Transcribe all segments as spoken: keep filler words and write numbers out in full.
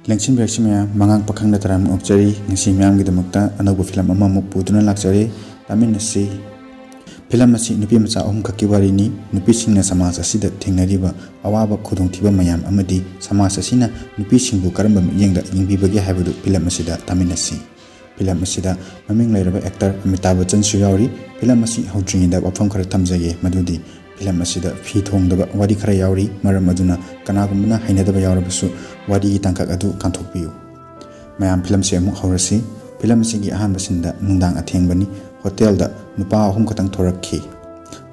ꯂꯦꯡꯁꯤꯟꯕꯤꯔꯛꯁꯤ ꯃꯌꯥꯝ, ꯃꯉꯥꯡ ꯄꯥꯈꯪꯗ ꯇꯔꯥꯝꯅ ꯑꯣꯛꯆꯔꯤ꯫ ꯉꯁꯤ ꯃꯌꯥꯝꯒꯤꯗꯃꯛꯇ ꯑꯅꯧꯕ ꯐꯤꯂꯝ ꯑꯃꯃꯨꯛ ꯄꯨꯗꯨꯅ ꯂꯥꯛꯆꯔꯦ, ꯇꯥꯃꯤꯟꯅꯁꯤ꯫ ꯐꯤꯂꯝ ꯑꯁꯤ ꯅꯨꯄꯤ ꯃꯆꯥ ꯑꯍꯨꯝꯈꯛꯀꯤ ꯋꯥꯔꯤꯅꯤ꯫ ꯅꯨꯄꯤꯁꯤꯡꯅ ꯁꯃꯥꯖ ꯑꯁꯤꯗ ꯊꯦꯡꯅꯔꯤꯕ ꯑꯋꯥꯕ, ꯈꯨꯗꯣꯡꯊꯤꯕ ꯃꯌꯥꯝ ꯑꯃꯗꯤ ꯁꯃꯥꯖ ꯑꯁꯤꯅ ꯅꯨꯄꯤꯁꯤꯡꯕꯨ ꯀꯔꯝꯕ ꯃꯤꯠꯌꯦꯡꯗ ꯌꯦꯡꯕꯤꯕꯒꯦ ꯍꯥꯏꯕꯗꯨ ꯐꯤꯂꯝ ꯑꯁꯤꯗ ꯇꯥꯃꯤꯟꯅꯁꯤ꯫ ꯐꯤꯂꯝ ꯑꯁꯤꯗ ꯃꯃꯤꯡ ꯂꯩꯔꯕ ꯑꯦꯛꯇꯔ ꯑꯃꯤꯇꯥꯕ ꯕꯆꯟꯁꯨ ꯌꯥꯎꯔꯤ꯫ ꯐꯤꯂꯝ ꯑꯁꯤ ꯍꯧꯗ꯭ꯔꯤꯉꯩꯗ ꯋꯥꯐꯝ ꯈꯔ ꯊꯝꯖꯒꯦ, ꯃꯗꯨꯗꯤ ꯐꯤꯂꯝ ꯑꯁꯤꯗ ꯐꯤ ꯊꯣꯡꯗꯕ ꯋꯥꯔꯤ ꯈꯔ ꯌꯥꯎꯔꯤ꯫ ꯃꯔꯝ ꯑꯗꯨꯅ ꯀꯅꯥꯒꯨꯝꯕꯅ ꯍꯩꯅꯗꯕ ꯌꯥꯎꯔꯕꯁꯨ ꯋꯥꯔꯤꯒꯤ ꯇꯥꯡꯀꯛ ꯑꯗꯨ ꯀꯥꯟꯊꯣꯛꯄꯤꯌꯨ꯫ ꯃꯌꯥꯝ, ꯐꯤꯂꯝꯁꯦ ꯑꯃꯨꯛ ꯍꯧꯔꯁꯤ꯫ ꯐꯤꯂꯝ ꯑꯁꯤꯒꯤ ꯑꯍꯥꯟꯕ ꯁꯤꯟꯗ ꯅꯨꯡꯗꯥꯡ ꯑꯊꯦꯡꯕꯅꯤ꯫ ꯍꯣꯇꯦꯜꯗ ꯅꯨꯄꯥ ꯑꯍꯨꯝ ꯈꯛꯇꯪ ꯊꯣꯔꯛꯈꯤ꯫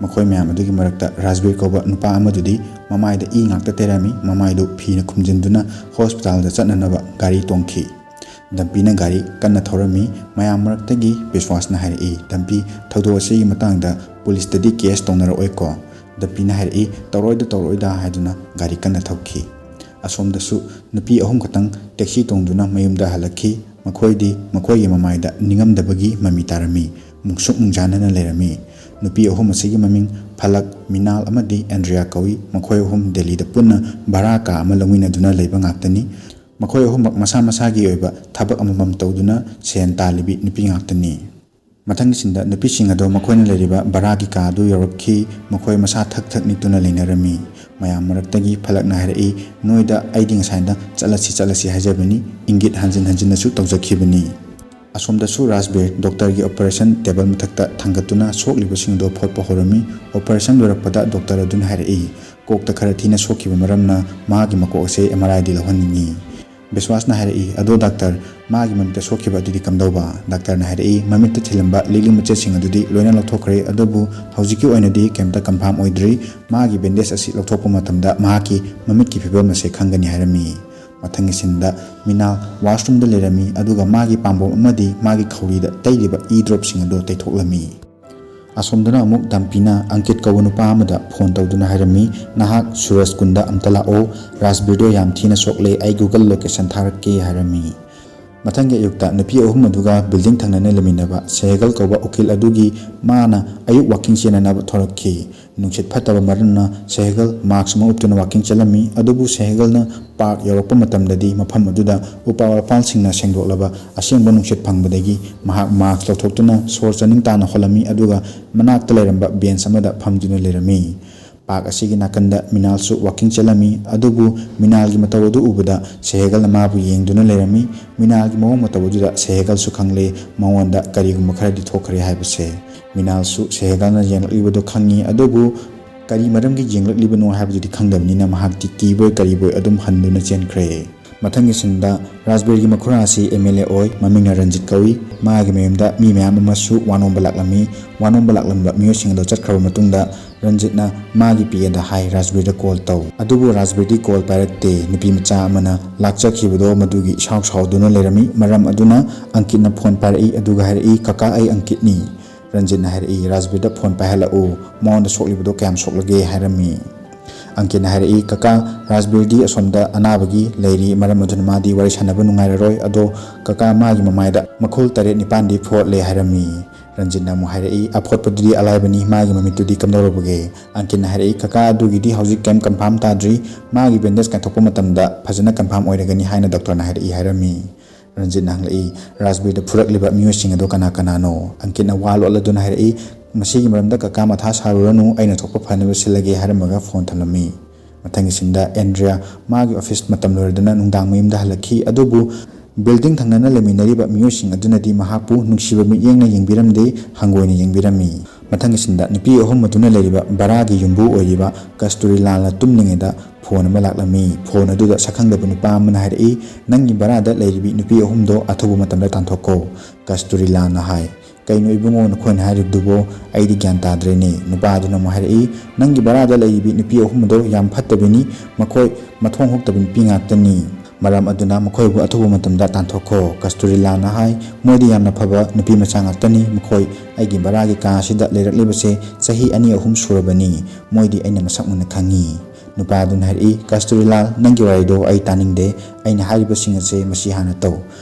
ꯃꯈꯣꯏ ꯃꯌꯥꯝ ꯑꯗꯨꯒꯤ ꯃꯔꯛꯇ ꯔꯥꯖꯕꯤꯔ ꯀꯧꯕ ꯅꯨꯄꯥ ꯑꯃꯗꯨꯗꯤ ꯃꯃꯥꯏꯗ ꯏ ꯉꯥꯛꯇ ꯇꯩꯔꯝꯃꯤ꯫ ꯃꯃꯥꯏꯗꯨ ꯐꯤꯅ ꯈꯨꯝꯖꯤꯟꯗꯨꯅ ꯍꯣꯁꯄꯤꯇꯥꯜꯗ ꯆꯠꯅꯅꯕ ꯒꯥꯔꯤ ꯇꯣꯡꯈꯤ꯫ ꯗꯝꯄꯤꯅ ꯒꯥꯔꯤ ꯀꯟꯅ ꯊꯧꯔꯝꯃꯤ꯫ ꯃꯌꯥꯝ ꯃꯔꯛꯇꯒꯤ ꯕꯤꯁ꯭ꯋꯥꯁꯅ ꯍꯥꯏꯔꯛꯏ, "ꯗꯝꯄꯤ, ꯊꯧꯗꯣꯛ ꯑꯁꯤꯒꯤ ꯃꯇꯥꯡꯗ ꯄꯨꯂꯤꯁꯇꯗꯤ ꯀꯦꯁ ꯇꯧꯅꯔꯛꯑꯣꯏꯀꯣ?" ꯗꯝꯄꯤꯅ ꯍꯥꯏꯔꯛꯏ, "ꯇꯧꯔꯣꯏꯗ, ꯇꯧꯔꯣꯏꯗ" ꯍꯥꯏꯗꯨꯅ ꯒꯥꯔꯤ ꯀꯟꯅ ꯊꯧꯈꯤ꯫ ꯑꯁꯣꯝꯗꯁꯨ ꯅꯨꯄꯤ ꯑꯍꯨꯝ ꯈꯛꯇꯪ ꯇꯦꯛꯁꯤ ꯇꯣꯡꯗꯨꯅ ꯃꯌꯨꯝꯗ ꯍꯜꯂꯛꯈꯤ꯫ ꯃꯈꯣꯏꯗꯤ ꯃꯈꯣꯏꯒꯤ ꯃꯃꯥꯏꯗ ꯅꯤꯡꯉꯝꯗꯕꯒꯤ ꯃꯃꯤ ꯇꯥꯔꯝꯃꯤ꯫ ꯃꯨꯛꯁꯨꯛ ꯃꯨꯛꯖꯥꯅꯅ ꯂꯩꯔꯝꯃꯤ꯫ ꯅꯨꯄꯤ ꯑꯍꯨꯝ ꯑꯁꯤꯒꯤ ꯃꯃꯤꯡ ꯐꯂꯛ, ꯃꯤꯅꯥꯜ ꯑꯃꯗꯤ ꯑꯦꯟꯗ꯭ꯔꯤꯌꯥ ꯀꯧꯏ꯫ ꯃꯈꯣꯏ ꯑꯍꯨꯝ ꯗꯦꯜꯂꯤꯗ ꯄꯨꯟꯅ ꯚꯔꯥ ꯀꯥ ꯑꯃ ꯂꯧꯃꯤꯟꯅꯗꯨꯅ ꯂꯩꯕ ꯉꯥꯛꯇꯅꯤ꯫ ꯃꯈꯣꯏ ꯑꯍꯨꯝꯃꯛ ꯃꯁꯥ ꯃꯁꯥꯒꯤ ꯑꯣꯏꯕ ꯊꯕꯛ ꯑꯃꯃꯝ ꯇꯧꯗꯨꯅ ꯁꯦꯟ ꯇꯥꯜꯂꯤꯕꯤ ꯅꯨꯄꯤ ꯉꯥꯛꯇꯅꯤ꯫ ꯃꯊꯪꯒꯤ ꯁꯤꯟꯗ ꯅꯨꯄꯤꯁꯤꯡ ꯑꯗꯣ ꯃꯈꯣꯏꯅ ꯂꯩꯔꯤꯕ ꯚꯔꯥꯒꯤ ꯀꯥ ꯑꯗꯨ ꯌꯧꯔꯛꯈꯤ꯫ ꯃꯈꯣꯏ ꯃꯁꯥ ꯊꯛ ꯊꯛ ꯅꯤꯛꯇꯨꯅ ꯂꯩꯅꯔꯝꯃꯤ꯫ ꯃꯌꯥꯝ ꯃꯔꯛꯇꯒꯤ ꯐꯂꯛꯅ ꯍꯥꯏꯔꯛꯏ, "ꯅꯣꯏꯗ ꯑꯩꯗꯤ ꯉꯁꯥꯏꯗ ꯆꯠꯂꯁꯤ ꯆꯠꯂꯁꯤ ꯍꯥꯏꯖꯕꯅꯤ, ꯏꯪꯒꯤꯠ ꯍꯟꯖꯤꯟ ꯍꯟꯖꯤꯟꯅꯁꯨ ꯇꯧꯖꯈꯤꯕꯅꯤ"꯫ ꯑꯁꯣꯝꯗꯁꯨ ꯔꯥꯖꯕꯤꯔ ꯗꯣꯛꯇꯔꯒꯤ ꯑꯣꯄꯔꯦꯁꯟ ꯇꯦꯕꯜ ꯃꯊꯛꯇ ꯊꯥꯡꯒꯠꯇꯨꯅ ꯁꯣꯛꯂꯤꯕꯁꯤꯡꯗꯣ ꯐꯣꯠꯄ ꯍꯧꯔꯝꯃꯤ꯫ ꯑꯣꯄꯔꯦꯁꯟ ꯂꯣꯏꯔꯛꯄꯗ ꯗꯣꯛꯇꯔ ꯑꯗꯨꯅ ꯍꯥꯏꯔꯛꯏ, "ꯀꯣꯛꯇ ꯈꯔ ꯊꯤꯅ ꯁꯣꯛꯈꯤꯕ ꯃꯔꯝꯅ ꯃꯍꯥꯛꯀꯤ ꯃꯀꯣꯛ ꯑꯁꯦ ꯑꯦꯝ ꯑꯥꯔ ꯑꯥꯏꯗꯤ ꯂꯧꯍꯟꯅꯤꯡꯏ"꯫ ꯕꯤꯁ꯭ꯋꯥꯁꯅ ꯍꯥꯏꯔꯛꯏ, "ꯑꯗꯣ ꯗꯥꯛꯇꯔ, ꯃꯥꯒꯤ ꯃꯃꯤꯠꯇ ꯁꯣꯛꯈꯤꯕ ꯑꯗꯨꯗꯤ ꯀꯝꯗꯧꯕ?" ꯗꯥꯛꯇꯔꯅ ꯍꯥꯏꯔꯛꯏ, "ꯃꯃꯤꯠꯇ ꯊꯤꯜꯂꯝꯕ ꯂꯤꯛꯂꯤ ꯃꯆꯦꯠꯁꯤꯡ ꯑꯗꯨꯗꯤ ꯂꯣꯏꯅ ꯂꯧꯊꯣꯛꯈ꯭ꯔꯦ, ꯑꯗꯨꯕꯨ ꯍꯧꯖꯤꯛꯀꯤ ꯑꯣꯏꯅꯗꯤ ꯀꯩꯝꯇ ꯀꯟꯐꯥꯔꯝ ꯑꯣꯏꯗ꯭ꯔꯤ꯫ ꯃꯥꯒꯤ ꯕꯦꯟꯗꯦꯖ ꯑꯁꯤ ꯂꯧꯊꯣꯛꯄ ꯃꯇꯝꯗ ꯃꯍꯥꯛꯀꯤ ꯃꯃꯤꯠꯀꯤ ꯐꯤꯕꯝ ꯑꯁꯦ ꯈꯪꯒꯅꯤ" ꯍꯥꯏꯔꯝꯃꯤ꯫ ꯃꯊꯪꯒꯤ ꯁꯤꯟꯗ ꯃꯤꯅꯥꯜ ꯋꯥꯁꯔꯨꯝꯗ ꯂꯩꯔꯝꯃꯤ, ꯑꯗꯨꯒ ꯃꯥꯒꯤ ꯄꯥꯝꯕꯣꯝ ꯑꯃꯗꯤ ꯃꯥꯒꯤ ꯈꯧꯔꯤꯗ ꯇꯩꯔꯤꯕ ꯏ ꯗ꯭ꯔꯣꯞꯁꯤꯡ ꯑꯗꯨ ꯇꯩꯊꯣꯛꯂꯝꯃꯤ꯫ ꯑꯁꯣꯝꯗꯅ ꯑꯃꯨꯛ ꯗꯝꯄꯤꯅ ꯑꯪꯀꯤꯠ ꯀꯧꯕ ꯅꯨꯄꯥ ꯑꯃꯗ ꯐꯣꯟ ꯇꯧꯗꯨꯅ ꯍꯥꯏꯔꯝꯃꯤ, "ꯅꯍꯥꯛ ꯁꯨꯔꯖ ꯀꯨꯟꯗ ꯑꯝꯇ ꯂꯥꯛꯑꯣ, ꯔꯥꯖꯕꯤꯔꯗꯣ ꯌꯥꯝ ꯊꯤꯅ ꯁꯣꯛꯂꯦ, ꯑꯩ ꯒꯨꯒꯜ ꯂꯣꯀꯦꯁꯟ ꯊꯥꯔꯛꯀꯦ" ꯍꯥꯏꯔꯝꯃꯤ꯫ ꯃꯊꯪꯒꯤ ꯑꯌꯨꯛꯇ ꯅꯨꯄꯤ ꯑꯍꯨꯝ ꯑꯗꯨꯒ building ꯊꯪꯅꯅ ꯂꯩꯃꯤꯟꯅꯕ ꯁꯦꯍꯒꯜ ꯀꯧꯕ ꯎꯀꯤꯜ ꯑꯗꯨꯒꯤ ꯃꯥꯅ ꯑꯌꯨꯛ walking ꯆꯦꯟꯅꯅꯕ ꯊꯣꯔꯛꯈꯤ꯫ ꯅꯨꯡꯁꯤꯠ ꯐꯠꯇꯕ ꯃꯔꯝꯅ ꯁꯦꯍꯒꯜ mask ꯑꯃ ꯎꯞꯇꯨꯅ walking ꯆꯠꯂꯝꯃꯤ꯫ ꯑꯗꯨꯕꯨ ꯁꯦꯍꯒꯜꯅ park ꯌꯧꯔꯛꯄ ꯃꯇꯝꯗꯗꯤ ꯃꯐꯝ ꯑꯗꯨꯗ ꯎꯄꯥꯜ ꯋꯥꯄꯥꯜꯁꯤꯡꯅ ꯁꯦꯡꯗꯣꯛꯂꯕ ꯑꯁꯦꯡꯕ ꯅꯨꯡꯁꯤꯠ ꯐꯪꯕꯗꯒꯤ ꯃꯍꯥꯛ mask ꯂꯧꯊꯣꯛꯇꯨꯅ ꯁꯣꯔ ꯆꯥꯅꯤꯡ ꯇꯥꯅ ꯍꯣꯜꯂꯝꯃꯤ, ꯑꯗꯨꯒ ꯃꯅꯥꯛꯇ ꯂꯩꯔꯝꯕ bench ꯑꯃꯗ ꯐꯝꯗꯨꯅ ꯂꯩꯔꯝꯃꯤ꯫ Park ꯑꯁꯤꯒꯤ ꯅꯥꯀꯟꯗ ꯃꯤꯅꯥꯜꯁꯨ walking ꯆꯠꯂꯝꯃꯤ, ꯑꯗꯨꯕꯨ ꯃꯤꯅꯥꯜꯒꯤ ꯃꯇꯧ ꯑꯗꯨ ꯎꯕꯗ ꯁꯦꯍꯒꯜꯅ ꯃꯥꯕꯨ ꯌꯦꯡꯗꯨꯅ ꯂꯩꯔꯝꯃꯤ꯫ ꯃꯤꯅꯥꯜꯒꯤ ꯃꯑꯣꯡ ꯃꯇꯧ ꯑꯗꯨꯗ ꯁꯦꯍꯒꯜꯁꯨ ꯈꯪꯂꯦ ꯃꯉꯣꯟꯗ ꯀꯔꯤꯒꯨꯝꯕ ꯈꯔꯗꯤ ꯊꯣꯛꯈ꯭ꯔꯦ ꯍꯥꯏꯕꯁꯦ꯫ ꯃꯤꯅꯥꯜꯁꯨ ꯁꯦꯍꯒꯜꯅ ꯌꯦꯡꯂꯛꯂꯤꯕꯗꯣ ꯈꯪꯉꯤ, ꯑꯗꯨꯕꯨ ꯀꯔꯤ ꯃꯔꯝꯒꯤ ꯌꯦꯡꯂꯛꯂꯤꯕꯅꯣ ꯍꯥꯏꯕꯗꯨꯗꯤ ꯈꯪꯗꯕꯅꯤꯅ ꯃꯍꯥꯛꯇꯤ ꯀꯤꯕꯣꯏ ꯀꯔꯤꯕꯣꯏ ꯑꯗꯨꯝ ꯍꯟꯗꯨꯅ ꯆꯦꯟꯈ꯭ꯔꯦ꯫ ꯃꯊꯪꯒꯤ sceneꯗ ꯔꯥꯖꯕꯤꯔꯒꯤ ꯃꯈꯨꯔꯥ ꯑꯁꯤ MLA ꯑꯣꯏ, ꯃꯃꯤꯡꯅ ꯔꯟꯖꯤꯠ ꯀꯧꯏ꯫ ꯃꯥꯒꯤ ꯃꯌꯨꯝꯗ ꯃꯤ ꯃꯌꯥꯝ ꯑꯃꯁꯨ ꯋꯥ ꯅꯣꯝꯕ ꯂꯥꯛꯂꯝꯃꯤ꯫ ꯋꯥ ꯅꯣꯝꯕ ꯂꯥꯛꯂꯝꯕ ꯃꯤꯑꯣꯏꯁꯤꯡ ꯑꯗꯣ ꯆꯠꯈ꯭ꯔꯕ ꯃꯇꯨꯡꯗ ꯔꯟꯖꯤꯠꯅ ꯃꯥꯒꯤ PAꯗ ꯍꯥꯏ, "ꯔꯥꯖꯕꯤꯔꯗ call ꯇꯧ"꯫ ꯑꯗꯨꯕꯨ ꯔꯥꯖꯕꯤꯔꯗꯤ call ꯄꯥꯏꯔꯛꯇꯦ꯫ ꯅꯨꯄꯤ ꯃꯆꯥ ꯑꯃꯅ ꯂꯥꯛꯆꯈꯤꯕꯗꯣ ꯃꯗꯨꯒꯤ ꯏꯁꯥꯎ ꯁꯥꯎꯗꯨꯅ ꯂꯩꯔꯝꯃꯤ꯫ ꯃꯔꯝ ꯑꯗꯨꯅ ꯑꯪꯀꯤꯠꯅ phone ꯄꯥꯏꯔꯛꯏ, ꯑꯗꯨꯒ ꯍꯥꯏꯔꯛꯏ, "ꯀꯀꯥ, ꯑꯩ ꯑꯪꯀꯤꯠꯅꯤ"꯫ ꯔꯟꯖꯤꯠꯅ ꯍꯥꯏꯔꯛꯏ, "ꯔꯥꯖꯕꯤꯔꯗ phone ꯄꯥꯏꯍꯜꯂꯛꯎ, ꯃꯉꯣꯟꯗ ꯁꯣꯛꯂꯤꯕꯗꯣ ꯀꯌꯥꯝ ꯁꯣꯛꯂꯒꯦ?" ꯍꯥꯏꯔꯝꯃꯤ꯫ ꯑꯪꯀꯤꯠꯅ ꯍꯥꯏꯔꯛꯏ, "ꯀꯀꯥ, ꯔꯥꯖꯕꯤꯔꯗꯤ ꯑꯁꯣꯝꯗ ꯑꯅꯥꯕꯒꯤ ꯂꯩꯔꯤ, ꯃꯔꯝ ꯑꯗꯨꯅ ꯃꯥꯗꯤ ꯋꯥꯔꯤ ꯁꯥꯟꯅꯕ ꯅꯨꯡꯉꯥꯏꯔꯔꯣꯏ, ꯑꯗꯣ ꯀꯀꯥ, ꯃꯥꯒꯤ ꯃꯃꯥꯏꯗ ꯃꯈꯨꯜ ꯇꯔꯦꯠ ꯅꯤꯄꯥꯟꯗꯤ ꯐꯣꯠꯂꯦ" ꯍꯥꯏꯔꯝꯃꯤ꯫ ꯔꯟꯖꯤꯠꯅ ꯑꯃꯨꯛ ꯍꯥꯏꯔꯛꯏ, "ꯑꯐꯣꯠꯄꯗꯨꯗꯤ ꯑꯂꯥꯏꯕꯅꯤ, ꯃꯥꯒꯤ ꯃꯃꯤꯠꯇꯨꯗꯤ ꯀꯝꯗꯧꯔꯕꯒꯦ?" ꯑꯪꯀꯤꯠꯅ ꯍꯥꯏꯔꯛꯏ, "ꯀꯀꯥ, ꯑꯗꯨꯒꯤꯗꯤ ꯍꯧꯖꯤꯛ ꯀꯩꯝ confirm ꯇꯥꯗ꯭ꯔꯤ, ꯃꯥꯒꯤ bandage ꯀꯥꯏꯊꯣꯛꯄ ꯃꯇꯝꯗ ꯐꯖꯅ confirm ꯑꯣꯏꯔꯒꯅꯤ ꯍꯥꯏꯅ doctorꯅ ꯍꯥꯏꯔꯛꯏ" ꯍꯥꯏꯔꯝꯃꯤ꯫ ꯔꯟꯖꯤꯠꯅ ꯍꯪꯂꯛꯏ, "ꯔꯥꯖꯕꯤꯔꯗ ꯐꯨꯔꯛꯂꯤꯕ ꯃꯤꯑꯣꯏꯁꯤꯡ ꯑꯗꯣ ꯀꯅꯥ ꯀꯅꯥꯅꯣ?" ꯑꯪꯀꯤꯠꯅ ꯋꯥ ꯂꯣꯠꯂꯗꯨꯅ ꯍꯥꯏꯔꯛꯏ, "ꯃꯁꯤꯒꯤ ꯃꯔꯝꯗ ꯀꯀꯥ ꯃꯊꯥ ꯁꯥꯔꯨꯔꯅꯨ, ꯑꯩꯅ ꯊꯣꯛꯄ ꯐꯅꯕ ꯁꯤꯜꯂꯒꯦ" ꯍꯥꯏꯔꯝꯃꯒ phone ꯊꯝꯂꯝꯃꯤ꯫ ꯃꯊꯪꯒꯤ sceneꯗ ꯑꯦꯟꯗ꯭ꯔꯤꯌꯥ ꯃꯥꯒꯤ office ꯃꯇꯝ ꯂꯣꯏꯔꯗꯨꯅ ꯅꯨꯡꯗꯥꯡ ꯃꯌꯨꯝꯗ ꯍꯜꯂꯛꯈꯤ, ꯑꯗꯨꯕꯨ building ꯊꯪꯅꯅ ꯂꯩꯃꯤꯟꯅꯔꯤꯕ ꯃꯤꯑꯣꯏꯁꯤꯡ ꯑꯗꯨꯅꯗꯤ ꯃꯍꯥꯛꯄꯨ ꯅꯨꯡꯁꯤꯕ ꯃꯤꯠꯌꯦꯡꯅ ꯌꯦꯡꯕꯤꯔꯝꯗꯦ, ꯍꯪꯒꯣꯏꯅ ꯌꯦꯡꯕꯤꯔꯝꯃꯤ꯫ ꯃꯊꯪꯒꯤ sceneꯗ ꯅꯨꯄꯤ ꯑꯍꯨꯝ ꯑꯗꯨꯅ ꯂꯩꯔꯤꯕ ꯚꯔꯥꯒꯤ ꯌꯨꯝꯕꯨ ꯑꯣꯏꯔꯤꯕ ꯀꯁꯇꯨꯔꯤꯂꯥꯜꯅ ꯇꯨꯝꯂꯤꯉꯩꯗ phone ꯑꯃ ꯂꯥꯛꯂꯝꯃꯤ꯫ Phone ꯑꯗꯨꯗ ꯁꯛꯈꯪꯗꯕ ꯅꯨꯄꯥ ꯑꯃꯅ ꯍꯥꯏꯔꯛꯏ, "ꯅꯪꯒꯤ ꯚꯔꯥꯗ ꯂꯩꯔꯤꯕꯤ ꯅꯨꯄꯤ ꯑꯍꯨꯝꯗꯣ ꯑꯊꯨꯕ ꯃꯇꯝꯗ ꯇꯥꯟꯊꯣꯛꯈꯣ"꯫ ꯀꯁꯇꯨꯔꯤꯂꯥꯜꯅ ꯍꯥꯏ, "ꯀꯩꯅꯣ ꯏꯕꯨꯡꯉꯣ ꯅꯈꯣꯏꯅ ꯍꯥꯏꯔꯤꯕꯗꯨꯕꯣ? ꯑꯩꯗꯤ ꯒ꯭ꯌꯥꯟ ꯇꯥꯗ꯭ꯔꯦꯅꯦ"꯫ ꯅꯨꯄꯥ ꯑꯗꯨꯅ ꯑꯃꯨꯛ ꯍꯥꯏꯔꯛꯏ, "ꯅꯪꯒꯤ ꯚꯔꯥꯗ ꯂꯩꯔꯤꯕꯤ ꯅꯨꯄꯤ ꯑꯍꯨꯝꯗꯣ ꯌꯥꯝ ꯐꯠꯇꯕꯤꯅꯤ, ꯃꯈꯣꯏ ꯃꯊꯣꯡ ꯍꯨꯛꯇꯕ ꯅꯨꯄꯤ ꯉꯥꯛꯇꯅꯤ꯫ ꯃꯔꯝ ꯑꯗꯨꯅ ꯃꯈꯣꯏꯕꯨ ꯑꯊꯨꯕ ꯃꯇꯝꯗ ꯇꯥꯟꯊꯣꯛꯈꯣ"꯫ ꯀꯁꯇꯨꯔꯤꯂꯥꯜꯅ ꯍꯥꯏ, "ꯃꯣꯏꯗꯤ ꯌꯥꯝꯅ ꯐꯕ ꯅꯨꯄꯤ ꯃꯆꯥ ꯉꯥꯛꯇꯅꯤ, ꯃꯈꯣꯏ ꯑꯩꯒꯤ ꯚꯔꯥꯒꯤ ꯀꯥ ꯑꯁꯤꯗ ꯂꯩꯔꯛꯂꯤꯕꯁꯦ ꯆꯍꯤ ꯑꯅꯤ ꯑꯍꯨꯝ ꯁꯨꯔꯕꯅꯤ, ꯃꯣꯏꯗꯤ ꯑꯩꯅ ꯃꯁꯛ ꯃꯨꯟꯅ ꯈꯪꯉꯤ"꯫ ꯅꯨꯄꯥ ꯑꯗꯨꯅ ꯍꯥꯏꯔꯛꯏ, "ꯀꯁꯇꯨꯔꯤꯂꯥꯜ, ꯅꯪꯒꯤ ꯋꯥꯔꯤꯗꯣ ꯑꯩ ꯇꯥꯅꯤꯡꯗꯦ, ꯑꯩꯅ ꯍꯥꯏꯔꯤꯕꯁꯤꯡ ꯑꯁꯦ ꯃꯁꯤ ꯍꯥꯟꯅ ꯇꯧ"꯫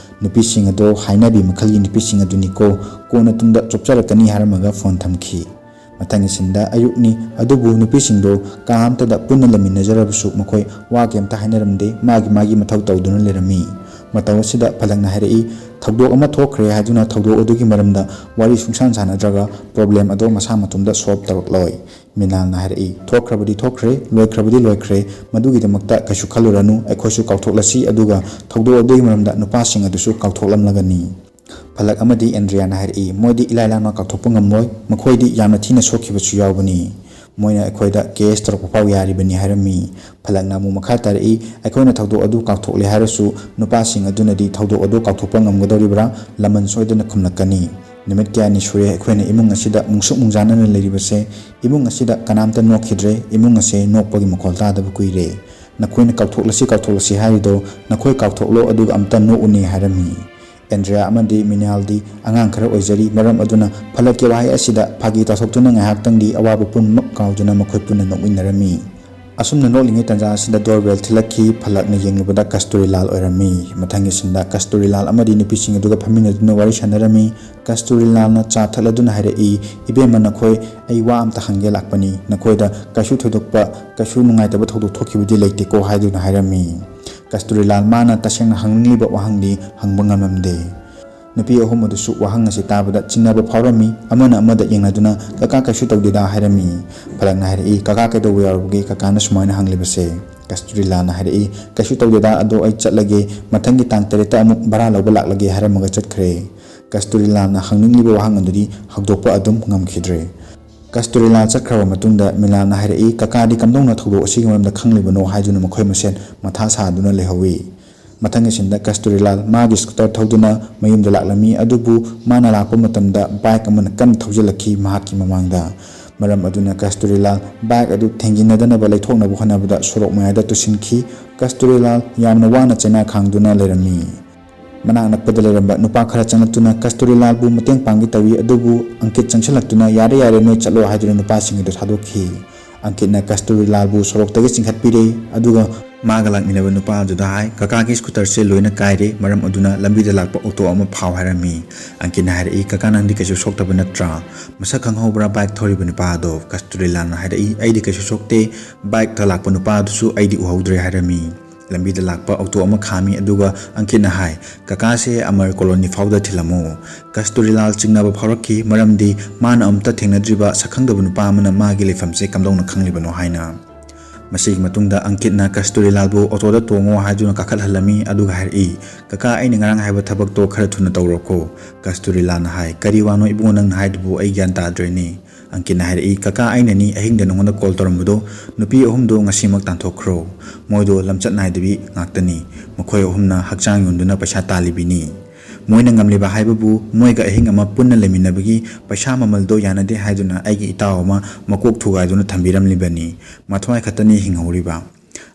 ꯅꯨꯄꯤꯁꯤꯡ ꯑꯗꯣ ꯍꯥꯏꯅꯕꯤ ꯃꯈꯜꯒꯤ ꯅꯨꯄꯤꯁꯤꯡ ꯑꯗꯨꯅꯤꯀꯣ, ꯀꯣꯟꯅ ꯇꯨꯡꯗ ꯆꯣꯞꯆꯔꯛꯀꯅꯤ" ꯍꯥꯏꯔꯝꯃꯒ ꯐꯣꯟ ꯊꯝꯈꯤ꯫ ꯃꯊꯪꯒꯤ ꯁꯤꯟꯗ ꯑꯌꯨꯛꯅꯤ, ꯑꯗꯨꯕꯨ ꯅꯨꯄꯤꯁꯤꯡꯗꯣ ꯀꯥ ꯑꯃꯠꯇꯗ ꯄꯨꯟꯅ ꯂꯩꯃꯤꯟꯅꯖꯔꯕꯁꯨ ꯃꯈꯣꯏ ꯋꯥ ꯀꯩꯝꯇ ꯍꯥꯏꯅꯔꯝꯗꯦ, ꯃꯥꯒꯤ ꯃꯥꯒꯤ ꯃꯊꯧ ꯇꯧꯗꯨꯅ ꯂꯩꯔꯝꯃꯤ꯫ ꯃꯇꯧ ꯑꯁꯤꯗ ꯐꯂꯛꯅ ꯍꯥꯏꯔꯛꯏ, "ꯊꯧꯗꯣꯛ ꯑꯃ ꯊꯣꯛꯈ꯭ꯔꯦ ꯍꯥꯏꯗꯨꯅ ꯊꯧꯗꯣꯛ ꯑꯗꯨꯒꯤ ꯃꯔꯝꯗ ꯋꯥꯔꯤ ꯁꯨꯡꯁꯥꯟ ꯁꯥꯟꯅꯗ꯭ꯔꯒ ꯄ꯭ꯔꯣꯕ꯭ꯂꯦꯝ ꯑꯗꯣ ꯃꯁꯥ ꯃꯇꯣꯝꯇ ꯁꯣꯜꯕ ꯇꯧꯔꯛꯂꯣꯏ?" ꯃꯤꯅꯥꯜꯅ ꯍꯥꯏꯔꯛꯏ, "ꯊꯣꯛꯈ꯭ꯔꯕꯗꯤ ꯊꯣꯛꯈ꯭ꯔꯦ, ꯂꯣꯏꯈ꯭ꯔꯕꯗꯤ ꯂꯣꯏꯈ꯭ꯔꯦ, ꯃꯗꯨꯒꯤꯗꯃꯛꯇ ꯀꯩꯁꯨ ꯈꯜꯂꯨꯔꯅꯨ, ꯑꯩꯈꯣꯏꯁꯨ ꯀꯥꯎꯊꯣꯛꯂꯁꯤ, ꯑꯗꯨꯒ ꯊꯧꯗꯣꯛ ꯑꯗꯨꯒꯤ ꯃꯔꯝꯗ ꯅꯨꯄꯥꯁꯤꯡ ꯑꯗꯨꯁꯨ ꯀꯥꯎꯊꯣꯛꯂꯝꯂꯒꯅꯤ"꯫ ꯐꯂꯛ ꯑꯃꯗꯤ ꯑꯦꯟꯗ꯭ꯔꯤꯌꯥꯅ ꯍꯥꯏꯔꯛꯏ, "ꯃꯣꯏꯗꯤ ꯏꯂꯥꯏ ꯂꯥꯏꯅ ꯀꯥꯎꯊꯣꯛꯄ ꯉꯝꯂꯣꯏ, ꯃꯈꯣꯏꯗꯤ ꯌꯥꯝꯅ ꯊꯤꯅ ꯁꯣꯛꯈꯤꯕꯁꯨ ꯌꯥꯎꯕꯅꯤ꯫ ꯃꯣꯏꯅ ꯑꯩꯈꯣꯏꯗ ꯀꯦꯁ ꯇꯧꯔꯛꯄ ꯐꯥꯎ ꯌꯥꯔꯤꯕꯅꯤ" ꯍꯥꯏꯔꯝꯃꯤ꯫ ꯐꯂꯛꯅ ꯑꯃꯨꯛ ꯃꯈꯥ ꯇꯥꯔꯛꯏ, "ꯑꯩꯈꯣꯏꯅ ꯊꯧꯗꯣꯛ ꯑꯗꯨ ꯀꯥꯎꯊꯣꯛꯂꯦ ꯍꯥꯏꯔꯁꯨ, ꯅꯨꯄꯥꯁꯤꯡ ꯑꯗꯨꯅꯗꯤ ꯊꯧꯗꯣꯛ ꯑꯗꯨ ꯀꯥꯎꯊꯣꯛꯄ ꯉꯝꯒꯗꯧꯔꯤꯕ꯭ꯔꯥ? ꯂꯃꯟ ꯁꯣꯏꯗꯅ ꯈꯨꯝꯂꯛꯀꯅꯤ꯫ ꯅꯨꯃꯤꯠ ꯀꯌꯥꯅꯤ ꯁꯨꯔꯦ ꯑꯩꯈꯣꯏꯅ ꯏꯃꯨꯡ ꯑꯁꯤꯗ ꯃꯨꯡꯁꯨꯛ ꯃꯨꯡꯖꯥꯅꯅ ꯂꯩꯔꯤꯕꯁꯦ꯫ ꯏꯃꯨꯡ ꯑꯁꯤꯗ ꯀꯅꯥꯝꯇ ꯅꯣꯛꯈꯤꯗ꯭ꯔꯦ꯫ ꯏꯃꯨꯡ ꯑꯁꯦ ꯅꯣꯛꯄꯒꯤ ꯃꯈꯣꯜ ꯇꯥꯗꯕ ꯀꯨꯏꯔꯦ꯫ ꯅꯈꯣꯏꯅ ꯀꯥꯎꯊꯣꯛꯂꯁꯤ, ꯀꯥꯎꯊꯣꯛꯂꯁꯤ ꯍꯥꯏꯔꯤꯗꯣ, ꯅꯈꯣꯏ ꯀꯥꯎꯊꯣꯛꯂꯣ, ꯑꯗꯨꯒ ꯑꯝꯇ ꯅꯣꯛꯎꯅꯦ" ꯍꯥꯏꯔꯝꯃꯤ꯫ ꯑꯦꯟꯗ꯭ꯔꯤꯌꯥ ꯑꯃꯗꯤ ꯃꯤꯅꯥꯜꯗꯤ ꯑꯉꯥꯡ ꯈꯔ ꯑꯣꯏꯖꯔꯤ, ꯃꯔꯝ ꯑꯗꯨꯅ ꯐꯂꯛꯀꯤ ꯋꯥꯍꯩ ꯑꯁꯤꯗ ꯐꯥꯒꯤ ꯇꯥꯊꯣꯛꯇꯨꯅ ꯉꯥꯏꯍꯥꯛꯇꯪꯗꯤ ꯑꯋꯥꯕ ꯄꯨꯝꯅꯃꯛ ꯀꯥꯎꯗꯨꯅ ꯃꯈꯣꯏ ꯄꯨꯟꯅ ꯅꯣꯛꯃꯤꯟꯅꯔꯝꯃꯤ꯫ ꯑꯁꯨꯝꯅ ꯅꯣꯛꯂꯤꯉꯩ ꯇꯥꯟꯖꯥ ꯑꯁꯤꯗ ꯗꯣꯔꯕꯦꯜ ꯊꯤꯜꯂꯛꯈꯤ꯫ ꯐꯂꯛꯅ ꯌꯦꯡꯂꯨꯕꯗ ꯀꯁꯇꯨꯔꯤꯂꯥꯜ ꯑꯣꯏꯔꯝꯃꯤ꯫ ꯃꯊꯪꯒꯤ ꯁꯤꯟꯗ ꯀꯁꯇꯨꯔꯤꯂꯥꯜ ꯑꯃꯗꯤ ꯅꯨꯄꯤꯁꯤꯡ ꯑꯗꯨꯒ ꯐꯝꯃꯤꯟꯅꯗꯨꯅ ꯋꯥꯔꯤ ꯁꯥꯟꯅꯔꯝꯃꯤ꯫ ꯀꯁꯇꯨꯔꯤꯂꯥꯜꯅ ꯆꯥ ꯊꯛꯂꯗꯨꯅ ꯍꯥꯏꯔꯛꯏ, "ꯏꯕꯦꯝꯃ, ꯅꯈꯣꯏ, ꯑꯩ ꯋꯥ ꯑꯝꯇ ꯍꯪꯒꯦ ꯂꯥꯛꯄꯅꯤ꯫ ꯅꯈꯣꯏꯗ ꯀꯩꯁꯨ ꯊꯣꯏꯗꯣꯛꯄ, ꯀꯩꯁꯨ ꯅꯨꯡꯉꯥꯏꯇꯕ ꯊꯧꯗꯣꯛ ꯊꯣꯛꯈꯤꯕꯗꯤ ꯂꯩꯇꯦꯀꯣ?" ꯍꯥꯏꯗꯨꯅ ꯍꯥꯏꯔꯝꯃꯤ꯫ ꯀꯁꯇꯨꯔꯤꯂꯥꯜ ꯃꯥꯅ ꯇꯁꯦꯡꯅ ꯍꯪꯅꯤꯡꯂꯤꯕ ꯋꯥꯍꯪꯗꯤ ꯍꯪꯕ ꯉꯝꯂꯝꯗꯦ꯫ ꯅꯨꯄꯤ ꯑꯍꯨꯝ ꯑꯗꯨꯁꯨ ꯋꯥꯍꯪ ꯑꯁꯤ ꯇꯥꯕꯗ ꯆꯤꯡꯅꯕ ꯐꯥꯎꯔꯝꯃꯤ꯫ ꯑꯃꯅ ꯑꯃꯗ ꯌꯦꯡꯅꯗꯨꯅ, "ꯀꯀꯥ, ꯀꯩꯁꯨ ꯇꯧꯗꯦꯗ" ꯍꯥꯏꯔꯝꯃꯤ꯫ ꯐꯂꯛꯅ ꯍꯥꯏꯔꯛꯏ, "ꯀꯀꯥ, ꯀꯩꯗꯧꯕ ꯌꯥꯎꯔꯕꯒꯦ ꯀꯀꯥꯅ ꯁꯨꯃꯥꯏꯅ ꯍꯪꯂꯤꯕꯁꯦ?" ꯀꯁꯇꯨꯔꯤꯂꯥꯜꯅ ꯍꯥꯏꯔꯛꯏ, "ꯀꯩꯁꯨ ꯇꯧꯗꯦꯗ, ꯑꯗꯣ ꯑꯩ ꯆꯠꯂꯒꯦ, ꯃꯊꯪꯒꯤ ꯇꯥꯡ ꯇꯔꯦꯠꯇ ꯑꯃꯨꯛ ꯚꯔꯥ ꯂꯧꯕ ꯂꯥꯛꯂꯒꯦ" ꯍꯥꯏꯔꯝꯃꯒ ꯆꯠꯈ꯭ꯔꯦ꯫ ꯀꯁꯇꯨꯔꯤꯂꯥꯜꯅ ꯍꯪꯅꯤꯡꯂꯤꯕ ꯋꯥꯍꯪ ꯑꯗꯨꯗꯤ ꯍꯧꯗꯣꯛꯄ ꯑꯗꯨꯝ ꯉꯝꯈꯤꯗ꯭ꯔꯦ꯫ ꯀꯁꯇꯨꯔꯤꯂꯥꯜ ꯆꯠꯈ꯭ꯔꯕ ꯃꯇꯨꯡꯗ ꯃꯤꯅꯥꯜꯅ ꯍꯥꯏꯔꯛꯏ, "ꯀꯀꯥꯗꯤ ꯀꯝꯗꯧꯅ ꯊꯧꯗꯣꯛ ꯑꯁꯤꯒꯤ ꯃꯔꯝꯗ ꯈꯪꯂꯤꯕꯅꯣ?" ꯍꯥꯏꯗꯨꯅ ꯃꯈꯣꯏ ꯃꯁꯦꯟ ꯃꯊꯥ ꯁꯥꯗꯨꯅ ꯂꯩꯍꯧꯏ꯫ ꯃꯊꯪꯒꯤ ꯁꯤꯟꯗ ꯀꯁꯇꯨꯔꯤꯂꯥꯜ ꯃꯥꯒꯤ ꯁ꯭ꯀꯨꯇꯔ ꯊꯧꯗꯨꯅ ꯃꯌꯨꯝꯗ ꯂꯥꯛꯂꯝꯃꯤ, ꯑꯗꯨꯕꯨ ꯃꯥꯅ ꯂꯥꯛꯄ ꯃꯇꯝꯗ ꯕꯥꯏꯛ ꯑꯃꯅ ꯀꯟꯅ ꯊꯧꯖꯤꯜꯂꯛꯈꯤ ꯃꯍꯥꯛꯀꯤ ꯃꯃꯥꯡꯗ꯫ ꯃꯔꯝ ꯑꯗꯨꯅ ꯀꯁꯇꯨꯔꯤꯂꯥꯜ ꯕꯥꯏꯛ ꯑꯗꯨ ꯊꯦꯡꯖꯤꯟꯅꯗꯅꯕ ꯂꯩꯊꯣꯛꯅꯕ ꯍꯣꯠꯅꯕꯗ ꯁꯣꯔꯣꯛ ꯃꯌꯥꯏꯗ ꯇꯨꯁꯤꯟꯈꯤ꯫ ꯀꯁꯇꯨꯔꯤꯂꯥꯜ ꯌꯥꯝꯅ ꯋꯥꯅ ꯆꯩꯅꯥ ꯈꯥꯡꯗꯨꯅ ꯂꯩꯔꯝꯃꯤ꯫ ꯃꯅꯥꯛ ꯅꯛꯄꯗ ꯂꯩꯔꯝꯕ ꯅꯨꯄꯥ ꯈꯔ ꯆꯪꯂꯛꯇꯨꯅ ꯀꯁꯇꯨꯔꯤꯂꯥꯜꯕꯨ ꯃꯇꯦꯡ ꯄꯥꯡꯒꯦ ꯇꯧꯏ, ꯑꯗꯨꯕꯨ ꯑꯪꯀꯤꯠ ꯆꯪꯁꯤꯜꯂꯛꯇꯨꯅ, "ꯌꯥꯔꯦ, ꯌꯥꯔꯦ, ꯅꯣꯏ ꯆꯠꯂꯣ" ꯍꯥꯏꯗꯨꯅ ꯅꯨꯄꯥꯁꯤꯡ ꯑꯗꯨ ꯊꯥꯗꯣꯛꯈꯤ꯫ ꯑꯪꯀꯤꯠꯅ ꯀꯁꯇꯨꯔꯤꯂꯥꯜꯕꯨ ꯁꯣꯔꯣꯛꯇꯒꯤ ꯆꯤꯡꯈꯠꯄꯤꯔꯦ, ꯑꯗꯨꯒ ꯃꯥꯒ ꯂꯥꯛꯃꯤꯟꯅꯕ ꯅꯨꯄꯥ ꯑꯗꯨꯗ ꯍꯥꯏ, "ꯀꯀꯥꯒꯤ ꯁ꯭ꯀꯨꯇꯔꯁꯦ ꯂꯣꯏꯅ ꯀꯥꯏꯔꯦ, ꯃꯔꯝ ꯑꯗꯨꯅ ꯂꯝꯕꯤꯗ ꯂꯥꯛꯄ ꯑꯣꯇꯣ ꯑꯃ ꯐꯥꯎ" ꯍꯥꯏꯔꯝꯃꯤ꯫ ꯑꯪꯀꯤꯠꯅ ꯍꯥꯏꯔꯛꯏ, "ꯀꯀꯥ, ꯅꯪꯗꯤ ꯀꯩꯁꯨ ꯁꯣꯛꯇꯕ ꯅꯠꯇ꯭ꯔꯥ? ꯃꯁꯛ ꯈꯪꯍꯧꯕ꯭ꯔꯥ ꯕꯥꯏꯛ ꯊꯧꯔꯤꯕ ꯅꯨꯄꯥ ꯑꯗꯣ?" ꯀꯁꯇꯨꯔꯤꯂꯥꯜꯅ ꯍꯥꯏꯔꯛꯏ, "ꯑꯩꯗꯤ ꯀꯩꯁꯨ ꯁꯣꯛꯇꯦ, ꯕꯥꯏꯛꯇ ꯂꯥꯛꯄ ꯅꯨꯄꯥ ꯑꯗꯨꯁꯨ ꯑꯩꯗꯤ ꯎꯍꯧꯗ꯭ꯔꯦ" ꯍꯥꯏꯔꯝꯃꯤ꯫ ꯂꯝꯕꯤꯗ ꯂꯥꯛꯄ ꯑꯣꯇꯣ ꯑꯃ ꯈꯥꯝꯃꯤ, ꯑꯗꯨꯒ ꯑꯪꯀꯤꯠꯅ ꯍꯥꯏ, "ꯀꯀꯥꯁꯦ ꯑꯃꯔ ꯀꯣꯂꯣꯅꯤ ꯐꯥꯎꯗ ꯊꯤꯜꯂꯝꯃꯨ"꯫ ꯀꯁꯇꯨꯔꯤꯂꯥꯜ ꯆꯤꯡꯅꯕ ꯐꯥꯎꯔꯛꯈꯤ, ꯃꯔꯝꯗꯤ ꯃꯥꯅ ꯑꯃꯨꯛꯇ ꯊꯦꯡꯅꯗ꯭ꯔꯤꯕ ꯁꯛꯈꯪꯗꯕ ꯅꯨꯄꯥ ꯑꯃꯅ ꯃꯥꯒꯤ ꯂꯩꯐꯝꯁꯦ ꯀꯝꯗꯧꯅ ꯈꯪꯂꯤꯕꯅꯣ ꯍꯥꯏꯅ꯫ ꯃꯁꯤꯒꯤ ꯃꯇꯨꯡꯗ ꯑꯪꯀꯤꯠꯅ ꯀꯁꯇꯨꯔꯤꯂꯥꯜꯕꯨ ꯑꯣꯇꯣꯗ ꯇꯣꯡꯉꯣ ꯍꯥꯏꯗꯨꯅ ꯀꯥꯈꯠꯍꯜꯂꯝꯃꯤ, ꯑꯗꯨꯒ ꯍꯥꯏꯔꯛꯏ, "ꯀꯀꯥ, ꯑꯩꯅ ꯉꯔꯥꯡ ꯍꯥꯏꯕ ꯊꯕꯛꯇꯣ ꯈꯔ ꯊꯨꯅ ꯇꯧꯔꯣꯀꯣ"꯫ ꯀꯁꯇꯨꯔꯤꯂꯥꯜꯅ ꯍꯥꯏ, "ꯀꯔꯤ ꯋꯥꯅꯣ ꯏꯕꯨꯡꯉꯣ ꯅꯪꯅ ꯍꯥꯏꯗꯨꯕꯨ? ꯑꯩ ꯒ꯭ꯌꯥꯟ ꯇꯥꯗ꯭ꯔꯦꯅꯦ"꯫ ꯑꯪꯀꯤꯠꯅ ꯍꯥꯏꯔꯛꯏ, "ꯀꯀꯥ, ꯑꯩꯅꯅꯤ ꯑꯍꯤꯡꯗ ꯅꯉꯣꯟꯗ ꯀꯣꯜ ꯇꯧꯔꯝꯕꯗꯣ, ꯅꯨꯄꯤ ꯑꯍꯨꯝꯗꯣ ꯉꯁꯤꯃꯛ ꯇꯥꯟꯊꯣꯛꯈ꯭ꯔꯣ꯫ ꯃꯣꯏꯗꯣ ꯂꯝꯆꯠ ꯅꯥꯏꯗꯕꯤ ꯉꯥꯛꯇꯅꯤ꯫ ꯃꯈꯣꯏ ꯑꯍꯨꯝꯅ ꯍꯛꯆꯥꯡ ꯌꯣꯟꯗꯨꯅ ꯄꯩꯁꯥ ꯇꯥꯜꯂꯤꯕꯤꯅꯤ꯫ ꯃꯣꯏꯅ ꯉꯝꯂꯤꯕ ꯍꯥꯏꯕꯕꯨ ꯃꯣꯏꯒ ꯑꯍꯤꯡ ꯑꯃ ꯄꯨꯟꯅ ꯂꯩꯃꯤꯟꯅꯕꯒꯤ ꯄꯩꯁꯥ ꯃꯃꯜꯗꯣ ꯌꯥꯅꯗꯦ ꯍꯥꯏꯗꯨꯅ ꯑꯩꯒꯤ ꯏꯇꯥꯎ ꯑꯃ ꯃꯀꯣꯛ ꯊꯨꯒꯥꯏꯗꯨꯅ ꯊꯝꯕꯤꯔꯝꯂꯤꯕꯅꯤ꯫ ꯃꯊ꯭ꯋꯥꯏ ꯈꯛꯇꯅꯤ ꯍꯤꯡꯍꯧꯔꯤꯕ꯫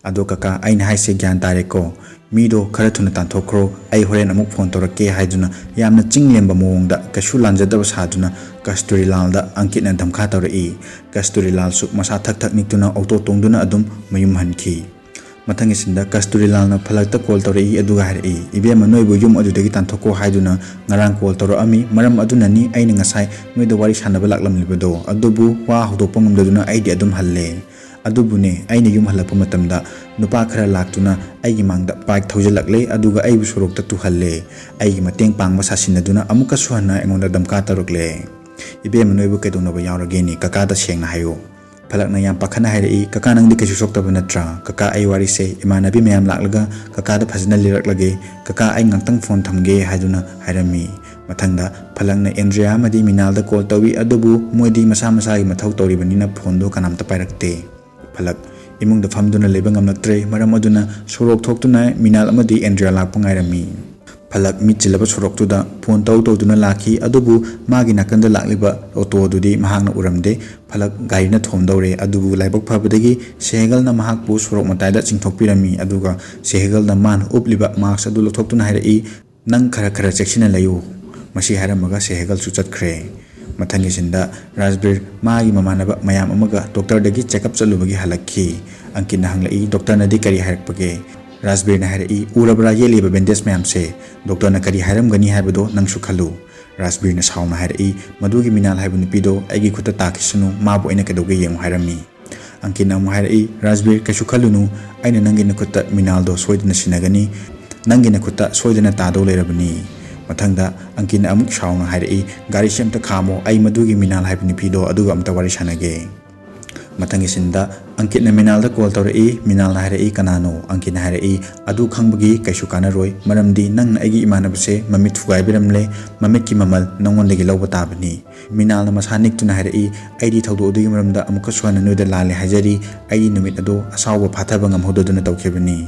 ꯑꯗꯣ ꯀꯀꯥ, ꯑꯩꯅ ꯍꯥꯏꯁꯦ ꯒ꯭ꯌꯥꯟ ꯇꯥꯔꯦꯀꯣ? ꯃꯤꯗꯣ ꯈꯔ ꯊꯨꯅ ꯇꯥꯟꯊꯣꯛꯈ꯭ꯔꯣ, ꯑꯩ ꯍꯣꯔꯦꯟ ꯑꯃꯨꯛ ꯐꯣꯟ ꯇꯧꯔꯛꯀꯦ" ꯍꯥꯏꯗꯨꯅ ꯌꯥꯝꯅ ꯆꯤꯡ ꯂꯦꯝꯕ ꯃꯑꯣꯡꯗ ꯀꯩꯁꯨ ꯂꯥꯟꯖꯗꯕ ꯁꯥꯗꯨꯅ ꯀꯁꯇꯨꯔꯤꯂꯥꯜꯗ ꯑꯪꯀꯤꯠꯅ ꯙꯝꯈꯥ ꯇꯧꯔꯛꯏ꯫ ꯀꯁꯇꯨꯔꯤꯂꯥꯜꯁꯨ ꯃꯁꯥ ꯊꯛ ꯊꯛ ꯅꯤꯛꯇꯨꯅ ꯑꯣꯇꯣ ꯇꯣꯡꯗꯨꯅ ꯑꯗꯨꯝ ꯃꯌꯨꯝ ꯍꯟꯈꯤ꯫ ꯃꯊꯪꯒꯤ ꯁꯤꯟꯗ ꯀꯁꯇꯨꯔꯤꯂꯥꯜꯅ ꯐꯂꯛꯇ ꯀꯣꯜ ꯇꯧꯔꯛꯏ, ꯑꯗꯨꯒ ꯍꯥꯏꯔꯛꯏ, "ꯏꯕꯦꯝꯃ, ꯅꯣꯏꯕꯨ ꯌꯨꯝ ꯑꯗꯨꯗꯒꯤ ꯇꯥꯟꯊꯣꯛꯀꯣ ꯍꯥꯏꯗꯨꯅ ꯉꯔꯥꯡ ꯀꯣꯜ ꯇꯧꯔꯛꯑꯝꯃꯤ꯫ ꯃꯔꯝ ꯑꯗꯨꯅꯅꯤ ꯑꯩꯅ ꯉꯁꯥꯏ ꯅꯣꯏꯗ ꯋꯥꯔꯤ ꯁꯥꯟꯅꯕ ꯂꯥꯛꯂꯝꯂꯤꯕꯗꯣ꯫ ꯑꯗꯨꯕꯨ ꯋꯥ ꯍꯧꯗꯣꯛꯄ ꯉꯝꯗꯗꯨꯅ ꯑꯩꯗꯤ ꯑꯗꯨꯝ ꯍꯜꯂꯦ꯫ ꯑꯗꯨꯕꯨꯅꯦ, ꯑꯩꯅ ꯌꯨꯝ ꯍꯜꯂꯛꯄ ꯃꯇꯝꯗ ꯅꯨꯄꯥ ꯈꯔ ꯂꯥꯛꯇꯨꯅ ꯑꯩꯒꯤ ꯃꯥꯡꯗ ꯕꯥꯏꯛ ꯊꯧꯖꯤꯜꯂꯛꯂꯦ, ꯑꯗꯨꯒ ꯑꯩꯕꯨ ꯁꯣꯔꯣꯛꯇ ꯇꯨꯍꯜꯂꯦ꯫ ꯑꯩꯒꯤ ꯃꯇꯦꯡ ꯄꯥꯡꯕ ꯁꯥꯁꯤꯟꯅꯗꯨꯅ ꯑꯃꯨꯛꯀꯁꯨ ꯍꯟꯅ ꯑꯩꯉꯣꯟꯗ ꯙꯝꯀꯥ ꯇꯧꯔꯛꯂꯦ꯫ ꯏꯕꯦꯝꯃ, ꯅꯣꯏꯕꯨ ꯀꯩꯗꯧꯅꯕ ꯌꯥꯎꯔꯒꯦꯅꯦ? ꯀꯀꯥꯗ ꯁꯦꯡꯅ ꯍꯥꯏꯌꯨ"꯫ ꯐꯂꯛꯅ ꯌꯥꯝ ꯄꯥꯈꯠꯅ ꯍꯥꯏꯔꯛꯏ, "ꯀꯀꯥ, ꯅꯪꯗꯤ ꯀꯩꯁꯨ ꯁꯣꯛꯇꯕ ꯅꯠꯇ꯭ꯔꯥ? ꯀꯀꯥ, ꯑꯩ ꯋꯥꯔꯤꯁꯦ ꯏꯃꯥꯟꯅꯕꯤ ꯃꯌꯥꯝ ꯂꯥꯛꯂꯒ ꯀꯀꯥꯗ ꯐꯖꯅ ꯂꯤꯔꯛꯂꯒꯦ꯫ ꯀꯀꯥ, ꯑꯩ ꯉꯥꯛꯇꯪ ꯐꯣꯟ ꯊꯝꯒꯦ" ꯍꯥꯏꯗꯨꯅ ꯍꯥꯏꯔꯝꯃꯤ꯫ ꯃꯊꯪꯗ ꯐꯂꯛꯅ ꯑꯦꯟꯗ꯭ꯔꯤꯌꯥ ꯑꯃꯗꯤ ꯃꯤꯅꯥꯜꯗ ꯀꯣꯜ ꯇꯧꯏ, ꯑꯗꯨꯕꯨ ꯃꯣꯏꯗꯤ ꯃꯁꯥ ꯃꯁꯥꯒꯤ ꯃꯊꯧ ꯇꯧꯔꯤꯕꯅꯤꯅ ꯐꯣꯟꯗꯣ ꯀꯅꯥꯝꯇ ꯄꯥꯏꯔꯛꯇꯦ꯫ ꯐꯂꯛ ꯏꯃꯨꯡꯗ ꯐꯝꯗꯨꯅ ꯂꯩꯕ ꯉꯝꯂꯛꯇ꯭ꯔꯦ, ꯃꯔꯝ ꯑꯗꯨꯅ ꯁꯣꯔꯣꯛ ꯊꯣꯛꯇꯨꯅ ꯃꯤꯅꯥꯜ ꯑꯃꯗꯤ ꯑꯦꯟꯗ꯭ꯔꯤꯌꯥ ꯂꯥꯛꯄ ꯉꯥꯏꯔꯝꯃꯤ꯫ ꯐꯂꯛ ꯃꯤꯠ ꯆꯤꯜꯂꯕ ꯁꯣꯔꯣꯛꯇꯨꯗ ꯐꯣꯟ ꯇꯧ ꯇꯧꯗꯨꯅ ꯂꯥꯛꯈꯤ, ꯑꯗꯨꯕꯨ ꯃꯥꯒꯤ ꯅꯥꯀꯟꯗ ꯂꯥꯛꯂꯤꯕ ꯑꯣꯇꯣ ꯑꯗꯨꯗꯤ ꯃꯍꯥꯛꯅ ꯎꯔꯝꯗꯦ꯫ ꯐꯂꯛ ꯒꯥꯔꯤꯅ ꯊꯣꯝꯗꯧꯔꯦ, ꯑꯗꯨꯕꯨ ꯂꯥꯏꯕꯛ ꯐꯕꯗꯒꯤ ꯁꯦꯍꯒꯜꯅ ꯃꯍꯥꯛꯄꯨ ꯁꯣꯔꯣꯛ ꯃꯇꯥꯏꯗ ꯆꯤꯡꯊꯣꯛꯄꯤꯔꯝꯃꯤ, ꯑꯗꯨꯒ ꯁꯦꯍꯒꯜꯅ ꯃꯥꯅ ꯎꯞꯂꯤꯕ ꯃꯥꯛꯁ ꯑꯗꯨ ꯂꯧꯊꯣꯛꯇꯨꯅ ꯍꯥꯏꯔꯛꯏ, "ꯅꯪ ꯈꯔ ꯈꯔ ꯆꯦꯛꯁꯤꯟꯅ ꯂꯩꯌꯨ"꯫ ꯃꯁꯤ ꯍꯥꯏꯔꯝꯃꯒ ꯁꯦꯍꯒꯜꯁꯨ ꯆꯠꯈ꯭ꯔꯦ꯫ ꯃꯊꯪꯒꯤ ꯁꯤꯟꯗ ꯔꯥꯖꯕꯤꯔ ꯃꯥꯒꯤ ꯃꯃꯥꯟꯅꯕ ꯃꯌꯥꯝ ꯑꯃꯒ ꯗꯣꯛꯇꯔꯗꯒꯤ ꯆꯦꯛꯑꯞ ꯆꯠꯂꯨꯕꯒꯤ ꯍꯜꯂꯛꯈꯤ꯫ ꯑꯪꯀꯤꯠꯅ ꯍꯪꯂꯛꯏ, "ꯗꯣꯛꯇꯔꯅꯗꯤ ꯀꯔꯤ ꯍꯥꯏꯔꯛꯄꯒꯦ?" ꯔꯥꯖꯕꯤꯔꯅ ꯍꯥꯏꯔꯛꯏ, "ꯎꯔꯕ꯭ꯔꯥ ꯌꯦꯠꯂꯤꯕ ꯕꯦꯟꯗꯦꯖ ꯃꯌꯥꯝꯁꯦ? ꯗꯣꯛꯇꯔꯅ ꯀꯔꯤ ꯍꯥꯏꯔꯝꯒꯅꯤ ꯍꯥꯏꯕꯗꯣ ꯅꯪꯁꯨ ꯈꯜꯂꯨ꯫" ꯔꯥꯖꯕꯤꯔꯅ ꯁꯥꯎꯅ ꯍꯥꯏꯔꯛꯏ, "ꯃꯗꯨꯒꯤ ꯃꯤꯅꯥꯜ ꯍꯥꯏꯕ ꯅꯨꯄꯤꯗꯣ ꯑꯩꯒꯤ ꯈꯨꯠꯇ ꯇꯥꯈꯤꯁꯅꯨ, ꯃꯥꯕꯨ ꯑꯩꯅ ꯀꯩꯗꯧꯒꯦ ꯌꯦꯡꯉꯨ ꯍꯥꯏꯔꯝꯃꯤ꯫" ꯑꯪꯀꯤꯠꯅ ꯑꯃꯨꯛ ꯍꯥꯏꯔꯛꯏ, "ꯔꯥꯖꯕꯤꯔ, ꯀꯩꯁꯨ ꯈꯜꯂꯨꯅꯨ, ꯑꯩꯅ ꯅꯪꯒꯤ ꯅꯈꯨꯠꯇ ꯃꯤꯅꯥꯜꯗꯣ ꯁꯣꯏꯗꯅ ꯁꯤꯟꯅꯒꯅꯤ꯫ ꯅꯪꯒꯤ ꯅꯈꯨꯠꯇ ꯁꯣꯏꯗꯅ ꯇꯥꯗꯧ ꯂꯩꯔꯕꯅꯤ꯫" ꯃꯊꯪꯗ ꯑꯪꯀꯤꯠꯅ ꯑꯃꯨꯛ ꯁꯥꯎꯅ ꯍꯥꯏꯔꯛꯏ, "ꯒꯥꯔꯤꯁꯦ ꯑꯝꯇ ꯈꯥꯝꯃꯣ, ꯑꯩ ꯃꯗꯨꯒꯤ ꯃꯤꯅꯥꯜ ꯍꯥꯏꯕ ꯅꯨꯄꯤꯗꯣ ꯑꯗꯨꯒ ꯑꯝꯇ ꯋꯥꯔꯤ ꯁꯥꯟꯅꯒꯦ꯫" ꯃꯊꯪꯒꯤ ꯁꯤꯟꯗ ꯑꯪꯀꯤꯠꯅ ꯃꯤꯅꯥꯜꯗ ꯀꯣꯜ ꯇꯧꯔꯛꯏ꯫ ꯃꯤꯅꯥꯜꯅ ꯍꯥꯏꯔꯛꯏ, "ꯀꯅꯥꯅꯣ?" ꯑꯪꯀꯤꯠꯅ ꯍꯥꯏꯔꯛꯏ, "ꯑꯗꯨ ꯈꯪꯕꯒꯤ ꯀꯩꯁꯨ ꯀꯥꯟꯅꯔꯣꯏ, ꯃꯔꯝꯗꯤ ꯅꯪꯅ ꯑꯩꯒꯤ ꯏꯃꯥꯟꯅꯕꯁꯦ ꯃꯃꯤꯠ ꯊꯨꯒꯥꯏꯕꯤꯔꯝꯂꯦ, ꯃꯃꯤꯠꯀꯤ ꯃꯃꯜ ꯅꯪꯉꯣꯟꯗꯒꯤ ꯂꯧꯕ ꯇꯥꯕꯅꯤ꯫" ꯃꯤꯅꯥꯜꯅ ꯃꯁꯥ ꯅꯤꯛꯇꯨꯅ ꯍꯥꯏꯔꯛꯏ, "ꯑꯩꯗꯤ ꯊꯧꯗꯣꯛ ꯑꯗꯨꯒꯤ ꯃꯔꯝꯗ ꯑꯃꯨꯛꯀꯁꯨ ꯍꯟꯅ ꯅꯣꯏꯗ ꯂꯥꯜꯂꯦ ꯍꯥꯏꯖꯔꯤ, ꯑꯩꯗꯤ ꯅꯨꯃꯤꯠ ꯑꯗꯣ ꯑꯁꯥꯎꯕ ꯐꯥꯊꯕ ꯉꯝꯍꯧꯗꯗꯨꯅ ꯇꯧꯈꯤꯕꯅꯤ꯫"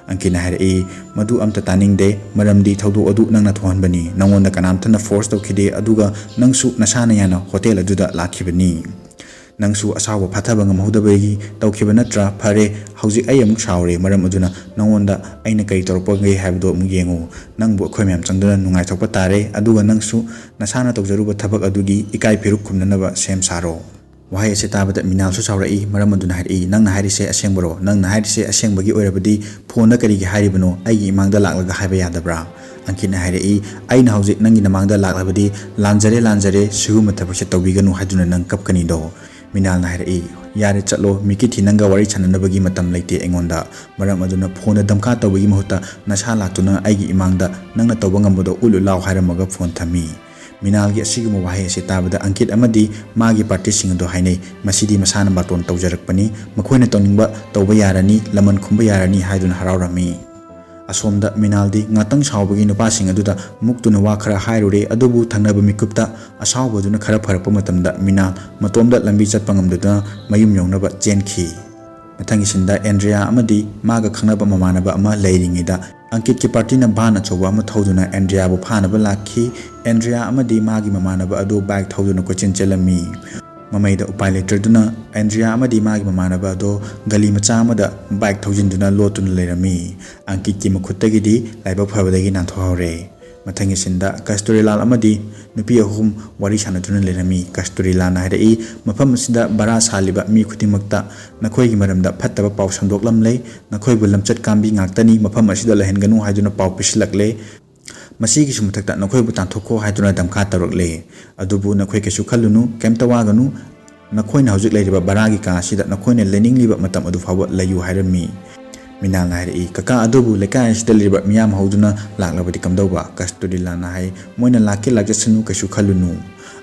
ꯑꯪꯀꯤꯠꯅ ꯍꯥꯏꯔꯛꯏ, "ꯃꯗꯨ ꯑꯝꯇ ꯇꯥꯅꯤꯡꯗꯦ, ꯃꯔꯝꯗꯤ ꯊꯧꯗꯣꯛ ꯑꯗꯨ ꯅꯪꯅ ꯊꯣꯛꯍꯟꯕꯅꯤ, ꯅꯪꯉꯣꯟꯗ ꯀꯅꯥꯝꯇꯅ ꯐꯣꯔꯁ ꯇꯧꯈꯤꯗꯦ, ꯑꯗꯨꯒ ꯅꯪꯁꯨ ꯅꯁꯥꯅ ꯌꯥꯅ ꯍꯣꯇꯦꯜ ꯑꯗꯨꯗ ꯂꯥꯛꯈꯤꯕꯅꯤ꯫ ꯅꯪꯁꯨ ꯑꯁꯥꯎꯕ ꯐꯥꯊꯕ ꯉꯝꯍꯧꯗꯕꯒꯤ ꯇꯧꯈꯤꯕ ꯅꯠꯇ꯭ꯔꯥ? ꯐꯔꯦ, ꯍꯧꯖꯤꯛ ꯑꯩ ꯑꯃꯨꯛ ꯁꯥꯎꯔꯦ, ꯃꯔꯝ ꯑꯗꯨꯅ ꯅꯪꯉꯣꯟꯗ ꯑꯩꯅ ꯀꯔꯤ ꯇꯧꯔꯛꯄꯒꯦ ꯍꯥꯏꯕꯗꯣ ꯑꯃꯨꯛ ꯌꯦꯡꯉꯨ꯫ ꯅꯪꯕꯨ ꯑꯩꯈꯣꯏ ꯃꯌꯥꯝ ꯆꯪꯗꯨꯅ ꯅꯨꯡꯉꯥꯏꯊꯣꯛꯄ ꯇꯥꯔꯦ, ꯑꯗꯨꯒ ꯅꯪꯁꯨ ꯅꯁꯥꯅ ꯇꯧꯖꯔꯨꯕ ꯊꯕꯛ ꯑꯗꯨꯒꯤ ꯏꯀꯥꯏ ꯐꯤꯔꯨꯛ ꯈꯨꯝꯅꯅꯕ ꯁꯦꯝ ꯁꯥꯔꯣ꯫" ꯋꯥꯍꯩ ꯑꯁꯤ ꯇꯥꯕꯗ ꯃꯤꯅꯥꯜꯁꯨ ꯁꯥꯎꯔꯛꯏ꯫ ꯃꯔꯝ ꯑꯗꯨꯅ ꯍꯥꯏꯔꯛꯏ, "ꯅꯪꯅ ꯍꯥꯏꯔꯤꯁꯦ ꯑꯁꯦꯡꯕꯔꯣ? ꯅꯪꯅ ꯍꯥꯏꯔꯤꯁꯦ ꯑꯁꯦꯡꯕꯒꯤ ꯑꯣꯏꯔꯕꯗꯤ ꯐꯣꯟꯗ ꯀꯔꯤꯒꯤ ꯍꯥꯏꯔꯤꯕꯅꯣ? ꯑꯩꯒꯤ ꯏꯃꯥꯡꯗ ꯂꯥꯛꯂꯒ ꯍꯥꯏꯕ ꯌꯥꯗꯕ꯭ꯔꯥ?" ꯑꯪꯀꯤꯠꯅ ꯍꯥꯏꯔꯛꯏ, "ꯑꯩꯅ ꯍꯧꯖꯤꯛ ꯅꯪꯒꯤ ꯅꯃꯥꯡꯗ ꯂꯥꯛꯂꯕꯗꯤ, 'ꯂꯥꯟꯖꯔꯦ, ꯂꯥꯟꯖꯔꯦ, ꯁꯤꯒꯨꯝꯕ ꯊꯕꯛꯁꯦ ꯇꯧꯕꯤꯒꯅꯨ' ꯍꯥꯏꯗꯨꯅ ꯅꯪ ꯀꯞꯀꯅꯤꯗꯣ꯫" ꯃꯤꯅꯥꯜꯅ ꯍꯥꯏꯔꯛꯏ, "ꯌꯥꯔꯦ, ꯆꯠꯂꯣ, ꯃꯤꯀꯤꯊꯤ ꯅꯪꯒ ꯋꯥꯔꯤ ꯁꯥꯟꯅꯅꯕꯒꯤ ꯃꯇꯝ ꯂꯩꯇꯦ ꯑꯩꯉꯣꯟꯗ꯫ ꯃꯔꯝ ꯑꯗꯨꯅ ꯐꯣꯟꯗ ꯗꯝꯀꯥ ꯇꯧꯕꯒꯤ ꯃꯍꯨꯠꯇ ꯅꯁꯥ ꯂꯥꯛꯇꯨꯅ ꯑꯩꯒꯤ ꯏꯃꯥꯡꯗ ꯅꯪꯅ ꯇꯧꯕ ꯉꯝꯕꯗꯣ ꯎꯠꯂꯨ ꯂꯥꯎ" ꯍꯥꯏꯔꯝꯃꯒ ꯐꯣꯟ ꯊꯝꯃꯤ꯫ ꯃꯤꯅꯥꯜꯒꯤ ꯑꯁꯤꯒꯨꯝꯕ ꯋꯥꯍꯩ ꯑꯁꯤ ꯇꯥꯕꯗ ꯑꯪꯀꯤꯠ ꯑꯃꯗꯤ ꯃꯥꯒꯤ ꯄꯥꯔꯇꯤꯁꯤꯡ ꯑꯗꯨ ꯍꯥꯏꯅꯩ, "ꯃꯁꯤꯗꯤ ꯃꯁꯥꯅ ꯕꯥꯇꯣꯟ ꯇꯧꯖꯔꯛꯄꯅꯤ, ꯃꯈꯣꯏꯅ ꯇꯧꯅꯤꯡꯕ ꯇꯧꯕ ꯌꯥꯔꯅꯤ, ꯂꯃꯟ ꯈꯨꯝꯕ ꯌꯥꯔꯅꯤ" ꯍꯥꯏꯗꯨꯅ ꯍꯔꯥꯎꯔꯝꯃꯤ꯫ ꯑꯁꯣꯝꯗ ꯃꯤꯅꯥꯜꯗꯤ ꯉꯥꯛꯇꯪ ꯁꯥꯎꯕꯒꯤ ꯅꯨꯄꯥꯁꯤꯡ ꯑꯗꯨꯗ ꯃꯨꯛꯇꯨꯅ ꯋꯥ ꯈꯔ ꯍꯥꯏꯔꯨꯔꯦ, ꯑꯗꯨꯕꯨ ꯊꯪꯅꯕ ꯃꯤꯀꯨꯞꯇ ꯑꯁꯥꯎꯕꯗꯨꯅ ꯈꯔ ꯐꯔꯛꯄ ꯃꯇꯝꯗ ꯃꯤꯅꯥꯜ ꯃꯇꯣꯝꯗ ꯂꯝꯕꯤ ꯆꯠꯄ ꯉꯝꯗꯗꯨꯅ ꯃꯌꯨꯝ ꯌꯧꯅꯕ ꯆꯦꯟꯈꯤ꯫ ꯃꯊꯪꯒꯤ ꯁꯤꯟꯗ ꯑꯦꯟꯗ꯭ꯔꯤꯌꯥ ꯑꯃꯗꯤ ꯃꯥꯒ ꯈꯪꯅꯕ ꯃꯃꯥꯟꯅꯕ ꯑꯃ ꯂꯩꯔꯤꯉꯩꯗ ꯑꯪꯀꯤꯠꯀꯤ ꯄꯥꯔꯇꯤꯅ ꯚꯥꯟ ꯑꯆꯧꯕ ꯑꯃ ꯊꯧꯗꯨꯅ ꯑꯦꯟꯗ꯭ꯔꯤꯌꯥꯕꯨ ꯐꯥꯅꯕ ꯂꯥꯛꯈꯤ꯫ ꯑꯦꯟꯗ꯭ꯔꯤꯌꯥ ꯑꯃꯗꯤ ꯃꯥꯒꯤ ꯃꯃꯥꯟꯅꯕ ꯑꯗꯨ ꯕꯥꯏꯛ ꯊꯧꯗꯨꯅ ꯀꯣꯏꯆꯦꯟ ꯆꯦꯜꯂꯝꯃꯤ꯫ ꯃꯃꯩꯗ ꯎꯄꯥꯏ ꯂꯩꯇ꯭ꯔꯗꯨꯅ ꯑꯦꯟꯗ꯭ꯔꯤꯌꯥ ꯑꯃꯗꯤ ꯃꯥꯒꯤ ꯃꯃꯥꯟꯅꯕ ꯑꯗꯣ ꯒꯂꯤ ꯃꯆꯥ ꯑꯃꯗ ꯕꯥꯏꯛ ꯊꯧꯖꯤꯟꯗꯨꯅ ꯂꯣꯠꯇꯨꯅ ꯂꯩꯔꯝꯃꯤ꯫ ꯑꯪꯀꯤꯠꯀꯤ ꯃꯈꯨꯠꯇꯒꯤꯗꯤ ꯂꯥꯏꯕꯛ ꯐꯕꯗꯒꯤ ꯅꯥꯟꯊꯣꯛꯍꯧꯔꯦ꯫ ꯃꯊꯪꯒꯤ ꯁꯤꯟꯗ ꯀꯁꯇꯨꯔꯤꯂꯥꯜ ꯑꯃꯗꯤ ꯅꯨꯄꯤ ꯑꯍꯨꯝ ꯋꯥꯔꯤ ꯁꯥꯟꯅꯗꯨꯅ ꯂꯩꯔꯝꯃꯤ꯫ ꯀꯁꯇꯨꯔꯤꯂꯥꯜꯅ ꯍꯥꯏꯔꯛꯏ, "ꯃꯐꯝ ꯑꯁꯤꯗ ꯚꯔꯥ ꯁꯥꯜꯂꯤꯕ ꯃꯤ ꯈꯨꯗꯤꯡꯃꯛꯇ ꯅꯈꯣꯏꯒꯤ ꯃꯔꯝꯗ ꯐꯠꯇꯕ ꯄꯥꯎ ꯁꯟꯗꯣꯛꯂꯝꯂꯦ꯫ ꯅꯈꯣꯏꯕꯨ ꯂꯝꯆꯠ ꯀꯥꯝꯕꯤ ꯉꯥꯛꯇꯅꯤ, ꯃꯐꯝ ꯑꯁꯤꯗ ꯂꯩꯍꯟꯒꯅꯨ ꯍꯥꯏꯗꯨꯅ ꯄꯥꯎ ꯄꯤꯁꯤꯜꯂꯛꯂꯦ꯫ ꯃꯁꯤꯒꯤꯁꯨ ꯃꯊꯛꯇ ꯅꯈꯣꯏꯕꯨ ꯇꯥꯟꯊꯣꯛꯈꯣ ꯍꯥꯏꯗꯨꯅ ꯙꯝꯈꯥ ꯇꯧꯔꯛꯂꯦ꯫ ꯑꯗꯨꯕꯨ ꯅꯈꯣꯏ ꯀꯩꯁꯨ ꯈꯜꯂꯨꯅꯨ, ꯀꯩꯝꯇ ꯋꯥꯒꯅꯨ꯫ ꯅꯈꯣꯏꯅ ꯍꯧꯖꯤꯛ ꯂꯩꯔꯤꯕ ꯚꯔꯥꯒꯤ ꯀꯥ ꯑꯁꯤꯗ ꯅꯈꯣꯏꯅ ꯂꯩꯅꯤꯡꯂꯤꯕ ꯃꯇꯝ ꯑꯗꯨ ꯐꯥꯎꯕ ꯂꯩꯌꯨ" ꯍꯥꯏꯔꯝꯃꯤ꯫ ꯃꯤꯅꯥꯜꯅ ꯍꯥꯏꯔꯛꯏ, "ꯀꯀꯥ, ꯑꯗꯨꯕꯨ ꯂꯩꯀꯥꯏ ꯑꯁꯤꯗ ꯂꯩꯔꯤꯕ ꯃꯤꯌꯥꯝ ꯍꯧꯗꯨꯅ ꯂꯥꯛꯂꯕꯗꯤ ꯀꯝꯗꯧꯕ?" ꯀꯁꯇꯨꯔꯤꯂꯥꯜꯅ ꯍꯥꯏ, "ꯃꯣꯏꯅ ꯂꯥꯛꯀꯦ ꯂꯥꯛꯆꯁꯅꯨ, ꯀꯩꯁꯨ ꯈꯜꯂꯨꯅꯨ꯫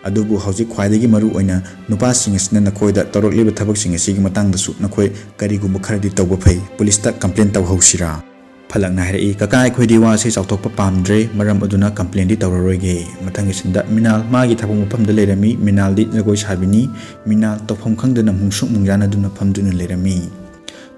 ꯑꯗꯨꯕꯨ ꯍꯧꯖꯤꯛ ꯈ꯭ꯋꯥꯏꯗꯒꯤ ꯃꯔꯨ ꯑꯣꯏꯅ ꯅꯨꯄꯥꯁꯤꯡ ꯑꯁꯤꯅ ꯅꯈꯣꯏꯗ ꯇꯧꯔꯛꯂꯤꯕ ꯊꯕꯛꯁꯤꯡ ꯑꯁꯤꯒꯤ ꯃꯇꯥꯡꯗꯁꯨ ꯅꯈꯣꯏ ꯀꯔꯤꯒꯨꯝꯕ ꯈꯔꯗꯤ ꯇꯧꯕ ꯐꯩ꯫ ꯄꯨꯂꯤꯁꯇ ꯀꯝꯄ꯭ꯂꯦꯟ ꯇꯧꯍꯧꯁꯤꯔꯥ?" ꯐꯂꯛꯅ ꯍꯥꯏꯔꯛꯏ, "ꯀꯀꯥ, ꯑꯩꯈꯣꯏꯗꯤ ꯋꯥꯁꯦ ꯆꯥꯎꯊꯣꯛꯄ ꯄꯥꯝꯗ꯭ꯔꯦ, ꯃꯔꯝ ꯑꯗꯨꯅ ꯀꯝꯄ꯭ꯂꯦꯟꯗꯤ ꯇꯧꯔꯔꯣꯏꯒꯦ꯫" ꯃꯊꯪꯒꯤ ꯁꯤꯟꯗ ꯃꯤꯅꯥꯜ ꯃꯥꯒꯤ ꯊꯕꯛ ꯃꯐꯝꯗ ꯂꯩꯔꯝꯃꯤ꯫ ꯃꯤꯅꯥꯜꯗꯤ ꯖꯒꯣꯏ ꯁꯥꯕꯤꯅꯤ꯫ ꯃꯤꯅꯥꯜ ꯇꯧꯐꯝ ꯈꯪꯗꯅ ꯃꯨꯡꯁꯨꯛ ꯃꯨꯡꯖꯥꯅꯗꯨꯅ ꯐꯝꯗꯨꯅ ꯂꯩꯔꯝꯃꯤ꯫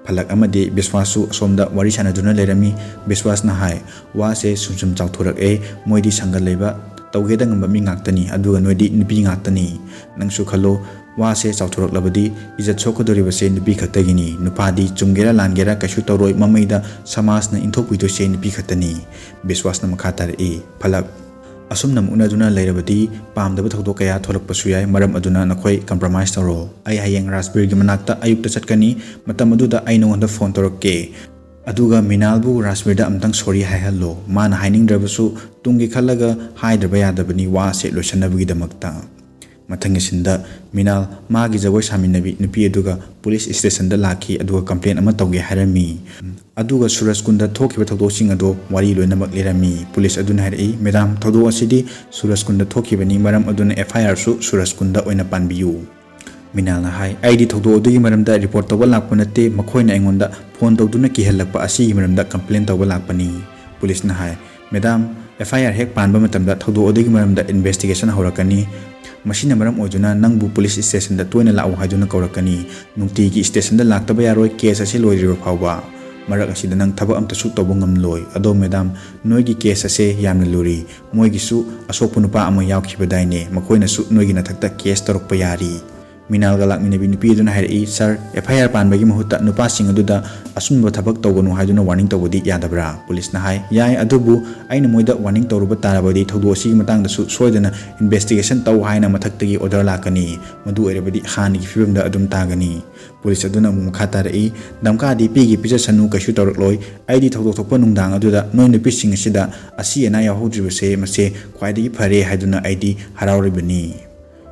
ꯐꯂꯛ ꯑꯃꯗꯤ ꯕꯤꯁꯋꯥꯁꯁꯨ ꯑꯁꯣꯝꯗ ꯋꯥꯔꯤ ꯁꯥꯟꯅꯗꯨꯅ ꯂꯩꯔꯝꯃꯤ꯫ ꯕꯤꯁꯋꯥꯁꯅ ꯍꯥꯏ, "ꯋꯥꯁꯦ ꯁꯨꯝ ꯁꯨꯝ ꯆꯥꯎꯊꯣꯔꯛꯑꯦ꯫ ꯃꯣꯏꯗꯤ ꯁꯪꯒ ꯂꯩꯕ ꯇꯧꯒꯦꯗ ꯉꯝꯕ ꯃꯤ ꯉꯥꯛꯇꯅꯤ, ꯑꯗꯨꯒ ꯅꯣꯏꯗꯤ ꯅꯨꯄꯤ ꯉꯥꯛꯇꯅꯤ꯫ ꯅꯪꯁꯨ ꯈꯜꯂꯣ, ꯋꯥꯁꯦ ꯆꯥꯎꯊꯣꯔꯛꯂꯕꯗꯤ ꯏꯖꯠ ꯁꯣꯛꯀꯗꯧꯔꯤꯕꯁꯦ ꯅꯨꯄꯤ ꯈꯛꯇꯒꯤꯅꯤ꯫ ꯅꯨꯄꯥꯗꯤ ꯆꯨꯝꯒꯦꯔꯥ ꯂꯥꯟꯒꯦꯔꯥ ꯀꯩꯁꯨ ꯇꯧꯔꯣꯏ, ꯃꯃꯩꯗ ꯁꯃꯥꯖꯅ ꯏꯟꯊꯣꯛꯄꯤꯗꯣꯏꯁꯦ ꯅꯨꯄꯤ ꯈꯛꯇꯅꯤ꯫" ꯕꯤꯁꯋꯥꯁꯅ ꯃꯈꯥ ꯇꯥꯔꯛꯏ, "ꯐꯂꯛ, ꯑꯁꯨꯝꯅ ꯃꯨꯛꯅꯗꯨꯅ ꯂꯩꯔꯕꯗꯤ ꯄꯥꯝꯗꯕ ꯊꯧꯗꯣꯛ ꯀꯌꯥ ꯊꯣꯛꯂꯛꯄꯁꯨ ꯌꯥꯏ, ꯃꯔꯝ ꯑꯗꯨꯅ ꯅꯈꯣꯏ ꯀꯝꯄ꯭ꯔꯣꯃꯥꯏꯁ ꯇꯧꯔꯣ꯫ ꯑꯩ ꯍꯌꯦꯡ ꯔꯥꯖꯕꯤꯔꯒꯤ ꯃꯅꯥꯛꯇ ꯑꯌꯨꯛꯇ ꯆꯠꯀꯅꯤ, ꯃꯇꯝ ꯑꯗꯨꯗ ꯑꯩ ꯅꯉꯣꯟꯗ ꯐꯣꯟ ꯇꯧꯔꯛꯀꯦ꯫ ꯑꯗꯨꯒ ꯃꯤꯅꯥꯜꯕꯨ ꯔꯥꯖꯕꯤꯔꯗ ꯑꯃꯨꯛꯇꯪ ꯁꯣꯔꯤ ꯍꯥꯏꯍꯜꯂꯣ꯫ ꯃꯥꯅ ꯍꯥꯏꯅꯤꯡꯗ꯭ꯔꯕꯁꯨ ꯇꯨꯡꯒꯤ ꯈꯜꯂꯒ ꯍꯥꯏꯗ꯭ꯔꯕ ꯌꯥꯗꯕꯅꯤ, ꯋꯥ ꯑꯁꯦ ꯂꯣꯏꯁꯟꯅꯕꯒꯤꯗꯃꯛꯇ꯫" ꯃꯊꯪꯒꯤ ꯁꯤꯟꯗ ꯃꯤꯅꯥꯜ ꯃꯥꯒꯤ ꯖꯒꯣꯏ ꯁꯥꯃꯤꯟꯅꯕꯤ ꯅꯨꯄꯤ ꯑꯗꯨꯒ ꯄꯨꯂꯤꯁ ꯁ꯭ꯇꯦꯁꯟꯗ ꯂꯥꯛꯈꯤ, ꯑꯗꯨꯒ ꯀꯝꯄ꯭ꯂꯦꯟ ꯑꯃ ꯇꯧꯒꯦ ꯍꯥꯏꯔꯝꯃꯤ꯫ ꯑꯗꯨꯒ ꯁꯨꯔꯖ ꯀꯨꯟꯗ ꯊꯣꯛꯈꯤꯕ ꯊꯧꯗꯣꯛꯁꯤꯡ ꯑꯗꯣ ꯋꯥꯔꯤ ꯂꯣꯏꯅꯃꯛ ꯂꯤꯔꯝꯃꯤ꯫ ꯄꯨꯂꯤꯁ ꯑꯗꯨꯅ ꯍꯥꯏꯔꯛꯏ, "ꯃꯦꯗꯥꯝ, ꯊꯧꯗꯣꯛ ꯑꯁꯤꯗꯤ ꯁꯨꯔꯖ ꯀꯨꯟꯗ ꯊꯣꯛꯈꯤꯕꯅꯤ, ꯃꯔꯝ ꯑꯗꯨꯅ ꯑꯦꯐ ꯑꯥꯏ ꯑꯥꯔꯁꯨ ꯁꯨꯔꯖ ꯀꯨꯟꯗ ꯑꯣꯏꯅ ꯄꯥꯟꯕꯤꯌꯨ꯫" ꯃꯤꯅꯥꯜꯅ ꯍꯥꯏ, "ꯑꯩꯗꯤ ꯊꯧꯗꯣꯛ ꯑꯗꯨꯒꯤ ꯃꯔꯝꯗ ꯔꯤꯄꯣꯔꯠ ꯇꯧꯕ ꯂꯥꯛꯄ ꯅꯠꯇꯦ, ꯃꯈꯣꯏꯅ ꯑꯩꯉꯣꯟꯗ ꯐꯣꯟ ꯇꯧꯗꯨꯅ ꯀꯤꯍꯜꯂꯛꯄ ꯑꯁꯤꯒꯤ ꯃꯔꯝꯗ ꯀꯝꯄ꯭ꯂꯦꯟ ꯇꯧꯕ ꯂꯥꯛꯄꯅꯤ꯫" ꯄꯨꯂꯤꯁꯅ ꯍꯥꯏ, "ꯃꯦꯗꯥꯝ, ꯑꯦꯐ ꯑꯥꯏ ꯑꯥꯔ ꯍꯦꯛ ꯄꯥꯟꯕ ꯃꯇꯝꯗ ꯊꯧꯗꯣꯛ ꯑꯗꯨꯒꯤ ꯃꯔꯝꯗ ꯏꯟꯚꯦꯁꯇꯤꯒꯦꯁꯟ ꯍꯧꯔꯛꯀꯅꯤ꯫ ꯃꯁꯤꯅ ꯃꯔꯝ ꯑꯣꯏꯗꯨꯅ ꯅꯪꯕꯨ ꯄꯨꯂꯤꯁ ꯁ꯭ꯇꯦꯁꯟꯗ ꯇꯣꯏꯅ ꯂꯥꯛꯎ ꯍꯥꯏꯗꯨꯅ ꯀꯧꯔꯛꯀꯅꯤ꯫ ꯅꯨꯡꯇꯤꯒꯤ ꯁ꯭ꯇꯦꯁꯟꯗ ꯂꯥꯛꯇꯕ ꯌꯥꯔꯣꯏ, ꯀꯦꯁ ꯑꯁꯤ ꯂꯣꯏꯗ꯭ꯔꯤꯕ ꯐꯥꯎꯕ꯫ ꯃꯔꯛ ꯑꯁꯤꯗ ꯅꯪ ꯊꯕꯛ ꯑꯝꯇꯁꯨ ꯇꯧꯕ ꯉꯝꯂꯣꯏ꯫ ꯑꯗꯣ ꯃꯦꯗꯥꯝ, ꯅꯣꯏꯒꯤ ꯀꯦꯁ ꯑꯁꯦ ꯌꯥꯝꯅ ꯂꯨꯔꯤ꯫ ꯃꯣꯏꯒꯤꯁꯨ ꯑꯁꯣꯛꯄ ꯅꯨꯄꯥ ꯑꯃ ꯌꯥꯎꯈꯤꯕꯗꯥꯏꯅꯦ? ꯃꯈꯣꯏꯅꯁꯨ ꯅꯣꯏꯒꯤ ꯅꯊꯛꯇ ꯀꯦꯁ ꯇꯧꯔꯛꯄ ꯌꯥꯔꯤ꯫" ꯃꯤꯅꯥꯜꯒ ꯂꯥꯛꯃꯤꯟꯅꯕꯤ ꯅꯨꯄꯤ ꯑꯗꯨꯅ ꯍꯥꯏꯔꯛꯏ, "ꯁꯥꯔ, ꯑꯦꯐ ꯑꯥꯏ ꯑꯥꯔ ꯄꯥꯟꯕꯒꯤ ꯃꯍꯨꯠꯇ ꯅꯨꯄꯥꯁꯤꯡ ꯑꯗꯨꯗ ꯑꯁꯨꯝꯕ ꯊꯕꯛ ꯇꯧꯒꯅꯨ ꯍꯥꯏꯗꯨꯅ ꯋꯥꯔꯅꯤꯡ ꯇꯧꯕꯗꯤ ꯌꯥꯗꯕ꯭ꯔꯥ?" ꯄꯨꯂꯤꯁꯅ ꯍꯥꯏ, "ꯌꯥꯏ, ꯑꯗꯨꯕꯨ ꯑꯩꯅ ꯃꯣꯏꯗ ꯋꯥꯔꯅꯤꯡ ꯇꯧꯔꯨꯕ ꯇꯥꯔꯕꯗꯤ ꯊꯧꯗꯣꯛ ꯑꯁꯤꯒꯤ ꯃꯇꯥꯡꯗꯁꯨ ꯁꯣꯏꯗꯅ ꯏꯟꯚꯦꯁꯇꯤꯒꯦꯁꯟ ꯇꯧ ꯍꯥꯏꯅ ꯃꯊꯛꯇꯒꯤ ꯑꯣꯔꯗꯔ ꯂꯥꯛꯀꯅꯤ꯫ ꯃꯗꯨ ꯑꯣꯏꯔꯕꯗꯤ ꯍꯥꯟꯅꯒꯤ ꯐꯤꯕꯝꯗ ꯑꯗꯨꯝ ꯇꯥꯒꯅꯤ꯫" ꯄꯨꯂꯤꯁ ꯑꯗꯨꯅ ꯑꯃꯨꯛ ꯃꯈꯥ ꯇꯥꯔꯛꯏ, "ꯙꯝꯀꯥꯗꯤ ꯄꯤꯒꯦ ꯄꯤꯖꯁꯅꯨ, ꯀꯩꯁꯨ ꯇꯧꯔꯛꯂꯣꯏ꯫ ꯑꯩꯗꯤ ꯊꯧꯗꯣꯛ ꯊꯣꯛꯄ ꯅꯨꯡꯗꯥꯡ ꯑꯗꯨꯗ ꯅꯣꯏ ꯅꯨꯄꯤꯁꯤꯡ ꯑꯁꯤꯗ ꯑꯁꯤ ꯑꯅꯥ ꯌꯥꯎꯍꯧꯗ꯭ꯔꯤꯕꯁꯦ ꯃꯁꯦ ꯈ꯭ꯋꯥꯏꯗꯒꯤ ꯐꯔꯦ ꯍꯥꯏꯗꯨꯅ ꯑꯩꯗꯤ ꯍꯔꯥꯎꯔꯤꯕꯅꯤ꯫"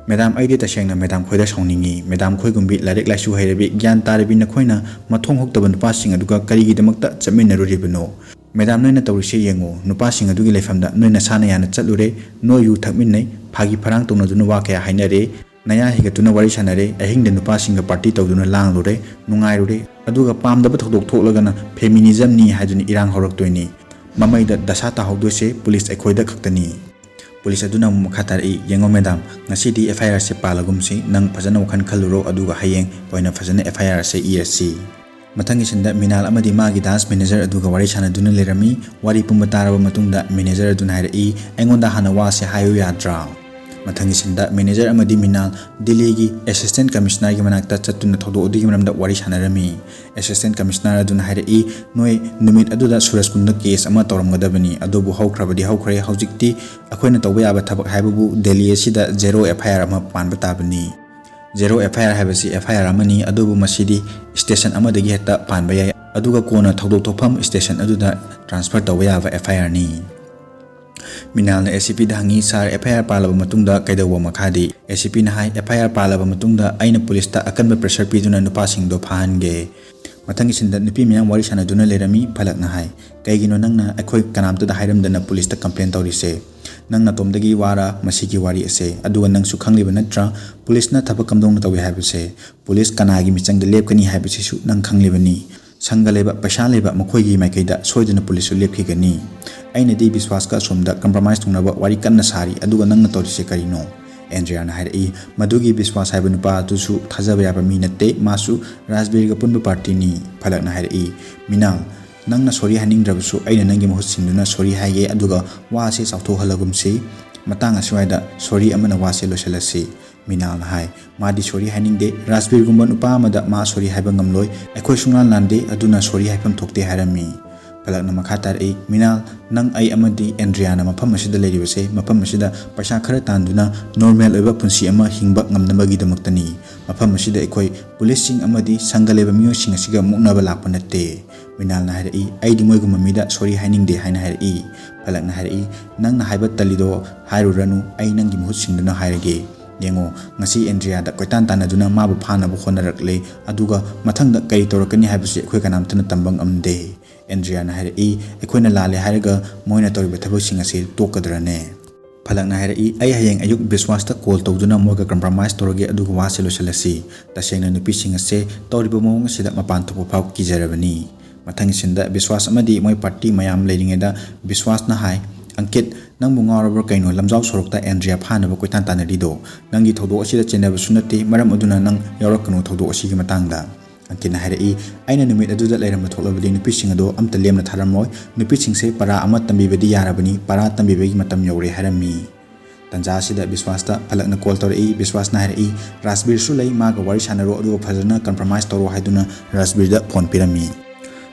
"ꯃꯦꯗꯥꯝ, ꯑꯩꯗꯤ ꯇꯁꯦꯡꯅ ꯃꯦꯗꯥꯝ ꯈꯣꯏꯗ ꯁꯥꯎꯅꯤꯡꯉꯤ꯫ ꯃꯦꯗꯥꯝ ꯈꯣꯏꯒꯨꯝꯕꯤ ꯂꯥꯏꯔꯤꯛ ꯂꯥꯏꯁꯨ ꯍꯩꯔꯕꯤ, ꯒ꯭ꯌꯥꯟ ꯇꯥꯔꯕꯤ ꯅꯈꯣꯏꯅ ꯃꯊꯣꯡ ꯍꯨꯛꯇꯕ ꯅꯨꯄꯥꯁꯤꯡ ꯑꯗꯨꯒ ꯀꯔꯤꯒꯤꯗꯃꯛꯇ ꯆꯠꯃꯤꯟꯅꯔꯨꯔꯤꯕꯅꯣ? ꯃꯦꯗꯥꯝ, ꯅꯣꯏꯅ ꯇꯧꯔꯤꯁꯦ ꯌꯦꯡꯉꯨ, ꯅꯨꯄꯥꯁꯤꯡ ꯑꯗꯨꯒꯤ ꯂꯩꯐꯝꯗ ꯅꯣꯏ ꯅꯁꯥꯅ ꯌꯥꯅ ꯆꯠꯂꯨꯔꯦ, ꯅꯣꯏ ꯌꯨ ꯊꯛꯃꯤꯟꯅꯩ, ꯐꯥꯒꯤ ꯐꯔꯥꯡ ꯇꯧꯅꯗꯨꯅ ꯋꯥ ꯀꯌꯥ ꯍꯥꯏꯅꯔꯦ, ꯅꯌꯥ ꯍꯤꯒꯠꯇꯨꯅ ꯋꯥꯔꯤ ꯁꯥꯟꯅꯔꯦ, ꯑꯍꯤꯡꯗ ꯅꯨꯄꯥꯁꯤꯡꯒ ꯄꯥꯔꯇꯤ ꯇꯧꯗꯨꯅ ꯂꯥꯡꯂꯨꯔꯦ, ꯅꯨꯡꯉꯥꯏꯔꯨꯔꯦ, ꯑꯗꯨꯒ ꯄꯥꯝꯗꯕ ꯊꯧꯗꯣꯛ ꯊꯣꯛꯂꯒꯅ ꯐꯦꯃꯤꯅꯤꯖꯝꯅꯤ ꯍꯥꯏꯗꯨꯅ ꯏꯔꯥꯡ ꯍꯧꯔꯛꯇꯣꯏꯅꯤ꯫ ꯃꯃꯩꯗ ꯗꯁꯥ ꯇꯥꯍꯧꯗꯣꯏꯁꯦ ꯄꯨꯂꯤꯁ ꯑꯩꯈꯣꯏꯗ ꯈꯛꯇꯅꯤ꯫" ꯄꯨꯂꯤꯁ ꯑꯗꯨꯅ ꯑꯃꯨꯛ ꯃꯈꯥ ꯇꯥꯔꯛꯏ, "ꯌꯦꯡꯉꯣ ꯃꯦꯗꯥꯝ, ꯉꯁꯤꯗꯤ ꯑꯦꯐ ꯑꯥꯏ ꯑꯥꯔꯁꯦ ꯄꯥꯜꯂꯒꯨꯝꯁꯤ, ꯅꯪ ꯐꯖꯅ ꯋꯥꯈꯜ ꯈꯜꯂꯨꯔꯣ, ꯑꯗꯨꯒ ꯍꯌꯦꯡ ꯑꯣꯏꯅ ꯐꯖꯅ ꯑꯦꯐ ꯑꯥꯏ ꯑꯥꯔꯁꯦ ꯏꯔꯁꯤ꯫" ꯃꯊꯪꯒꯤ ꯁꯤꯟꯗ ꯃꯤꯅꯥꯜ ꯑꯃꯗꯤ ꯃꯥꯒꯤ ꯗꯥꯟꯁ ꯃꯦꯅꯦꯖꯔ ꯑꯗꯨꯒ ꯋꯥꯔꯤ ꯁꯥꯟꯅꯗꯨꯅ ꯂꯩꯔꯝꯃꯤ꯫ ꯋꯥꯔꯤ ꯄꯨꯝꯕ ꯇꯥꯔꯕ ꯃꯇꯨꯡꯗ ꯃꯦꯅꯦꯖꯔ ꯑꯗꯨꯅ ꯍꯥꯏꯔꯛꯏ, "ꯑꯩꯉꯣꯟꯗ ꯍꯥꯟꯅ ꯋꯥꯁꯦ ꯍꯥꯏꯌꯨ ꯌꯥꯗ꯭ꯔꯥ?" ꯃꯊꯪꯒꯤ ꯁꯤꯟꯗ ꯃꯦꯅꯦꯖꯔ ꯑꯃꯗꯤ ꯃꯤꯅꯥꯜ ꯗꯤꯜꯂꯤꯒꯤ ꯑꯦꯁꯤꯁꯇꯦꯟ ꯀꯃꯤꯁꯅꯔꯒꯤ ꯃꯅꯥꯛꯇ ꯆꯠꯇꯨꯅ ꯊꯧꯗꯣꯛ ꯑꯗꯨꯒꯤ ꯃꯔꯝꯗ ꯋꯥꯔꯤ ꯁꯥꯟꯅꯔꯝꯃꯤ꯫ ꯑꯦꯁꯤꯁꯇꯦꯟ ꯀꯃꯤꯁꯅꯔ ꯑꯗꯨꯅ ꯍꯥꯏꯔꯛꯏ, "ꯅꯣꯏ ꯅꯨꯃꯤꯠ ꯑꯗꯨꯗ ꯁꯨꯔꯖ ꯀꯨꯟꯗ ꯀꯦꯁ ꯑꯃ ꯇꯧꯔꯝꯒꯗꯕꯅꯤ, ꯑꯗꯨꯕꯨ ꯍꯧꯈ꯭ꯔꯕꯗꯤ ꯍꯧꯈ꯭ꯔꯦ꯫ ꯍꯧꯖꯤꯛꯇꯤ ꯑꯩꯈꯣꯏꯅ ꯇꯧꯕ ꯌꯥꯕ ꯊꯕꯛ ꯍꯥꯏꯕꯕꯨ ꯗꯦꯜꯂꯤ ꯑꯁꯤꯗ ꯖꯦꯔꯣ ꯑꯦꯐ ꯑꯥꯏ ꯑꯥꯔ ꯑꯃ ꯄꯥꯟꯕ ꯇꯥꯕꯅꯤ꯫" ꯖꯦꯔꯣ ꯑꯦꯐ ꯑꯥꯏ ꯑꯥꯔ ꯍꯥꯏꯕꯁꯤ ꯑꯦꯐ ꯑꯥꯏ ꯑꯥꯔ ꯑꯃꯅꯤ, ꯑꯗꯨꯕꯨ ꯃꯁꯤꯗꯤ ꯁ꯭ꯇꯦꯁꯟ ꯑꯃꯗꯒꯤ ꯍꯦꯛꯇ ꯄꯥꯟꯕ ꯌꯥꯏ, ꯑꯗꯨꯒ ꯀꯣꯟꯅ ꯊꯧꯗꯣꯛ ꯊꯣꯛꯐꯝ ꯁ꯭ꯇꯦꯁꯟ ꯑꯗꯨꯗ ꯇ꯭ꯔꯥꯟꯁꯐꯔ ꯇꯧꯕ ꯌꯥꯕ ꯑꯦꯐ ꯑꯥꯏ ꯑꯥꯔꯅꯤ꯫ ꯃꯤꯅꯥꯜꯅ ꯑꯦ ꯁꯤ ꯄꯤꯗ ꯍꯪꯉꯤ, "ꯁꯥꯔ, ꯑꯦꯐ ꯑꯥꯏ ꯑꯥꯔ ꯄꯥꯜꯂꯕ ꯃꯇꯨꯡꯗ ꯀꯩꯗꯧꯕ ꯃꯈꯥꯗꯤ?" ꯑꯦ ꯁꯤ ꯄꯤꯅ ꯍꯥꯏ, "ꯑꯦꯐ ꯑꯥꯏ ꯑꯥꯔ ꯄꯥꯜꯂꯕ ꯃꯇꯨꯡꯗ ꯑꯩꯅ ꯄꯨꯂꯤꯁꯇ ꯑꯀꯟꯕ ꯄ꯭ꯔꯦꯁꯔ ꯄꯤꯗꯨꯅ ꯅꯨꯄꯥꯁꯤꯡꯗꯣ ꯐꯥꯍꯟꯒꯦ꯫" ꯃꯊꯪꯒꯤ ꯁꯤꯟꯗ ꯅꯨꯄꯤ ꯃꯌꯥꯝ ꯋꯥꯔꯤ ꯁꯥꯟꯅꯗꯨꯅ ꯂꯩꯔꯝꯃꯤ꯫ ꯐꯂꯛꯅ ꯍꯥꯏ, "ꯀꯩꯒꯤꯅꯣ ꯅꯪꯅ ꯑꯩꯈꯣꯏ ꯀꯅꯥꯝꯇꯗ ꯍꯥꯏꯔꯝꯗꯅ ꯄꯨꯂꯤꯁꯇ ꯀꯝꯄ꯭ꯂꯦꯟ ꯇꯧꯔꯤꯁꯦ? ꯅꯪ ꯅꯇꯣꯝꯗꯒꯤ ꯋꯥꯔ ꯃꯁꯤꯒꯤ ꯋꯥꯔꯤ ꯑꯁꯦ? ꯑꯗꯨꯒ ꯅꯪꯁꯨ ꯈꯪꯂꯤꯕ ꯅꯠꯇ꯭ꯔꯥ ꯄꯨꯂꯤꯁꯅ ꯊꯕꯛ ꯀꯝꯗꯧꯅ ꯇꯧꯏ ꯍꯥꯏꯕꯁꯦ? ꯄꯨꯂꯤꯁ ꯀꯅꯥꯒꯤ ꯃꯤꯆꯪꯗ ꯂꯦꯞꯀꯅꯤ ꯍꯥꯏꯕꯁꯤꯁꯨ ꯅꯪ ꯈꯪꯂꯤꯕꯅꯤ꯫ ꯁꯪꯒ ꯂꯩꯕ, ꯄꯩꯁꯥ ꯂꯩꯕ ꯃꯈꯣꯏꯒꯤ ꯃꯥꯏꯀꯩꯗ ꯁꯣꯏꯗꯅ ꯄꯨꯂꯤꯁꯁꯨ ꯂꯦꯞꯈꯤꯒꯅꯤ꯫ ꯑꯩꯅꯗꯤ ꯕꯤꯁꯋꯥꯁꯀ ꯑꯁꯣꯝꯗ ꯀꯝꯄ꯭ꯔꯣꯃꯥꯏꯁ ꯇꯧꯅꯕ ꯋꯥꯔꯤ ꯀꯟꯅ ꯁꯥꯔꯤ, ꯑꯗꯨꯒ ꯅꯪꯅ ꯇꯧꯔꯤꯁꯦ ꯀꯔꯤꯅꯣ?" ꯑꯦꯟꯗ꯭ꯔꯤꯌꯥꯅ ꯍꯥꯏꯔꯛꯏ, "ꯃꯗꯨꯒꯤ ꯕꯤꯁꯋꯥꯁ ꯍꯥꯏꯕ ꯅꯨꯄꯥ ꯑꯗꯨꯁꯨ ꯊꯥꯖꯕ ꯌꯥꯕ ꯃꯤ ꯅꯠꯇꯦ, ꯃꯥꯁꯨ ꯔꯥꯖꯕꯤꯔꯒ ꯄꯨꯟꯕ ꯄꯥꯔꯇꯤꯅꯤ꯫" ꯐꯂꯛꯅ ꯍꯥꯏꯔꯛꯏ, "ꯃꯤꯅꯥꯜ, ꯅꯪꯅ ꯁꯣꯔꯤ ꯍꯥꯏꯅꯤꯡꯗ꯭ꯔꯕꯁꯨ ꯑꯩꯅ ꯅꯪꯒꯤ ꯃꯍꯨꯠ ꯁꯤꯟꯗꯨꯅ ꯁꯣꯔꯤ ꯍꯥꯏꯒꯦ, ꯑꯗꯨꯒ ꯋꯥꯁꯦ ꯆꯥꯎꯊꯣꯛꯍꯜꯂꯒꯨꯝꯁꯤ꯫ ꯃꯇꯥꯡ ꯑꯁ꯭ꯋꯥꯏꯗ ꯁꯣꯔꯤ ꯑꯃꯅ ꯋꯥꯁꯦ ꯂꯣꯏꯁꯤꯜꯂꯁꯤ꯫" ꯃꯤꯅꯥꯜꯅ ꯍꯥꯏ, "ꯃꯥꯗꯤ ꯁꯣꯔꯤ ꯍꯥꯏꯅꯤꯡꯗꯦ, ꯔꯥꯖꯕꯤꯔꯒꯨꯝꯕ ꯅꯨꯄꯥ ꯑꯃꯗ ꯃꯥ ꯁꯣꯔꯤ ꯍꯥꯏꯕ ꯉꯝꯂꯣꯏ, ꯑꯩꯈꯣꯏ ꯁꯨꯡꯂꯥꯟ ꯂꯥꯟꯗꯦ, ꯑꯗꯨꯅ ꯁꯣꯔꯤ ꯍꯥꯏꯐꯝ ꯊꯣꯛꯇꯦ" ꯍꯥꯏꯔꯝꯃꯤ꯫ ꯐꯂꯛꯅ ꯃꯈꯥ ꯇꯥꯔꯛꯏ, "ꯃꯤꯅꯥꯜ, ꯅꯪ, ꯑꯩ ꯑꯃꯗꯤ ꯑꯦꯟꯗ꯭ꯔꯤꯌꯥꯅ ꯃꯐꯝ ꯑꯁꯤꯗ ꯂꯩꯔꯤꯕꯁꯦ ꯃꯐꯝ ꯑꯁꯤꯗ ꯄꯩꯁꯥ ꯈꯔ ꯇꯥꯟꯗꯨꯅ ꯅꯣꯔꯃꯦꯜ ꯑꯣꯏꯕ ꯄꯨꯟꯁꯤ ꯑꯃ ꯍꯤꯡꯕ ꯉꯝꯅꯕꯒꯤꯗꯃꯛꯇꯅꯤ꯫ ꯃꯐꯝ ꯑꯁꯤꯗ ꯑꯩꯈꯣꯏ ꯄꯨꯂꯤꯁꯁꯤꯡ ꯑꯃꯗꯤ ꯁꯪꯒ ꯂꯩꯕ ꯃꯤꯑꯣꯏꯁꯤꯡ ꯑꯁꯤꯒ ꯃꯨꯛꯅꯕ ꯂꯥꯛꯄ ꯅꯠꯇꯦ꯫" ꯃꯤꯅꯥꯜꯅ ꯍꯥꯏꯔꯛꯏ, "ꯑꯩꯗꯤ ꯃꯣꯏꯒꯨꯝꯕ ꯃꯤꯗ ꯁꯣꯔꯤ ꯍꯥꯏꯅꯤꯡꯗꯦ" ꯍꯥꯏꯅ ꯍꯥꯏꯔꯛꯏ꯫ ꯐꯂꯛꯅ ꯍꯥꯏꯔꯛꯏ, "ꯅꯪꯅ ꯍꯥꯏꯕ ꯇꯜꯂꯤꯗꯣ ꯍꯥꯏꯔꯨꯔꯅꯨ, ꯑꯩ ꯅꯪꯒꯤ ꯃꯍꯨꯠ ꯁꯤꯟꯗꯨꯅ ꯍꯥꯏꯔꯒꯦ꯫ ꯌꯦꯡꯉꯣ, ꯉꯁꯤ ꯑꯦꯟꯗ꯭ꯔꯤꯌꯥꯗ ꯀꯣꯏꯇꯥꯟ ꯇꯥꯟꯅꯗꯨꯅ ꯃꯥꯕꯨ ꯐꯥꯅꯕ ꯍꯣꯠꯅꯔꯛꯂꯦ, ꯑꯗꯨꯒ ꯃꯊꯪꯗ ꯀꯔꯤ ꯇꯧꯔꯛꯀꯅꯤ ꯍꯥꯏꯕꯁꯤ ꯑꯩꯈꯣꯏ ꯀꯅꯥꯝꯇꯅ ꯇꯝꯕ ꯉꯝꯗꯦ꯫" ꯑꯦꯟꯗ꯭ꯔꯤꯌꯥꯅ ꯍꯥꯏꯔꯛꯏ, "ꯑꯩꯈꯣꯏꯅ ꯂꯥꯜꯂꯦ ꯍꯥꯏꯔꯒ ꯃꯣꯏꯅ ꯇꯧꯔꯤꯕ ꯊꯕꯛꯁꯤꯡ ꯑꯁꯤ ꯇꯣꯛꯀꯗ꯭ꯔꯅꯦ?" ꯐꯂꯛꯅ ꯍꯥꯏꯔꯛꯏ, "ꯑꯩ ꯍꯌꯦꯡ ꯑꯌꯨꯛ ꯕꯤꯁ꯭ꯋꯥꯁꯇ ꯀꯣꯜ ꯇꯧꯗꯨꯅ ꯃꯣꯏꯒ ꯀꯝꯄ꯭ꯔꯣꯃꯥꯏꯁ ꯇꯧꯔꯒꯦ, ꯑꯗꯨꯒ ꯋꯥꯁꯦ ꯂꯣꯏꯁꯤꯜꯂꯁꯤ꯫ ꯇꯁꯦꯡꯅ ꯅꯨꯄꯤꯁꯤꯡ ꯑꯁꯦ ꯇꯧꯔꯤꯕ ꯃꯑꯣꯡ ꯑꯁꯤꯗ ꯃꯄꯥꯟ ꯊꯣꯛꯄ ꯐꯥꯎ ꯀꯤꯖꯔꯕꯅꯤ꯫" ꯃꯊꯪꯒꯤ ꯁꯤꯟꯗ ꯕꯤꯁ꯭ꯋꯥꯁ ꯑꯃꯗꯤ ꯃꯣꯏ ꯄꯥꯔꯇꯤ ꯃꯌꯥꯝ ꯂꯩꯔꯤꯉꯩꯗ ꯕꯤꯁ꯭ꯋꯥꯁꯅ ꯍꯥꯏ, "ꯑꯪꯀꯤꯠ, ꯅꯪꯕꯨ ꯉꯥꯎꯔꯕ꯭ꯔꯥ ꯀꯩꯅꯣ? ꯂꯝꯖꯥꯎ ꯁꯣꯔꯣꯛꯇ ꯑꯦꯟꯗ꯭ꯔꯤꯌꯥ ꯐꯥꯅꯕ ꯀꯣꯏꯇꯥꯟ ꯇꯥꯟꯅꯔꯤꯗꯣ? ꯅꯪꯒꯤ ꯊꯧꯗꯣꯛ ꯑꯁꯤꯗ ꯆꯦꯟꯅꯕꯁꯨ ꯅꯠꯇꯦ, ꯃꯔꯝ ꯑꯗꯨꯅ ꯅꯪ ꯌꯥꯎꯔꯛꯀꯅꯨ ꯊꯧꯗꯣꯛ ꯑꯁꯤꯒꯤ ꯃꯇꯥꯡꯗ꯫" ꯑꯪꯀꯤꯠꯅ ꯍꯥꯏꯔꯛꯏ, "ꯑꯩꯅ ꯅꯨꯃꯤꯠ ꯑꯗꯨꯗ ꯂꯩꯔꯝꯕ ꯊꯣꯛꯂꯕꯗꯤ ꯅꯨꯄꯤꯁꯤꯡ ꯑꯗꯣ ꯑꯝꯇ ꯂꯦꯝꯅ ꯊꯥꯔꯝꯃꯣꯏ꯫ ꯅꯨꯄꯤꯁꯤꯡꯁꯦ ꯄꯔꯥ ꯑꯃ ꯇꯝꯕꯤꯕꯗꯤ ꯌꯥꯔꯕꯅꯤ, ꯄꯔꯥ ꯇꯝꯕꯤꯕꯒꯤ ꯃꯇꯝ ꯌꯧꯔꯦ" ꯍꯥꯏꯔꯝꯃꯤ꯫ ꯇꯟꯖꯥ ꯑꯁꯤꯗ ꯕꯤꯁ꯭ꯋꯥꯁꯇ ꯐꯂꯛꯅ ꯀꯣꯜ ꯇꯧꯔꯛꯏ꯫ ꯕꯤꯁ꯭ꯋꯥꯁꯅ ꯍꯥꯏꯔꯛꯏ, "ꯔꯥꯖꯕꯤꯔꯁꯨ ꯂꯩ, ꯃꯥꯒ ꯋꯥꯔꯤ ꯁꯥꯟꯅꯔꯣ, ꯑꯗꯨꯒ ꯐꯖꯅ ꯀꯝꯄ꯭ꯔꯣꯃꯥꯏꯁ ꯇꯧꯔꯣ" ꯍꯥꯏꯗꯨꯅ ꯔꯥꯖꯕꯤꯔꯗ ꯐꯣꯟ ꯄꯤꯔꯝꯃꯤ꯫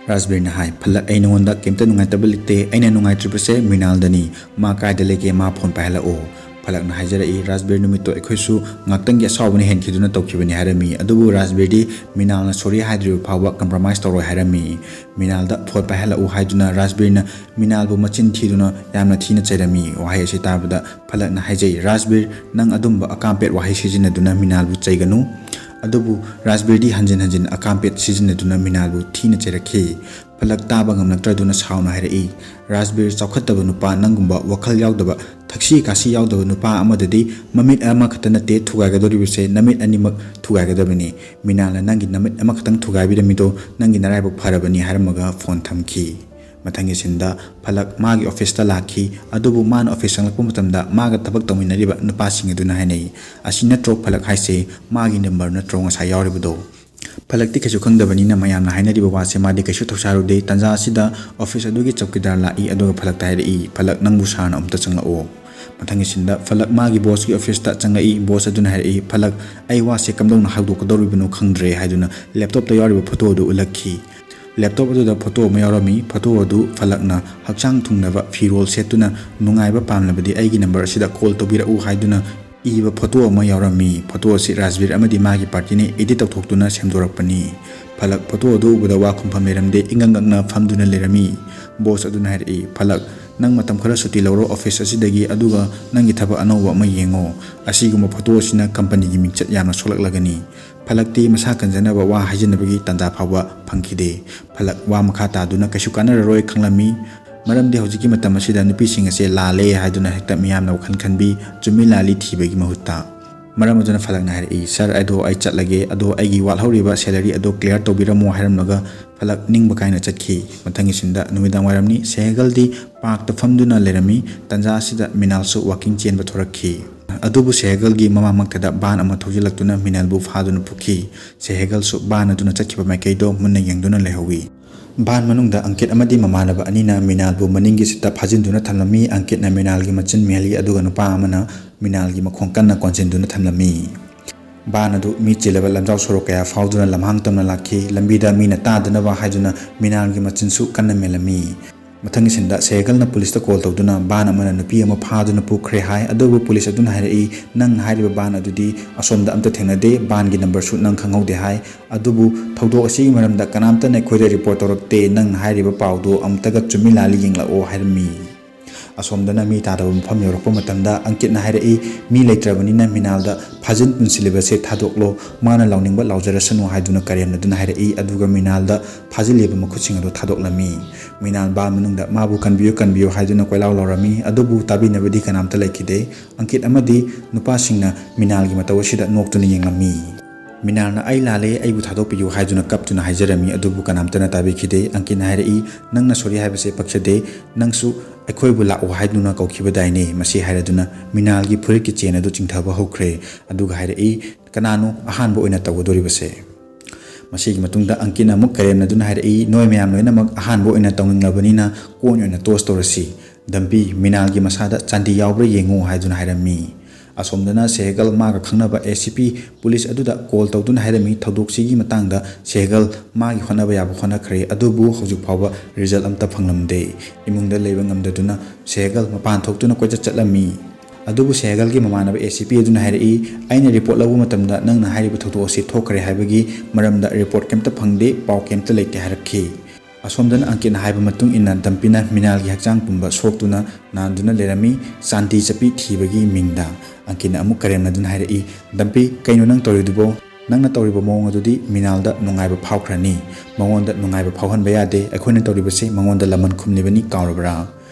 ꯔꯥꯖꯕꯤꯔꯅ ꯍꯥꯏ, "ꯐꯂꯛ, ꯑꯩ ꯅꯉꯣꯟꯗ ꯀꯩꯝꯇ ꯅꯨꯡꯉꯥꯏꯇꯕ ꯂꯩꯇꯦ, ꯑꯩꯅ ꯅꯨꯡꯉꯥꯏꯇ꯭ꯔꯤꯕꯁꯦ ꯃ꯭ꯔꯤꯅꯥꯜꯗꯅꯤ꯫ ꯃꯥ ꯀꯥꯏꯗ ꯂꯩꯒꯦ? ꯃꯥ ꯐꯣꯟ ꯄꯥꯏꯍꯜꯂꯛꯑꯣ꯫" ꯐꯂꯛꯅ ꯍꯥꯏꯖꯔꯛꯏ, "ꯔꯥꯖꯕꯤꯔ, ꯅꯨꯃꯤꯠꯇꯣ ꯑꯩꯈꯣꯏꯁꯨ ꯉꯥꯛꯇꯪꯒꯤ ꯑꯁꯥꯎꯕꯅ ꯍꯦꯟꯈꯤꯗꯨꯅ ꯇꯧꯈꯤꯕꯅꯤ" ꯍꯥꯏꯔꯝꯃꯤ꯫ ꯑꯗꯨꯕꯨ ꯔꯥꯖꯕꯤꯔꯗꯤ ꯃ꯭ꯔꯤꯅꯥꯜꯅ ꯁꯣꯔꯤ ꯍꯥꯏꯗ꯭ꯔꯤꯕ ꯐꯥꯎꯕ ꯀꯝꯄ꯭ꯔꯣꯃꯥꯏꯁ ꯇꯧꯔꯣꯏ ꯍꯥꯏꯔꯝꯃꯤ꯫ ꯃ꯭ꯔꯤꯅꯥꯜꯗ ꯐꯣꯟ ꯄꯥꯏꯍꯜꯂꯛꯎ ꯍꯥꯏꯗꯨꯅ ꯔꯥꯖꯕꯤꯔꯅ ꯃ꯭ꯔꯤꯅꯥꯜꯕꯨ ꯃꯆꯤꯟ ꯊꯤꯗꯨꯅ ꯌꯥꯝꯅ ꯊꯤꯅ ꯆꯩꯔꯝꯃꯤ꯫ ꯋꯥꯍꯩ ꯑꯁꯤ ꯇꯥꯕꯗ ꯐꯂꯛꯅ ꯍꯥꯏꯖꯩ, "ꯔꯥꯖꯕꯤꯔ, ꯅꯪ ꯑꯗꯨꯝꯕ ꯑꯀꯥꯝꯄꯦꯠ ꯋꯥꯍꯩ ꯁꯤꯖꯤꯟꯅꯗꯨꯅ ꯃ꯭ꯔꯤꯅꯥꯜꯕꯨ ꯆꯩꯒꯅꯨ꯫" ꯑꯗꯨꯕꯨ ꯔꯥꯖꯕꯤꯔꯗꯤ ꯍꯟꯖꯤꯟ ꯍꯟꯖꯤꯟ ꯑꯀꯥꯝꯄꯦꯠ ꯁꯤꯖꯤꯟꯅꯗꯨꯅ ꯃ꯭ꯔꯤꯅꯥꯜꯕꯨ ꯊꯤꯅ ꯆꯩꯔꯛꯈꯤ꯫ ꯐꯂꯛ ꯇꯥꯕ ꯉꯝꯂꯛꯇ꯭ꯔꯗꯨꯅ ꯁꯥꯎꯅ ꯍꯥꯏꯔꯛꯏ, "ꯔꯥꯖꯕꯤꯔ, ꯆꯥꯎꯈꯠꯇꯕ ꯅꯨꯄꯥ, ꯅꯪꯒꯨꯝꯕ ꯋꯥꯈꯜ ꯌꯥꯎꯗꯕ, ꯊꯛꯁꯤ ꯈꯥꯁꯤ ꯌꯥꯎꯗꯕ ꯅꯨꯄꯥ ꯑꯃꯗꯗꯤ ꯃꯃꯤꯠ ꯑꯃꯈꯛꯇ ꯅꯠꯇꯦ ꯊꯨꯒꯥꯏꯒꯗꯧꯔꯤꯕꯁꯦ, ꯅꯃꯤꯠ ꯑꯅꯤꯃꯛ ꯊꯨꯒꯥꯏꯒꯗꯕꯅꯤ꯫ ꯃ꯭ꯔꯤꯅꯥꯜꯅ ꯅꯪꯒꯤ ꯅꯃꯤꯠ ꯑꯃꯈꯛꯇꯪ ꯊꯨꯒꯥꯏꯕꯤꯔꯝꯃꯤꯗꯣ ꯅꯪꯒꯤ ꯅꯔꯥꯏꯕꯛ ꯐꯔꯕꯅꯤ" ꯍꯥꯏꯔꯝꯃꯒ ꯐꯣꯟ ꯊꯝꯈꯤ꯫ ꯃꯊꯪꯒꯤ ꯁꯤꯟꯗ ꯐꯂꯛ ꯃꯥꯒꯤ ꯑꯣꯐꯤꯁꯇ ꯂꯥꯛꯈꯤ꯫ ꯑꯗꯨꯕꯨ ꯃꯥꯅ ꯑꯣꯐꯤꯁ ꯆꯪꯂꯛꯄ ꯃꯇꯝꯗ ꯃꯥꯒ ꯊꯕꯛ ꯇꯧꯃꯤꯟꯅꯔꯤꯕ ꯅꯨꯄꯥꯁꯤꯡ ꯑꯗꯨꯅ ꯍꯥꯏꯅꯩ, "ꯑꯁꯤ ꯅꯠꯇ꯭ꯔꯣ ꯐꯂꯛ ꯍꯥꯏꯁꯦ? ꯃꯥꯒꯤ ꯅꯝꯕꯔ ꯅꯠꯇ꯭ꯔꯣ ꯉꯁꯥꯏ ꯌꯥꯎꯔꯤꯕꯗꯣ?" ꯐꯂꯛꯇꯤ ꯀꯩꯁꯨ ꯈꯪꯗꯕꯅꯤꯅ ꯃꯌꯥꯝꯅ ꯍꯥꯏꯅꯔꯤꯕ ꯋꯥꯁꯦ ꯃꯥꯗꯤ ꯀꯩꯁꯨ ꯊꯧꯁꯥꯔꯨꯗꯦ꯫ ꯇꯟꯖꯥ ꯑꯁꯤꯗ ꯑꯣꯐꯤꯁ ꯑꯗꯨꯒꯤ ꯆꯧꯀꯤꯗꯥꯔ ꯂꯥꯛꯏ, ꯑꯗꯨꯒ ꯐꯂꯛꯇ ꯍꯥꯏꯔꯛꯏ, "ꯐꯂꯛ, ꯅꯪꯕꯨ ꯁꯥꯔꯅ ꯑꯃꯨꯛꯇ ꯆꯪꯂꯛꯑꯣ꯫" ꯃꯊꯪꯒꯤ ꯁꯤꯟꯗ ꯐꯂꯛ ꯃꯥꯒꯤ ꯕꯣꯁꯀꯤ ꯑꯣꯐꯤꯁꯇ ꯆꯪꯂꯛꯏ꯫ ꯕꯣꯁ ꯑꯗꯨꯅ ꯍꯥꯏꯔꯛꯏ, "ꯐꯂꯛ, ꯑꯩ ꯋꯥꯁꯦ ꯀꯝꯗꯧꯅ ꯍꯧꯗꯣꯛꯀꯗꯧꯔꯤꯕꯅꯣ ꯈꯪꯗ꯭ꯔꯦ" ꯍꯥꯏꯗꯨꯅ ꯂꯦꯞꯇꯣꯞꯇ ꯌꯥꯎꯔꯤꯕ ꯐꯣꯇꯣ ꯑꯗꯨ ꯎꯠꯂꯛꯈꯤ꯫ ꯂꯦꯞꯇꯣꯞ ꯑꯗꯨꯗ ꯐꯣꯇꯣ ꯑꯃ ꯌꯥꯎꯔꯝꯃꯤ꯫ ꯐꯣꯇꯣ ꯑꯗꯨ ꯐꯂꯛꯅ ꯍꯛꯆꯥꯡ ꯊꯨꯡꯅꯕ ꯐꯤꯔꯣꯜ ꯁꯦꯠꯇꯨꯅ ꯅꯨꯡꯉꯥꯏꯕ ꯄꯥꯝꯂꯕꯗꯤ ꯑꯩꯒꯤ ꯅꯝꯕꯔ ꯑꯁꯤꯗ ꯀꯣꯜ ꯇꯧꯕꯤꯔꯛꯎ ꯍꯥꯏꯗꯨꯅ ꯏꯕ ꯐꯣꯇꯣ ꯑꯃ ꯌꯥꯎꯔꯝꯃꯤ꯫ ꯐꯣꯇꯣ ꯑꯁꯤ ꯔꯥꯖꯕꯤꯔ ꯑꯃꯗꯤ ꯃꯥꯒꯤ ꯄꯥꯔꯇꯤꯅ ꯏꯗꯤꯠ ꯇꯧꯊꯣꯛꯇꯨꯅ ꯁꯦꯝꯗꯣꯔꯛꯄꯅꯤ꯫ ꯐꯂꯛ ꯐꯣꯇꯣ ꯑꯗꯨ ꯎꯕꯗ ꯋꯥ ꯈꯨꯝꯐꯝ ꯂꯩꯔꯝꯗꯦ, ꯏꯉꯛ ꯉꯛꯅ ꯐꯝꯗꯨꯅ ꯂꯩꯔꯝꯃꯤ꯫ ꯕꯣꯁ ꯑꯗꯨꯅ ꯍꯥꯏꯔꯛꯏ, "ꯐꯂꯛ, ꯅꯪ ꯃꯇꯝ ꯈꯔ ꯁꯨꯇꯤ ꯂꯧꯔꯣ ꯑꯣꯐꯤꯁ ꯑꯁꯤꯗꯒꯤ, ꯑꯗꯨꯒ ꯅꯪꯒꯤ ꯊꯕꯛ ꯑꯅꯧꯕ ꯑꯃ ꯌꯦꯡꯉꯣ꯫ ꯑꯁꯤꯒꯨꯝꯕ ꯐꯣꯇꯣ ꯑꯁꯤꯅ ꯀꯝꯄꯅꯤꯒꯤ ꯃꯤꯡꯆꯠ ꯌꯥꯝꯅ ꯁꯣꯛꯂꯛꯂꯒꯅꯤ꯫" ꯐꯂꯛꯇꯤ ꯃꯁꯥ ꯀꯟꯖꯅꯕ ꯋꯥ ꯍꯥꯏꯖꯅꯕꯒꯤ ꯇꯥꯟꯖꯥ ꯐꯥꯎꯕ ꯐꯪꯈꯤꯗꯦ꯫ ꯐꯂꯛ ꯋꯥ ꯃꯈꯥ ꯇꯥꯗꯨꯅ ꯀꯩꯁꯨ ꯀꯥꯟꯅꯔꯔꯣꯏ ꯈꯪꯂꯝꯃꯤ, ꯃꯔꯝꯗꯤ ꯍꯧꯖꯤꯛꯀꯤ ꯃꯇꯝ ꯑꯁꯤꯗ ꯅꯨꯄꯤꯁꯤꯡ ꯑꯁꯦ ꯂꯥꯜꯂꯦ ꯍꯥꯏꯗꯨꯅ ꯍꯦꯛꯇ ꯃꯤꯌꯥꯝꯅ ꯋꯥꯈꯜ ꯈꯟꯕꯤ, ꯆꯨꯝꯃꯤ ꯂꯥꯜꯂꯤ ꯊꯤꯕꯒꯤ ꯃꯍꯨꯠꯇ꯫ ꯃꯔꯝ ꯑꯗꯨꯅ ꯐꯂꯛꯅ ꯍꯥꯏꯔꯛꯏ, "ꯁꯥꯔ, ꯑꯗꯣ ꯑꯩ ꯆꯠꯂꯒꯦ, ꯑꯗꯣ ꯑꯩꯒꯤ ꯋꯥꯠꯍꯧꯔꯤꯕ ꯁꯦꯂꯔꯤ ꯑꯗꯣ ꯀ꯭ꯂꯤꯌꯥꯔ ꯇꯧꯕꯤꯔꯝꯃꯣ" ꯍꯥꯏꯔꯝꯂꯒ ꯐꯂꯛ ꯅꯤꯡꯕ ꯀꯥꯏꯅ ꯆꯠꯈꯤ꯫ ꯃꯊꯪꯒꯤ ꯁꯤꯟꯗ ꯅꯨꯃꯤꯗꯥꯡ ꯋꯥꯏꯔꯝꯅꯤ꯫ ꯁꯦꯍꯒꯜꯗꯤ ꯄꯥꯔꯛꯇ ꯐꯝꯗꯨꯅ ꯂꯩꯔꯝꯃꯤ꯫ ꯇꯟꯖꯥ ꯑꯁꯤꯗ ꯃꯤꯅꯥꯜꯁꯨ ꯋꯥꯀꯤꯡ ꯆꯦꯟꯕ ꯊꯣꯔꯛꯈꯤ꯫ ꯑꯗꯨꯕꯨ ꯁꯦꯍꯒꯜꯒꯤ ꯃꯃꯥꯡꯃꯛꯇꯗ ꯚꯥꯟ ꯑꯃ ꯊꯧꯖꯤꯜꯂꯛꯇꯨꯅ ꯃꯤꯅꯥꯜꯕꯨ ꯐꯥꯗꯨꯅ ꯄꯨꯈꯤ꯫ ꯁꯦꯍꯒꯜꯁꯨ ꯚꯥꯟ ꯑꯗꯨꯅ ꯆꯠꯈꯤꯕ ꯃꯥꯏꯀꯩꯗꯣ ꯃꯨꯟꯅ ꯌꯦꯡꯗꯨꯅ ꯂꯩꯍꯧꯋꯤ꯫ ꯚꯥꯟ ꯃꯅꯨꯡꯗ ꯑꯪꯀꯤꯠ ꯑꯃꯗꯤ ꯃꯃꯥꯟꯅꯕ ꯑꯅꯤꯅ ꯃꯤꯅꯥꯜꯕꯨ ꯃꯅꯤꯡꯒꯤ ꯁꯤꯠꯇ ꯐꯥꯖꯤꯟꯗꯨꯅ ꯊꯝꯂꯝꯃꯤ꯫ ꯑꯪꯀꯤꯠꯅ ꯃꯤꯅꯥꯜꯒꯤ ꯃꯆꯤꯟ ꯃꯦꯜꯂꯤ, ꯑꯗꯨꯒ ꯅꯨꯄꯥ ꯑꯃꯅ ꯃꯤꯅꯥꯜꯒꯤ ꯃꯈꯣꯡ ꯀꯟꯅ ꯀꯣꯟꯁꯤꯟꯗꯨꯅ ꯊꯝꯂꯝꯃꯤ꯫ ꯚꯥꯟ ꯑꯗꯨ ꯃꯤ ꯆꯤꯜꯂꯕ ꯂꯝꯖꯥꯎ ꯁꯣꯔꯣꯛ ꯀꯌꯥ ꯐꯥꯎꯗꯨꯅ ꯂꯝꯍꯥꯡ ꯇꯝꯅ ꯂꯥꯛꯈꯤ꯫ ꯂꯝꯕꯤꯗ ꯃꯤꯅ ꯇꯥꯗꯅꯕ ꯍꯥꯏꯗꯨꯅ ꯃꯤꯅꯥꯜꯒꯤ ꯃꯆꯤꯟꯁꯨ ꯀꯟꯅ ꯃꯦꯜꯂꯝꯃꯤ꯫ ꯃꯊꯪꯒꯤ ꯁꯤꯟꯗ ꯁꯦꯍꯒꯜꯅ ꯄꯨꯂꯤꯁꯇ ꯀꯣꯜ ꯇꯧꯗꯨꯅ ꯚꯥꯟ ꯑꯃꯅ ꯅꯨꯄꯤ ꯑꯃ ꯐꯥꯗꯨꯅ ꯄꯨꯈ꯭ꯔꯦ ꯍꯥꯏ꯫ ꯑꯗꯨꯕꯨ ꯄꯨꯂꯤꯁ ꯑꯗꯨꯅ ꯍꯥꯏꯔꯛꯏ, "ꯅꯪꯅ ꯍꯥꯏꯔꯤꯕ ꯚꯥꯟ ꯑꯗꯨꯗꯤ ꯑꯁꯣꯝꯗ ꯑꯝꯇ ꯊꯦꯡꯅꯗꯦ, ꯚꯥꯟꯒꯤ ꯅꯝꯕꯔꯁꯨ ꯅꯪ ꯈꯪꯍꯧꯗꯦ" ꯍꯥꯏ꯫ "ꯑꯗꯨꯕꯨ ꯊꯧꯗꯣꯛ ꯑꯁꯤꯒꯤ ꯃꯔꯝꯗ ꯀꯅꯥꯝꯇꯅ ꯑꯩꯈꯣꯏꯗ ꯔꯤꯄꯣꯔꯠ ꯇꯧꯔꯛꯇꯦ, ꯅꯪꯅ ꯍꯥꯏꯔꯤꯕ ꯄꯥꯎꯗꯨ ꯑꯃꯨꯛꯇꯒ ꯆꯨꯝꯃꯤ ꯂꯥꯜꯂꯤ ꯌꯦꯡꯂꯛꯑꯣ" ꯍꯥꯏꯔꯝꯃꯤ꯫ ꯑꯁꯣꯝꯗꯅ ꯃꯤ ꯇꯥꯗꯕ ꯃꯐꯝ ꯌꯧꯔꯛꯄ ꯃꯇꯝꯗ ꯑꯪꯀꯤꯠꯅ ꯍꯥꯏꯔꯛꯏ, "ꯃꯤ ꯂꯩꯇ꯭ꯔꯕꯅꯤꯅ ꯃꯤꯅꯥꯜꯗ ꯐꯥꯖꯤꯟ ꯄꯨꯟꯁꯤꯜꯂꯤꯕꯁꯦ ꯊꯥꯗꯣꯛꯂꯣ, ꯃꯥꯅ ꯂꯥꯎꯅꯤꯡꯕ ꯂꯥꯎꯖꯔꯁꯅꯨ" ꯍꯥꯏꯗꯨꯅ ꯀꯔꯦꯝꯅꯗꯨꯅ ꯍꯥꯏꯔꯛꯏ꯫ ꯑꯗꯨꯒ ꯃꯤꯅꯥꯜꯗ ꯐꯥꯖꯤꯜꯂꯤꯕ ꯃꯈꯨꯠꯁꯤꯡ ꯑꯗꯨ ꯊꯥꯗꯣꯛꯂꯝꯃꯤ꯫ ꯃꯤꯅꯥꯜ ꯚꯥꯟ ꯃꯅꯨꯡꯗ ꯃꯥꯕꯨ "ꯀꯟꯕꯤꯌꯨ, ꯀꯟꯕꯤꯌꯨ" ꯍꯥꯏꯗꯨꯅ ꯀꯣꯏꯂꯥꯎ ꯂꯥꯎꯔꯝꯃꯤ꯫ ꯑꯗꯨꯕꯨ ꯇꯥꯕꯤꯅꯕꯗꯤ ꯀꯅꯥꯝꯇ ꯂꯩꯈꯤꯗꯦ꯫ ꯑꯪꯀꯤꯠ ꯑꯃꯗꯤ ꯅꯨꯄꯥꯁꯤꯡꯅ ꯃꯤꯅꯥꯜꯒꯤ ꯃꯇꯧ ꯑꯁꯤꯗ ꯅꯣꯛꯇꯨꯅ ꯌꯦꯡꯂꯝꯃꯤ꯫ ꯃꯤꯅꯥꯜꯅ "ꯑꯩ ꯂꯥꯜꯂꯦ, ꯑꯩꯕꯨ ꯊꯥꯗꯣꯛꯄꯤꯌꯨ" ꯍꯥꯏꯗꯨꯅ ꯀꯞꯇꯨꯅ ꯍꯥꯏꯖꯔꯝꯃꯤ, ꯑꯗꯨꯕꯨ ꯀꯅꯥꯝꯇꯅ ꯇꯥꯕꯤꯈꯤꯗꯦ꯫ ꯑꯪꯀꯤꯠꯅ ꯍꯥꯏꯔꯛꯏ, "ꯅꯪꯅ ꯁꯣꯔꯤ ꯍꯥꯏꯕꯁꯦ ꯄꯛꯆꯗꯦ, ꯅꯪꯁꯨ ꯑꯩꯈꯣꯏꯕꯨ ꯂꯥꯛꯑꯣ ꯍꯥꯏꯗꯨꯅ ꯀꯧꯈꯤꯕꯗꯥꯏꯅꯦ?" ꯃꯁꯤ ꯍꯥꯏꯔꯗꯨꯅ ꯃꯤꯅꯥꯜꯒꯤ ꯐꯨꯔꯤꯠꯀꯤ ꯆꯦꯟ ꯑꯗꯨ ꯆꯤꯡꯊꯕ ꯍꯧꯈ꯭ꯔꯦ꯫ ꯑꯗꯨꯒ ꯍꯥꯏꯔꯛꯏ, "ꯀꯅꯥꯅꯣ ꯑꯍꯥꯟꯕ ꯑꯣꯏꯅ ꯇꯧꯒꯗꯧꯔꯤꯕꯁꯦ?" ꯃꯁꯤꯒꯤ ꯃꯇꯨꯡꯗ ꯑꯪꯀꯤꯠꯅ ꯑꯃꯨꯛ ꯀꯔꯦꯝꯅꯗꯨꯅ ꯍꯥꯏꯔꯛꯏ, "ꯅꯣꯏ ꯃꯌꯥꯝ ꯂꯣꯏꯅꯃꯛ ꯑꯍꯥꯟꯕ ꯑꯣꯏꯅ ꯇꯧꯅꯤꯡꯂꯕꯅꯤꯅ ꯀꯣꯏꯟ ꯑꯣꯏꯅ ꯇꯣꯁ ꯇꯧꯔꯁꯤ꯫ "ꯗꯝꯄꯤ, ꯃꯤꯅꯥꯜꯒꯤ ꯃꯁꯥꯗ ꯆꯥꯟꯗꯤ ꯌꯥꯎꯕ꯭ꯔꯥ ꯌꯦꯡꯉꯨ" ꯍꯥꯏꯗꯨꯅ ꯍꯥꯏꯔꯝꯃꯤ꯫ ꯑꯁꯣꯝꯗꯅ ꯁꯦꯍꯒꯜ ꯃꯥꯒ ꯈꯪꯅꯕ ꯑꯦ ꯁꯤ ꯄꯤ ꯄꯨꯂꯤꯁ ꯑꯗꯨꯗ ꯀꯣꯜ ꯇꯧꯗꯨꯅ ꯍꯥꯏꯔꯝꯃꯤ ꯊꯧꯗꯣꯛꯁꯤꯒꯤ ꯃꯇꯥꯡꯗ ꯁꯦꯍꯒꯜ ꯃꯥꯒꯤ ꯍꯣꯠꯅꯕ ꯌꯥꯕ ꯍꯣꯠꯅꯈ꯭ꯔꯦ, ꯑꯗꯨꯕꯨ ꯍꯧꯖꯤꯛ ꯐꯥꯎꯕ ꯔꯤꯖꯜ ꯑꯝꯇ ꯐꯪꯂꯝꯗꯦ꯫ ꯏꯃꯨꯡꯗ ꯂꯩꯕ ꯉꯝꯗꯗꯨꯅ ꯁꯦꯍꯒꯜ ꯃꯄꯥꯟ ꯊꯣꯛꯇꯨꯅ ꯀꯣꯏꯆꯠ ꯆꯠꯂꯝꯃꯤ꯫ ꯑꯗꯨꯕꯨ ꯁꯦꯍꯒꯜꯒꯤ ꯃꯃꯥꯟꯅꯕ ꯑꯦ ꯁꯤ ꯄꯤ ꯑꯗꯨꯅ ꯍꯥꯏꯔꯛꯏ, "ꯑꯩꯅ ꯔꯤꯄꯣꯔꯠ ꯂꯧꯕ ꯃꯇꯝꯗ ꯅꯪꯅ ꯍꯥꯏꯔꯤꯕ ꯊꯧꯗꯣꯛ ꯑꯁꯤ ꯊꯣꯛꯈ꯭ꯔꯦ ꯍꯥꯏꯕꯒꯤ ꯃꯔꯝꯗ ꯔꯤꯄꯣꯔꯠ ꯀꯩꯝꯇ ꯐꯪꯗꯦ, ꯄꯥꯎ ꯀꯩꯝꯇ ꯂꯩꯇꯦ" ꯍꯥꯏꯔꯛꯈꯤ꯫ ꯑꯁꯣꯝꯗꯅ ꯑꯪꯀꯤꯠꯅ ꯍꯥꯏꯕ ꯃꯇꯨꯡ ꯏꯟꯅ ꯗꯝꯄꯤꯅ ꯃꯤꯅꯥꯜꯒꯤ ꯍꯛꯆꯥꯡ ꯄꯨꯝꯕ ꯁꯣꯛꯇꯨꯅ ꯅꯥꯟꯗꯨꯅ ꯂꯩꯔꯝꯃꯤ, ꯆꯥꯟꯗꯤ ꯆꯠꯄꯤ ꯊꯤꯕꯒꯤ ꯃꯤꯡꯗ꯫ ꯑꯪꯀꯤꯠꯅ ꯑꯃꯨꯛ ꯀꯔꯦꯝꯅꯗꯨꯅ ꯍꯥꯏꯔꯛꯏ, "ꯗꯝꯄꯤ, ꯀꯩꯅꯣ ꯅꯪ ꯇꯧꯔꯤꯗꯨꯕꯣ? ꯅꯪꯅ ꯇꯧꯔꯤꯕ ꯃꯑꯣꯡ ꯑꯗꯨꯗꯤ ꯃꯤꯅꯥꯜꯗ ꯅꯨꯡꯉꯥꯏꯕ ꯐꯥꯎꯈ꯭ꯔꯅꯤ꯫ ꯃꯉꯣꯟꯗ ꯅꯨꯡꯉꯥꯏꯕ ꯐꯥꯎꯍꯟꯕ ꯌꯥꯗꯦ꯫ ꯑꯩꯈꯣꯏꯅ ꯇꯧꯔꯤꯕꯁꯤ ꯃꯉꯣꯟꯗ ꯂꯃꯟ ꯈꯨꯝꯂꯤꯕꯅꯤ, ꯀꯥꯎꯔꯕ꯭ꯔꯥ?"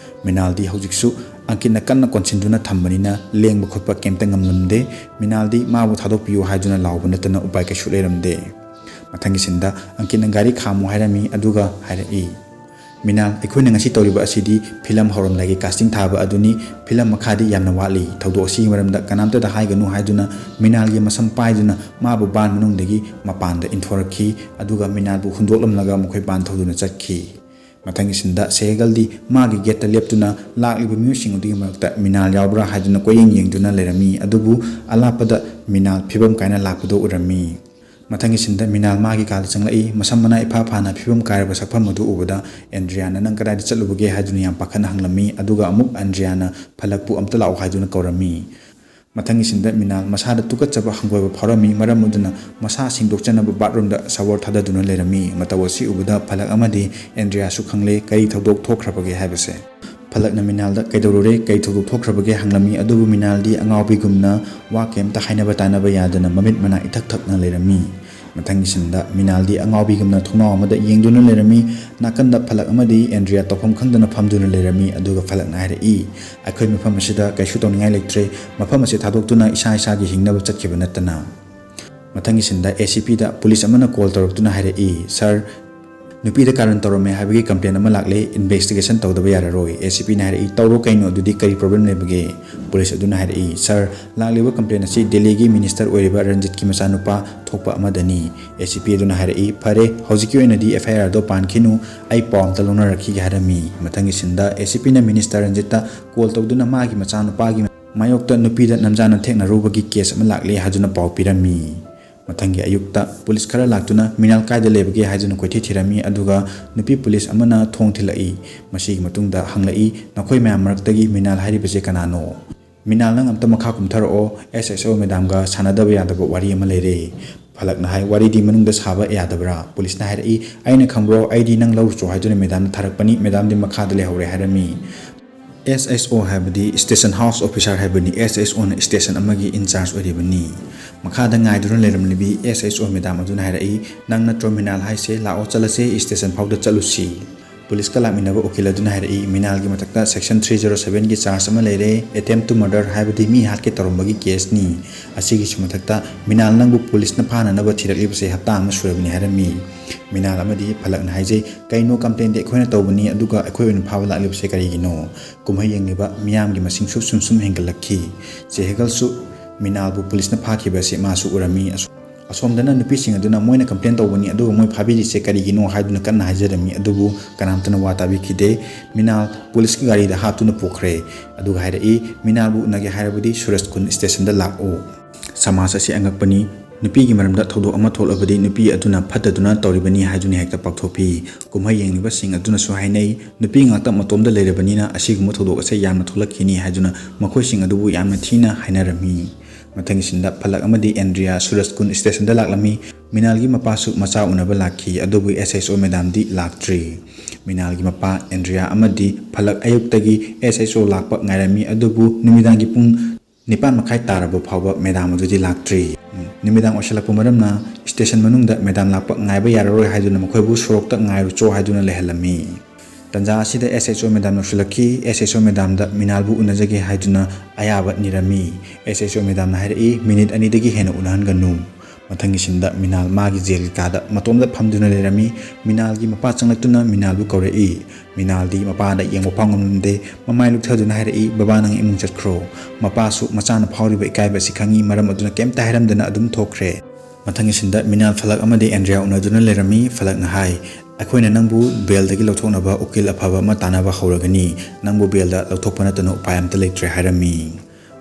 ꯃꯤꯅꯥꯜꯗꯤ ꯍꯧꯖꯤꯛꯁꯨ ꯑꯪꯀꯤꯠꯅ ꯀꯟꯅ ꯀꯣꯟꯁꯤꯟꯗꯨꯅ ꯊꯝꯕꯅꯤꯅ ꯂꯦꯡꯕ ꯈꯣꯠꯄ ꯀꯩꯝꯇ ꯉꯝꯂꯝꯗꯦ꯫ ꯃꯤꯅꯥꯜꯗꯤ ꯃꯥꯕꯨ ꯊꯥꯗꯣꯛꯄꯤꯌꯨ ꯍꯥꯏꯗꯨꯅ ꯂꯥꯎꯕ ꯅꯠꯇꯅ ꯎꯄꯥꯏ ꯀꯩꯁꯨ ꯂꯩꯔꯝꯗꯦ꯫ ꯃꯊꯪꯒꯤ ꯁꯤꯟꯗ ꯑꯪꯀꯤꯠꯅ ꯒꯥꯔꯤ ꯈꯥꯝꯃꯨ ꯍꯥꯏꯔꯝꯃꯤ, ꯑꯗꯨꯒ ꯍꯥꯏꯔꯛꯏ, "ꯃꯤꯅꯥꯜ, ꯑꯩꯈꯣꯏꯅ ꯉꯁꯤ ꯇꯧꯔꯤꯕ ꯑꯁꯤꯗꯤ ꯐꯤꯂꯝ ꯍꯧꯔꯝꯗꯥꯏꯒꯤ ꯀꯥꯁꯇꯤꯡ ꯊꯥꯕ ꯑꯗꯨꯅꯤ꯫ ꯐꯤꯂꯝ ꯃꯈꯥꯗꯤ ꯌꯥꯝꯅ ꯋꯥꯠꯂꯤ꯫ ꯊꯧꯗꯣꯛ ꯑꯁꯤꯒꯤ ꯃꯔꯝꯗ ꯀꯅꯥꯝꯇꯗ ꯍꯥꯏꯒꯅꯨ" ꯍꯥꯏꯗꯨꯅ ꯃꯤꯅꯥꯜꯒꯤ ꯃꯁꯝ ꯄꯥꯏꯗꯨꯅ ꯃꯥꯕꯨ ꯕꯥꯟ ꯃꯅꯨꯡꯗꯒꯤ ꯃꯄꯥꯟꯗ ꯏꯟꯊꯣꯔꯛꯈꯤ꯫ ꯑꯗꯨꯒ ꯃꯤꯅꯥꯜꯕꯨ ꯍꯨꯟꯗꯣꯛꯂꯝꯂꯒ ꯃꯈꯣꯏ ꯕꯥꯟ ꯊꯧꯗꯨꯅ ꯆꯠꯈꯤ꯫ ꯃꯊꯪꯒꯤ ꯁꯤꯟꯗ ꯁꯦꯍꯒꯜꯗꯤ ꯃꯥꯒꯤ ꯒꯦꯠꯇ ꯂꯦꯞꯇꯨꯅ ꯂꯥꯛꯂꯤꯕ ꯃꯤꯑꯣꯏꯁꯤꯡ ꯑꯗꯨꯒꯤ ꯃꯔꯛꯇ ꯃꯤꯅꯥꯜ ꯌꯥꯎꯕ꯭ꯔꯥ ꯍꯥꯏꯗꯨꯅ ꯀꯣꯏꯌꯦꯡ ꯌꯦꯡꯗꯨꯅ ꯂꯩꯔꯝꯃꯤ꯫ ꯑꯗꯨꯕꯨ ꯑꯂꯥꯞꯄꯗ ꯃꯤꯅꯥꯜ ꯐꯤꯕꯝ ꯀꯥꯏꯅ ꯂꯥꯛꯄꯗꯨ ꯎꯔꯝꯃꯤ꯫ ꯃꯊꯪꯒꯤ ꯁꯤꯟꯗ ꯃꯤꯅꯥꯜ ꯃꯥꯒꯤ ꯀꯥꯗ ꯆꯪꯂꯛꯏ꯫ ꯃꯁꯝ ꯃꯅꯥ ꯏꯐꯥ ꯐꯥꯅ ꯐꯤꯕꯝ ꯀꯥꯏꯔꯕ ꯁꯛꯐꯝ ꯑꯗꯨ ꯎꯕꯗ ꯑꯦꯟꯗ꯭ꯔꯤꯌꯥꯅ "ꯅꯪ ꯀꯗꯥꯏꯗ ꯆꯠꯂꯨꯕꯒꯦ?" ꯍꯥꯏꯗꯨꯅ ꯌꯥꯝ ꯄꯥꯈꯠꯅ ꯍꯪꯂꯝꯃꯤ꯫ ꯑꯗꯨꯒ ꯑꯃꯨꯛ ꯑꯦꯟꯗ꯭ꯔꯤꯌꯥꯅ ꯐꯂꯛꯄꯨ ꯑꯝꯇ ꯂꯥꯛꯑꯣ ꯍꯥꯏꯗꯨꯅ ꯀꯧꯔꯝꯃꯤ꯫ ꯃꯊꯪꯒꯤ ꯁꯤꯟꯗ ꯃꯤꯅꯥꯜ ꯃꯁꯥꯗ ꯇꯨꯀꯠꯆꯕ ꯍꯪꯒꯣꯏꯕ ꯐꯥꯎꯔꯝꯃꯤ꯫ ꯃꯔꯝ ꯑꯗꯨꯅ ꯃꯁꯥ ꯁꯦꯡꯗꯣꯛꯆꯅꯕ ꯕꯥꯠꯔꯨꯝꯗ ꯁꯥꯋꯔ ꯊꯥꯗꯗꯨꯅ ꯂꯩꯔꯝꯃꯤ꯫ ꯃꯇꯧ ꯑꯁꯤ ꯎꯕꯗ ꯐꯂꯛ ꯑꯃꯗꯤ ꯑꯦꯟꯗ꯭ꯔꯤꯌꯥꯁꯨ ꯈꯪꯂꯦ ꯀꯔꯤ ꯊꯧꯗꯣꯛ ꯊꯣꯛꯈ꯭ꯔꯕꯒꯦ ꯍꯥꯏꯕꯁꯦ꯫ ꯐꯂꯛꯅ ꯃꯤꯅꯥꯜꯗ "ꯀꯩꯗꯧꯔꯨꯔꯦ? ꯀꯩ ꯊꯧꯗꯣꯛ ꯊꯣꯛꯈ꯭ꯔꯕꯒꯦ?" ꯍꯪꯂꯝꯃꯤ꯫ ꯑꯗꯨꯕꯨ ꯃꯤꯅꯥꯜꯗꯤ ꯑꯉꯥꯎꯕꯤꯒꯨꯝꯅ ꯋꯥ ꯀꯩꯝꯇ ꯍꯥꯏꯅꯕ ꯇꯥꯅꯕ ꯌꯥꯗꯅ ꯃꯃꯤꯠ ꯃꯅꯥ ꯏꯊꯛ ꯊꯛꯅ ꯂꯩꯔꯝꯃꯤ꯫ ꯃꯊꯪꯒꯤ ꯁꯤꯟꯗ ꯃꯤꯅꯥꯜꯗꯤ ꯑꯉꯥꯎꯕꯤꯒꯨꯝꯅ ꯊꯣꯡꯅꯥꯎ ꯑꯃꯗ ꯌꯦꯡꯗꯨꯅ ꯂꯩꯔꯝꯃꯤ꯫ ꯅꯥꯀꯟꯗ ꯐꯂꯛ ꯑꯃꯗꯤ ꯑꯦꯟꯗ꯭ꯔꯤꯌꯥ ꯇꯧꯐꯝ ꯈꯪꯗꯅ ꯐꯝꯗꯨꯅ ꯂꯩꯔꯝꯃꯤ꯫ ꯑꯗꯨꯒ ꯐꯂꯛꯅ ꯍꯥꯏꯔꯛꯏ, "ꯑꯩꯈꯣꯏ ꯃꯐꯝ ꯑꯁꯤꯗ ꯀꯩꯁꯨ ꯇꯧꯅꯤꯡꯉꯥꯏ ꯂꯩꯇ꯭ꯔꯦ꯫ ꯃꯐꯝ ꯑꯁꯤ ꯊꯥꯗꯣꯛꯇꯨꯅ ꯏꯁꯥ ꯏꯁꯥꯒꯤ ꯍꯤꯡꯅꯕ ꯆꯠꯈꯤꯕ ꯅꯠꯇꯅ"꯫ ꯃꯊꯪꯒꯤ ꯁꯤꯟꯗ ꯑꯦ ꯁꯤ ꯄꯤꯗ ꯄꯨꯂꯤꯁ ꯑꯃꯅ ꯀꯣꯜ ꯇꯧꯔꯛꯇꯨꯅ ꯍꯥꯏꯔꯛꯏ, "ꯁꯥꯔ, ꯅꯨꯄꯤꯗ ꯀꯥꯔꯟ ꯇꯧꯔꯝꯃꯦ ꯍꯥꯏꯕꯒꯤ complaint ꯑꯃ ꯂꯥꯛꯂꯦ, investigation ꯇꯧꯗꯕ ꯌꯥꯔꯔꯣꯏ꯫ ꯑꯦ ꯁꯤ ꯄꯤꯅ ꯍꯥꯏꯔꯛꯏ, "ꯇꯧꯔꯣ ꯀꯩꯅꯣ, ꯑꯗꯨꯗꯤ ꯀꯔꯤ problem ꯂꯩꯕꯒꯦ?" ꯄꯨꯂꯤꯁ ꯑꯗꯨꯅ ꯍꯥꯏꯔꯛꯏ, "Sir, ꯂꯥꯛꯂꯤꯕ complaint ꯑꯁꯤ ꯗꯦꯜꯂꯤꯒꯤ minister ꯑꯣꯏꯔꯤꯕ ꯔꯟꯖꯤꯠꯀꯤ ꯃꯆꯥꯅꯨꯄꯥ ꯊꯣꯛꯄ ꯑꯃꯗꯅꯤ꯫" ꯑꯦ ꯁꯤ ꯄꯤ ꯑꯗꯨꯅ ꯍꯥꯏꯔꯛꯏ, "ꯐꯔꯦ, ꯍꯧꯖꯤꯛꯀꯤ ꯑꯣꯏꯅꯗꯤ F I R ꯑꯗꯣ ꯄꯥꯟꯈꯤꯅꯨ, ꯑꯩ ꯄꯥꯎ ꯑꯝꯇ ꯂꯧꯅꯔꯛꯈꯤꯒꯦ" ꯍꯥꯏꯔꯝꯃꯤ꯫ ꯃꯊꯪꯒꯤ ꯁꯤꯟꯗ ꯑꯦ ꯁꯤ ꯄꯤꯅ minister ꯔꯟꯖꯤꯠꯇ call ꯇꯧꯗꯨꯅ ꯃꯥꯒꯤ ꯃꯆꯥꯅꯨꯄꯥꯒꯤ ꯃꯥꯌꯣꯛꯇ ꯅꯨꯄꯤꯗ ꯅꯝꯖꯥꯅ ꯊꯦꯛꯅꯔꯨꯕꯒꯤ case ꯑꯃ ꯂꯥꯛꯂꯦ ꯍꯥꯏꯗꯨꯅ ꯄꯥꯎ ꯄꯤꯔꯝꯃꯤ꯫ ꯃꯊꯪꯒꯤ ꯑꯌꯨꯛꯇ ꯄꯨꯂꯤꯁ ꯈꯔ ꯂꯥꯛꯇꯨꯅ ꯃꯤꯅꯥꯜ ꯀꯥꯏꯗ ꯂꯩꯕꯒꯦ ꯍꯥꯏꯗꯨꯅ ꯀꯣꯏꯊꯤ ꯊꯤꯔꯝꯃꯤ, ꯑꯗꯨꯒ ꯅꯨꯄꯤ ꯄꯨꯂꯤꯁ ꯑꯃꯅ ꯊꯣꯡ ꯊꯤꯜꯂꯛꯏ꯫ ꯃꯁꯤꯒꯤ ꯃꯇꯨꯡꯗ ꯍꯪꯂꯛꯏ, "ꯅꯈꯣꯏ ꯃꯌꯥꯝ ꯃꯔꯛꯇꯒꯤ ꯃꯤꯅꯥꯜ ꯍꯥꯏꯔꯤꯕꯁꯦ ꯀꯅꯥꯅꯣ? ꯃꯤꯅꯥꯜ, ꯅꯪ ꯑꯝꯇ ꯃꯈꯥ ꯀꯨꯝꯊꯔꯛꯑꯣ, S H O madamꯒ ꯁꯥꯟꯅꯗꯕ ꯌꯥꯗꯕ ꯋꯥꯔꯤ ꯑꯃ ꯂꯩꯔꯦ꯫" ꯐꯂꯛꯅ ꯍꯥꯏ, "ꯋꯥꯔꯤꯗꯤ ꯃꯅꯨꯡꯗ ꯁꯥꯕ ꯌꯥꯗꯕ꯭ꯔꯥ?" ꯄꯨꯂꯤꯁꯅ ꯍꯥꯏꯔꯛꯏ, "ꯑꯩꯅ ꯈꯪꯕ꯭ꯔꯣ? ꯑꯩꯗꯤ ꯅꯪ ꯂꯧꯔꯨꯆꯣ ꯍꯥꯏꯗꯨꯅ madamꯅ ꯊꯥꯔꯛꯄꯅꯤ, madamꯗꯤ ꯃꯈꯥꯗ ꯂꯩꯍꯧꯔꯦ" ꯍꯥꯏꯔꯝꯃꯤ꯫ S H O ꯍꯥꯏꯕꯗꯤ station house officer ꯍꯥꯏꯕꯅꯤ꯫ S H Oꯅ station ꯑꯃꯒꯤ in charge ꯑꯣꯏꯔꯤꯕꯅꯤ꯫ ꯃꯈꯥꯗ ꯉꯥꯏꯗꯨꯅ ꯂꯩꯔꯝꯂꯤꯕꯤ S H O madam ꯑꯗꯨꯅ ꯍꯥꯏꯔꯛꯏ, "ꯅꯪ ꯅꯠꯇ꯭ꯔꯣ ꯃꯤꯅꯥꯜ ꯍꯥꯏꯁꯦ? ꯂꯥꯛꯑꯣ, ꯆꯠꯂꯁꯦ, station ꯐꯥꯎꯗ ꯆꯠꯂꯨꯁꯤ꯫" ꯄꯨꯂꯤꯁꯀ ꯂꯥꯛꯃꯤꯟꯅꯕ ꯎꯀꯤꯜ ꯑꯗꯨꯅ ꯍꯥꯏꯔꯛꯏ, "ꯃꯤꯅꯥꯜꯒꯤ ꯃꯊꯛꯇ section three zero sevenꯒꯤ charge ꯑꯃ ꯂꯩꯔꯦ, attempt to murder ꯍꯥꯏꯕꯗꯤ ꯃꯤ ꯍꯥꯠꯀꯦ ꯇꯧꯔꯝꯕꯒꯤ caseꯅꯤ꯫ ꯑꯁꯤꯒꯤꯁꯨ ꯃꯊꯛꯇ ꯃꯤꯅꯥꯜ ꯅꯪꯕꯨ ꯄꯨꯂꯤꯁꯅ ꯐꯥꯅꯅꯕ ꯊꯤꯔꯛꯂꯤꯕꯁꯦ ꯍꯞꯇꯥ ꯑꯃ ꯁꯨꯔꯕꯅꯤ" ꯍꯥꯏꯔꯝꯃꯤ꯫ ꯃꯤꯅꯥꯜ ꯑꯃꯗꯤ ꯐꯂꯛꯅ ꯍꯥꯏꯖꯩ, "ꯀꯩꯅꯣ, complaintꯗꯤ ꯑꯩꯈꯣꯏꯅ ꯇꯧꯕꯅꯤ, ꯑꯗꯨꯒ ꯑꯩꯈꯣꯏ ꯑꯣꯏꯅ ꯐꯥꯕ ꯂꯥꯛꯂꯤꯕꯁꯦ ꯀꯔꯤꯒꯤꯅꯣ?" ꯀꯨꯝꯍꯩ ꯌꯦꯡꯂꯤꯕ ꯃꯤꯌꯥꯝꯒꯤ ꯃꯁꯤꯡꯁꯨ ꯁꯨꯝ ꯁꯨꯝ ꯍꯦꯟꯒꯠꯂꯛꯈꯤ꯫ ꯆꯦ ꯍꯦꯒꯜꯁꯨ ꯃꯤꯅꯥꯜꯕꯨ ꯄꯨꯂꯤꯁꯅ ꯐꯥꯈꯤꯕ ꯑꯁꯤ ꯃꯥꯁꯨ ꯎꯔꯝꯃꯤ꯫ ꯑꯁꯣ-, ꯑꯁꯣꯝꯗꯅ ꯅꯨꯄꯤꯁꯤꯡ ꯑꯗꯨꯅ ꯃꯣꯏꯅ complaint ꯇꯧꯕꯅꯤ, ꯑꯗꯨꯒ ꯃꯣꯏ ꯐꯥꯕꯤꯔꯤꯁꯦ ꯀꯔꯤꯒꯤꯅꯣ ꯍꯥꯏꯗꯨꯅ ꯀꯟꯅ ꯍꯥꯏꯖꯔꯝꯃꯤ, ꯑꯗꯨꯕꯨ ꯀꯅꯥꯝꯇꯅ ꯋꯥ ꯇꯥꯕꯤꯈꯤꯗꯦ꯫ ꯃꯤꯅꯥꯜ ꯄꯨꯂꯤꯁꯀꯤ ꯒꯥꯔꯤꯗ ꯍꯥꯞꯇꯨꯅ ꯄꯨꯈ꯭ꯔꯦ꯫ ꯑꯗꯨꯒ ꯍꯥꯏꯔꯛꯏ, "ꯃꯤꯅꯥꯜꯕꯨ ꯎꯅꯒꯦ ꯍꯥꯏꯔꯕꯗꯤ ꯁꯨꯔꯖ ꯀꯨꯟ stationꯗ ꯂꯥꯛꯎ꯫" ꯁꯃꯥꯖ ꯑꯁꯤ ꯑꯉꯛꯄꯅꯤ꯫ ꯅꯨꯄꯤꯒꯤ ꯃꯔꯝꯗ ꯊꯧꯗꯣꯛ ꯑꯃ ꯊꯣꯛꯂꯕꯗꯤ ꯅꯨꯄꯤ ꯑꯗꯨꯅ ꯐꯠꯇꯗꯨꯅ ꯇꯧꯔꯤꯕꯅꯤ ꯍꯥꯏꯗꯨꯅ ꯍꯦꯛꯇ ꯄꯥꯛꯊꯣꯛꯄꯤ꯫ ꯀꯨꯝꯍꯩ ꯌꯦꯡꯂꯤꯕꯁꯤꯡ ꯑꯗꯨꯅꯁꯨ ꯍꯥꯏꯅꯩ, "ꯅꯨꯄꯤ ꯉꯥꯛꯇ ꯃꯇꯣꯝꯗ ꯂꯩꯔꯕꯅꯤꯅ ꯑꯁꯤꯒꯨꯝꯕ ꯊꯧꯗꯣꯛ ꯑꯁꯦ ꯌꯥꯝꯅ ꯊꯣꯛꯂꯛꯈꯤꯅꯤ" ꯍꯥꯏꯗꯨꯅ ꯃꯈꯣꯏꯁꯤꯡ ꯑꯗꯨꯕꯨ ꯌꯥꯝꯅ ꯊꯤꯅ ꯍꯥꯏꯅꯔꯝꯃꯤ꯫ ꯃꯊꯪꯒꯤ ꯁꯤꯟꯗ ꯐꯂꯛ ꯑꯃꯗꯤ ꯑꯦꯟꯗ꯭ꯔꯤꯌꯥ ꯁꯨꯔꯖ ꯀꯨꯟ stationꯗ ꯂꯥꯛꯂꯝꯃꯤ꯫ ꯃꯤꯅꯥꯜꯒꯤ ꯃꯄꯥꯁꯨ ꯃꯆꯥ ꯎꯅꯕ ꯂꯥꯛꯈꯤ, ꯑꯗꯨꯕꯨ S H O madamꯗꯤ ꯂꯥꯛꯇ꯭ꯔꯤ꯫ ꯃꯤꯅꯥꯜꯒꯤ ꯃꯄꯥ ꯑꯦꯟꯗ꯭ꯔꯤꯌꯥ ꯑꯃꯗꯤ ꯐꯂꯛ ꯑꯌꯨꯛꯇꯒꯤ S H O ꯂꯥꯛꯄ ꯉꯥꯏꯔꯝꯃꯤ, ꯑꯗꯨꯕꯨ ꯅꯨꯃꯤꯗꯥꯡꯒꯤ ꯄꯨꯡ ꯅꯤꯄꯥꯟ ꯃꯈꯥꯏ ꯇꯥꯔꯕ ꯐꯥꯎꯕ madam ꯑꯗꯨꯗꯤ ꯂꯥꯛꯇ꯭ꯔꯤ꯫ ꯅꯨꯃꯤꯗꯥꯡ ꯑꯣꯏꯁꯤꯜꯂꯛꯄ ꯃꯔꯝꯅ station ꯃꯅꯨꯡꯗ madam ꯂꯥꯛꯄ ꯉꯥꯏꯕ ꯌꯥꯔꯔꯣꯏ ꯍꯥꯏꯗꯨꯅ ꯃꯈꯣꯏꯕꯨ ꯁꯣꯔꯣꯛꯇ ꯉꯥꯏꯔꯨꯆꯣ ꯍꯥꯏꯗꯨꯅ ꯂꯩꯍꯜꯂꯝꯃꯤ꯫ ꯇꯟꯖꯥ ꯑꯁꯤꯗ S H O madam ꯌꯧꯁꯤꯜꯂꯛꯈꯤ꯫ S H O madamꯗ ꯃꯤꯅꯥꯜꯕꯨ ꯎꯅꯖꯒꯦ ꯍꯥꯏꯗꯨꯅ ꯑꯌꯥꯕ ꯅꯤꯔꯝꯃꯤ꯫ S H O madamꯅ ꯍꯥꯏꯔꯛꯏ, "ꯃꯤꯅꯤꯠ ꯑꯅꯤꯗꯒꯤ ꯍꯦꯟꯅ ꯎꯅꯍꯟꯒꯅꯨ"꯫ ꯃꯊꯪꯒꯤ ꯁꯤꯟꯗ ꯃꯤꯅꯥꯜ ꯃꯥꯒꯤ ꯖꯦꯜꯒꯤ ꯀꯥꯗ ꯃꯇꯣꯝꯗ ꯐꯝꯗꯨꯅ ꯂꯩꯔꯝꯃꯤ꯫ ꯃꯤꯅꯥꯜꯒꯤ ꯃꯄꯥ ꯆꯪꯂꯛꯇꯨꯅ ꯃꯤꯅꯥꯜꯕꯨ ꯀꯧꯔꯛꯏ꯫ ꯃꯤꯅꯥꯜꯗꯤ ꯃꯄꯥꯗ ꯌꯦꯡꯕ ꯐꯥꯎ ꯉꯝꯂꯝꯗꯦ꯫ ꯃꯃꯥꯏ ꯂꯨꯛꯊꯗꯨꯅ ꯍꯥꯏꯔꯛꯏ, "ꯕꯕꯥ, ꯅꯪ ꯏꯃꯨꯡ ꯆꯠꯈ꯭ꯔꯣ꯫" ꯃꯄꯥꯁꯨ ꯃꯆꯥꯅ ꯐꯥꯎꯔꯤꯕ ꯏꯀꯥꯏꯕ ꯑꯁꯤ ꯈꯪꯉꯤ, ꯃꯔꯝ ꯑꯗꯨꯅ ꯀꯩꯝꯇ ꯍꯥꯏꯔꯝꯗꯅ ꯑꯗꯨꯝ ꯊꯣꯛꯈ꯭ꯔꯦ꯫ ꯃꯊꯪꯒꯤ ꯁꯤꯟꯗ ꯃꯤꯅꯥꯜ ꯐꯂꯛ ꯑꯃꯗꯤ ꯑꯦꯟꯗ꯭ꯔꯤꯌꯥ ꯎꯅꯗꯨꯅ ꯂꯩꯔꯝꯃꯤ꯫ ꯐꯂꯛꯅ ꯍꯥꯏ, "ꯑꯩꯈꯣꯏꯅ ꯅꯪꯕꯨ ꯕꯦꯜꯗꯒꯤ ꯂꯧꯊꯣꯛꯅꯕ ꯎꯀꯤꯜ ꯑꯐꯕ ꯑꯃ ꯇꯥꯟꯅꯕ ꯍꯧꯔꯒꯅꯤ꯫ ꯅꯪꯕꯨ ꯕꯦꯜꯗ ꯂꯧꯊꯣꯛꯄ ꯅꯠꯇꯅ ꯎꯄꯥꯏ ꯑꯝꯇ ꯂꯩꯇ꯭ꯔꯦ," ꯍꯥꯏꯔꯝꯃꯤ꯫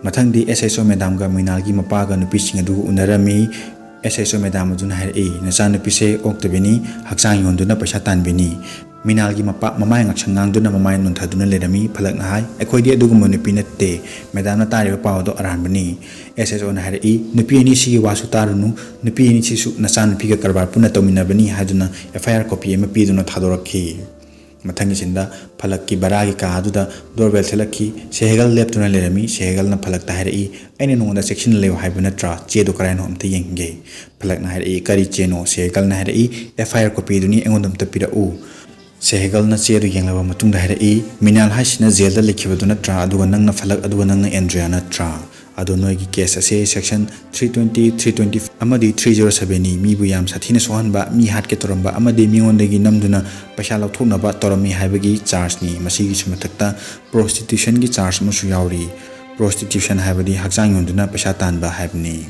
ꯃꯊꯪꯗꯤ ꯑꯦꯁ ꯑꯦꯁ ꯑꯣ ꯃꯦꯗꯥꯝꯒ ꯃꯤꯅꯥꯜꯒꯤ ꯃꯄꯥꯒ ꯅꯨꯄꯤꯁꯤꯡ ꯑꯗꯨꯒ ꯎꯅꯔꯝꯃꯤ꯫ ꯑꯦꯁ ꯑꯦꯁ ꯑꯣ ꯃꯦꯗꯥꯝ ꯑꯗꯨꯅ ꯍꯥꯏꯔꯛꯏ, "ꯅꯆꯥꯅꯨꯄꯤꯁꯦ ꯑꯣꯛꯇꯕꯤꯅꯤ, ꯍꯛꯆꯥꯡ ꯌꯣꯟꯗꯨꯅ ꯄꯩꯁꯥ ꯇꯥꯟꯕꯤꯅꯤ꯫" ꯃꯤꯅꯥꯜꯒꯤ ꯃꯄꯥ ꯃꯃꯥꯏ ꯉꯛꯁꯪ ꯉꯥꯡꯗꯨꯅ ꯃꯃꯥꯏ ꯅꯣꯟꯊꯗꯨꯅ ꯂꯩꯔꯝꯃꯤ꯫ ꯐꯂꯛꯅ ꯍꯥꯏ, "ꯑꯩꯈꯣꯏꯗꯤ ꯑꯗꯨꯒꯨꯝꯕ ꯅꯨꯄꯤ ꯅꯠꯇꯦ꯫ ꯃꯦꯗꯥꯝꯅ ꯇꯥꯔꯤꯕ ꯄꯥꯎ ꯑꯗꯨ ꯑꯔꯥꯟꯕꯅꯤ꯫" ꯑꯦꯁ ꯑꯦꯁ ꯑꯣꯅ ꯍꯥꯏꯔꯛꯏ, "ꯅꯨꯄꯤ ꯑꯅꯤꯁꯤꯒꯤ ꯋꯥꯁꯨ ꯇꯥꯔꯨꯅꯨ, ꯅꯨꯄꯤ ꯑꯅꯤꯁꯤꯁꯨ ꯅꯆꯥꯅꯨꯄꯤꯒ ꯀꯔꯕꯥꯔ ꯄꯨꯟꯅ ꯇꯧꯃꯤꯟꯅꯕꯅꯤ" ꯍꯥꯏꯗꯨꯅ ꯑꯦꯐ ꯑꯥꯏ ꯑꯥꯔ ꯀꯣꯄꯤ ꯑꯃ ꯄꯤꯗꯨꯅ ꯊꯥꯗꯣꯔꯛꯈꯤ꯫ ꯃꯊꯪꯒꯤ ꯁꯤꯟꯗ ꯐꯂꯛꯀꯤ ꯕꯔꯥꯒꯤ ꯀꯥ ꯑꯗꯨꯗ ꯗꯣꯔꯕꯦꯜ ꯊꯤꯜꯂꯛꯈꯤ꯫ ꯁꯦꯍꯦꯒꯜ ꯂꯦꯞꯇꯨꯅ ꯂꯩꯔꯝꯃꯤ꯫ ꯁꯦꯍꯦꯒꯜꯅ ꯐꯂꯛꯇ ꯍꯥꯏꯔꯛꯏ, "ꯑꯩꯅ ꯅꯉꯣꯟꯗ ꯆꯦꯛꯁꯤꯟꯅ ꯂꯩꯌꯨ ꯍꯥꯏꯕ ꯅꯠꯇ꯭ꯔꯥ? ꯆꯦꯗꯣ ꯀꯔꯥꯏꯅꯣ ꯑꯝꯇ ꯌꯦꯡꯒꯦ꯫" ꯐꯂꯛꯅ ꯍꯥꯏꯔꯛꯏ, "ꯀꯔꯤ ꯆꯦꯅꯣ?" ꯁꯦꯍꯦꯒꯜꯅ ꯍꯥꯏꯔꯛꯏ, "ꯑꯦꯐ ꯑꯥꯏ ꯑꯥꯔ ꯀꯣꯄꯤꯗꯨꯅꯤ, ꯑꯩꯉꯣꯟꯗ ꯑꯝꯇ ꯄꯤꯔꯛꯎ꯫" ꯁꯦꯍꯦꯒꯜꯅ ꯆꯦ ꯑꯗꯨ ꯌꯦꯡꯂꯕ ꯃꯇꯨꯡꯗ ꯍꯥꯏꯔꯛꯏ, "ꯃꯤꯅꯥꯜ ꯍꯥꯏꯁꯤꯅ ꯖꯦꯜꯗ ꯂꯩꯈꯤꯕꯗꯨ ꯅꯠꯇ꯭ꯔꯥ? ꯑꯗꯨꯒ ꯅꯪꯅ ꯐꯂꯛ, ꯑꯗꯨꯒ ꯅꯪꯅ ꯑꯦꯟꯗ꯭ꯔꯤꯌꯥ ꯅꯠꯇ꯭ꯔꯥ? ꯑꯗꯣ ꯅꯣꯏꯒꯤ ꯀꯦꯁ ꯑꯁꯦ section three twenty, three twenty ꯑꯃꯗꯤ ꯊ꯭ꯔꯤ ꯖꯦꯔꯣ ꯁꯕꯦꯟꯅꯤ꯫ ꯃꯤꯕꯨ ꯌꯥꯝ ꯁꯥꯊꯤꯅ ꯁꯣꯛꯍꯟꯕ, ꯃꯤ ꯍꯥꯠꯀꯦ ꯇꯧꯔꯝꯕ ꯑꯃꯗꯤ ꯃꯤꯉꯣꯟꯗꯒꯤ ꯅꯝꯗꯨꯅ ꯄꯩꯁꯥ ꯂꯧꯊꯣꯛꯅꯕ ꯇꯧꯔꯝꯃꯤ ꯍꯥꯏꯕꯒꯤ ꯆꯥꯔꯖꯅꯤ꯫ ꯃꯁꯤꯒꯤꯁꯨ ꯃꯊꯛꯇ ꯄ꯭ꯔꯣꯁꯇꯤꯇ꯭ꯌꯨꯁꯟꯒꯤ ꯆꯥꯔꯖ ꯑꯃꯁꯨ ꯌꯥꯎꯔꯤ꯫ ꯄ꯭ꯔꯣꯁꯇꯤꯇ꯭ꯌꯨꯁꯟ ꯍꯥꯏꯕꯗꯤ ꯍꯛꯆꯥꯡ ꯌꯣꯟꯗꯨꯅ ꯄꯩꯁꯥ ꯇꯥꯟꯕ ꯍꯥꯏꯕꯅꯤ꯫"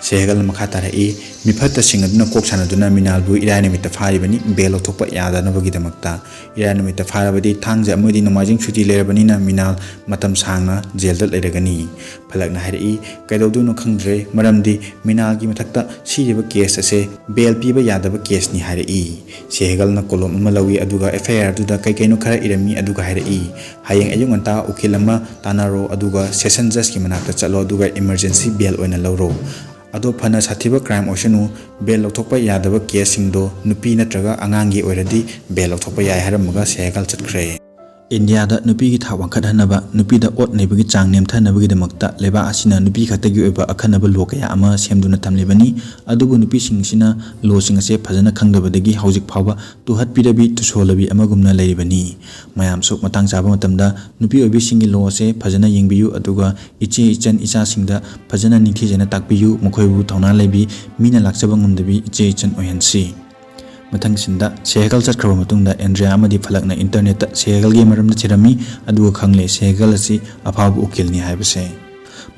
ꯁꯦꯍꯦꯒꯜꯅ ꯃꯈꯥ ꯇꯥꯔꯛꯏ, "ꯃꯤꯐꯠꯇꯁꯤꯡ ꯑꯗꯨꯅ ꯀꯣꯛ ꯁꯥꯟꯅꯗꯨꯅ ꯃꯤꯅꯥꯜꯕꯨ ꯏꯔꯥꯏ ꯅꯨꯃꯤꯠꯇ ꯐꯥꯔꯤꯕꯅꯤ, ꯕꯦꯜ ꯂꯧꯊꯣꯛꯄ ꯌꯥꯗꯅꯕꯒꯤꯗꯃꯛꯇ꯫ ꯏꯔꯥꯏ ꯅꯨꯃꯤꯠꯇ ꯐꯥꯔꯕꯗꯤ ꯊꯥꯡꯖ ꯑꯃꯗꯤ ꯅꯣꯡꯃꯥꯏꯖꯤꯡ ꯁꯨꯇꯤ ꯂꯩꯔꯕꯅꯤꯅ ꯃꯤꯅꯥꯜ ꯃꯇꯝ ꯁꯥꯡꯅ ꯖꯦꯜꯗ ꯂꯩꯔꯒꯅꯤ꯫" ꯐꯂꯛꯅ ꯍꯥꯏꯔꯛꯏ, "ꯀꯩꯗꯧꯗꯣꯏꯅꯣ ꯈꯪꯗ꯭ꯔꯦ, ꯃꯔꯝꯗꯤ ꯃꯤꯅꯥꯜꯒꯤ ꯃꯊꯛꯇ ꯁꯤꯔꯤꯕ ꯀꯦꯁ ꯑꯁꯦ ꯕꯦꯜ ꯄꯤꯕ ꯌꯥꯗꯕ ꯀꯦꯁꯅꯤ" ꯍꯥꯏꯔꯛꯏ꯫ ꯁꯦꯍꯦꯒꯜꯅ ꯀꯣꯂꯣꯝ ꯑꯃ ꯂꯧꯏ, ꯑꯗꯨꯒ ꯑꯦꯐ ꯑꯥꯏ ꯑꯥꯔ ꯑꯗꯨꯗ ꯀꯩ ꯀꯩꯅꯣ ꯈꯔ ꯏꯔꯝꯃꯤ, ꯑꯗꯨꯒ ꯍꯥꯏꯔꯛꯏ, "ꯍꯌꯦꯡ ꯑꯌꯨꯛ ꯉꯟꯇꯥ ꯎꯀꯤꯜ ꯑꯃ ꯇꯥꯟꯅꯔꯣ, ꯑꯗꯨꯒ ꯁꯦꯁꯟ ꯖꯖꯀꯤ ꯃꯅꯥꯛꯇ ꯆꯠꯂꯣ, ꯑꯗꯨꯒ ꯏꯃꯔꯖꯦꯟꯁꯤ ꯕꯦꯜ ꯑꯣꯏꯅ ꯂꯧꯔꯣ꯫ ꯑꯗꯣ ꯐꯅ ꯁꯥꯊꯤꯕ ꯀ꯭ꯔꯥꯏꯝ ꯑꯣꯏꯁꯅꯨ, ꯕꯦꯜ ꯂꯧꯊꯣꯛꯄ ꯌꯥꯗꯕ ꯀꯦꯁꯁꯤꯡꯗꯣ ꯅꯨꯄꯤ ꯅꯠꯇ꯭ꯔꯒ ꯑꯉꯥꯡꯒꯤ ꯑꯣꯏꯔꯗꯤ ꯕꯦꯜ ꯂꯧꯊꯣꯛꯄ ꯌꯥꯏ" ꯍꯥꯏꯔꯝꯃꯒ ꯁꯦꯍꯦꯒꯜ ꯆꯠꯈ꯭ꯔꯦ꯫ ꯏꯟꯗꯤꯌꯥꯗ ꯅꯨꯄꯤꯒꯤ ꯊꯥꯛ ꯋꯥꯡꯈꯠꯍꯟꯅꯕ, ꯅꯨꯄꯤꯗ ꯑꯣꯠ ꯅꯩꯕꯒꯤ ꯆꯥꯡ ꯅꯦꯝꯊꯅꯕꯒꯤꯗꯃꯛꯇ ꯂꯩꯕꯥꯛ ꯑꯁꯤꯅ ꯅꯨꯄꯤ ꯈꯛꯇꯒꯤ ꯑꯣꯏꯕ ꯑꯈꯟꯅꯕ ꯂꯣ ꯀꯌꯥ ꯑꯃ ꯁꯦꯝꯗꯨꯅ ꯊꯝꯂꯤꯕꯅꯤ꯫ ꯑꯗꯨꯕꯨ ꯅꯨꯄꯤꯁꯤꯡꯁꯤꯅ ꯂꯣꯁꯤꯡ ꯑꯁꯦ ꯐꯖꯅ ꯈꯪꯗꯕꯗꯒꯤ ꯍꯧꯖꯤꯛ ꯐꯥꯎꯕ ꯇꯨꯍꯠꯄꯤꯔꯕꯤ, ꯇꯨꯁꯣꯜꯂꯕꯤ ꯑꯃꯒꯨꯝꯅ ꯂꯩꯔꯤꯕꯅꯤ꯫ ꯃꯌꯥꯝꯁꯨ ꯃꯇꯥꯡ ꯆꯥꯕ ꯃꯇꯝꯗ ꯅꯨꯄꯤ ꯑꯣꯏꯕꯤꯁꯤꯡꯒꯤ ꯂꯣ ꯑꯁꯦ ꯐꯖꯅ ꯌꯦꯡꯕꯤꯌꯨ, ꯑꯗꯨꯒ ꯏꯆꯦ ꯏꯆꯟ ꯏꯆꯥꯁꯤꯡꯗ ꯐꯖꯅ ꯅꯤꯡꯊꯤꯖꯅ ꯇꯥꯛꯄꯤꯌꯨ, ꯃꯈꯣꯏꯕꯨ ꯊꯧꯅꯥ ꯂꯩꯕꯤ, ꯃꯤꯅ ꯂꯥꯛꯆꯕ ꯉꯝꯗꯕꯤ ꯏꯆꯦ ꯏꯆꯟ ꯑꯣꯏꯍꯟꯁꯤ꯫ ꯃꯊꯪꯁꯤꯗ ꯁꯦꯍꯒꯜ ꯆꯠꯈ꯭ꯔꯕ ꯃꯇꯨꯡꯗ ꯑꯦꯟꯗ꯭ꯔꯤꯌꯥ ꯑꯃꯗꯤ ꯐꯂꯛꯅ ꯏꯟꯇꯔꯅꯦꯠꯇ ꯁꯦꯍꯒꯜꯒꯤ ꯃꯔꯝꯗ ꯊꯤꯔꯝꯃꯤ, ꯑꯗꯨꯒ ꯈꯪꯂꯦ ꯁꯦꯍꯒꯜ ꯑꯁꯤ ꯑꯐꯥꯎꯕ ꯎꯀꯤꯜꯅꯤ ꯍꯥꯏꯕꯁꯦ꯫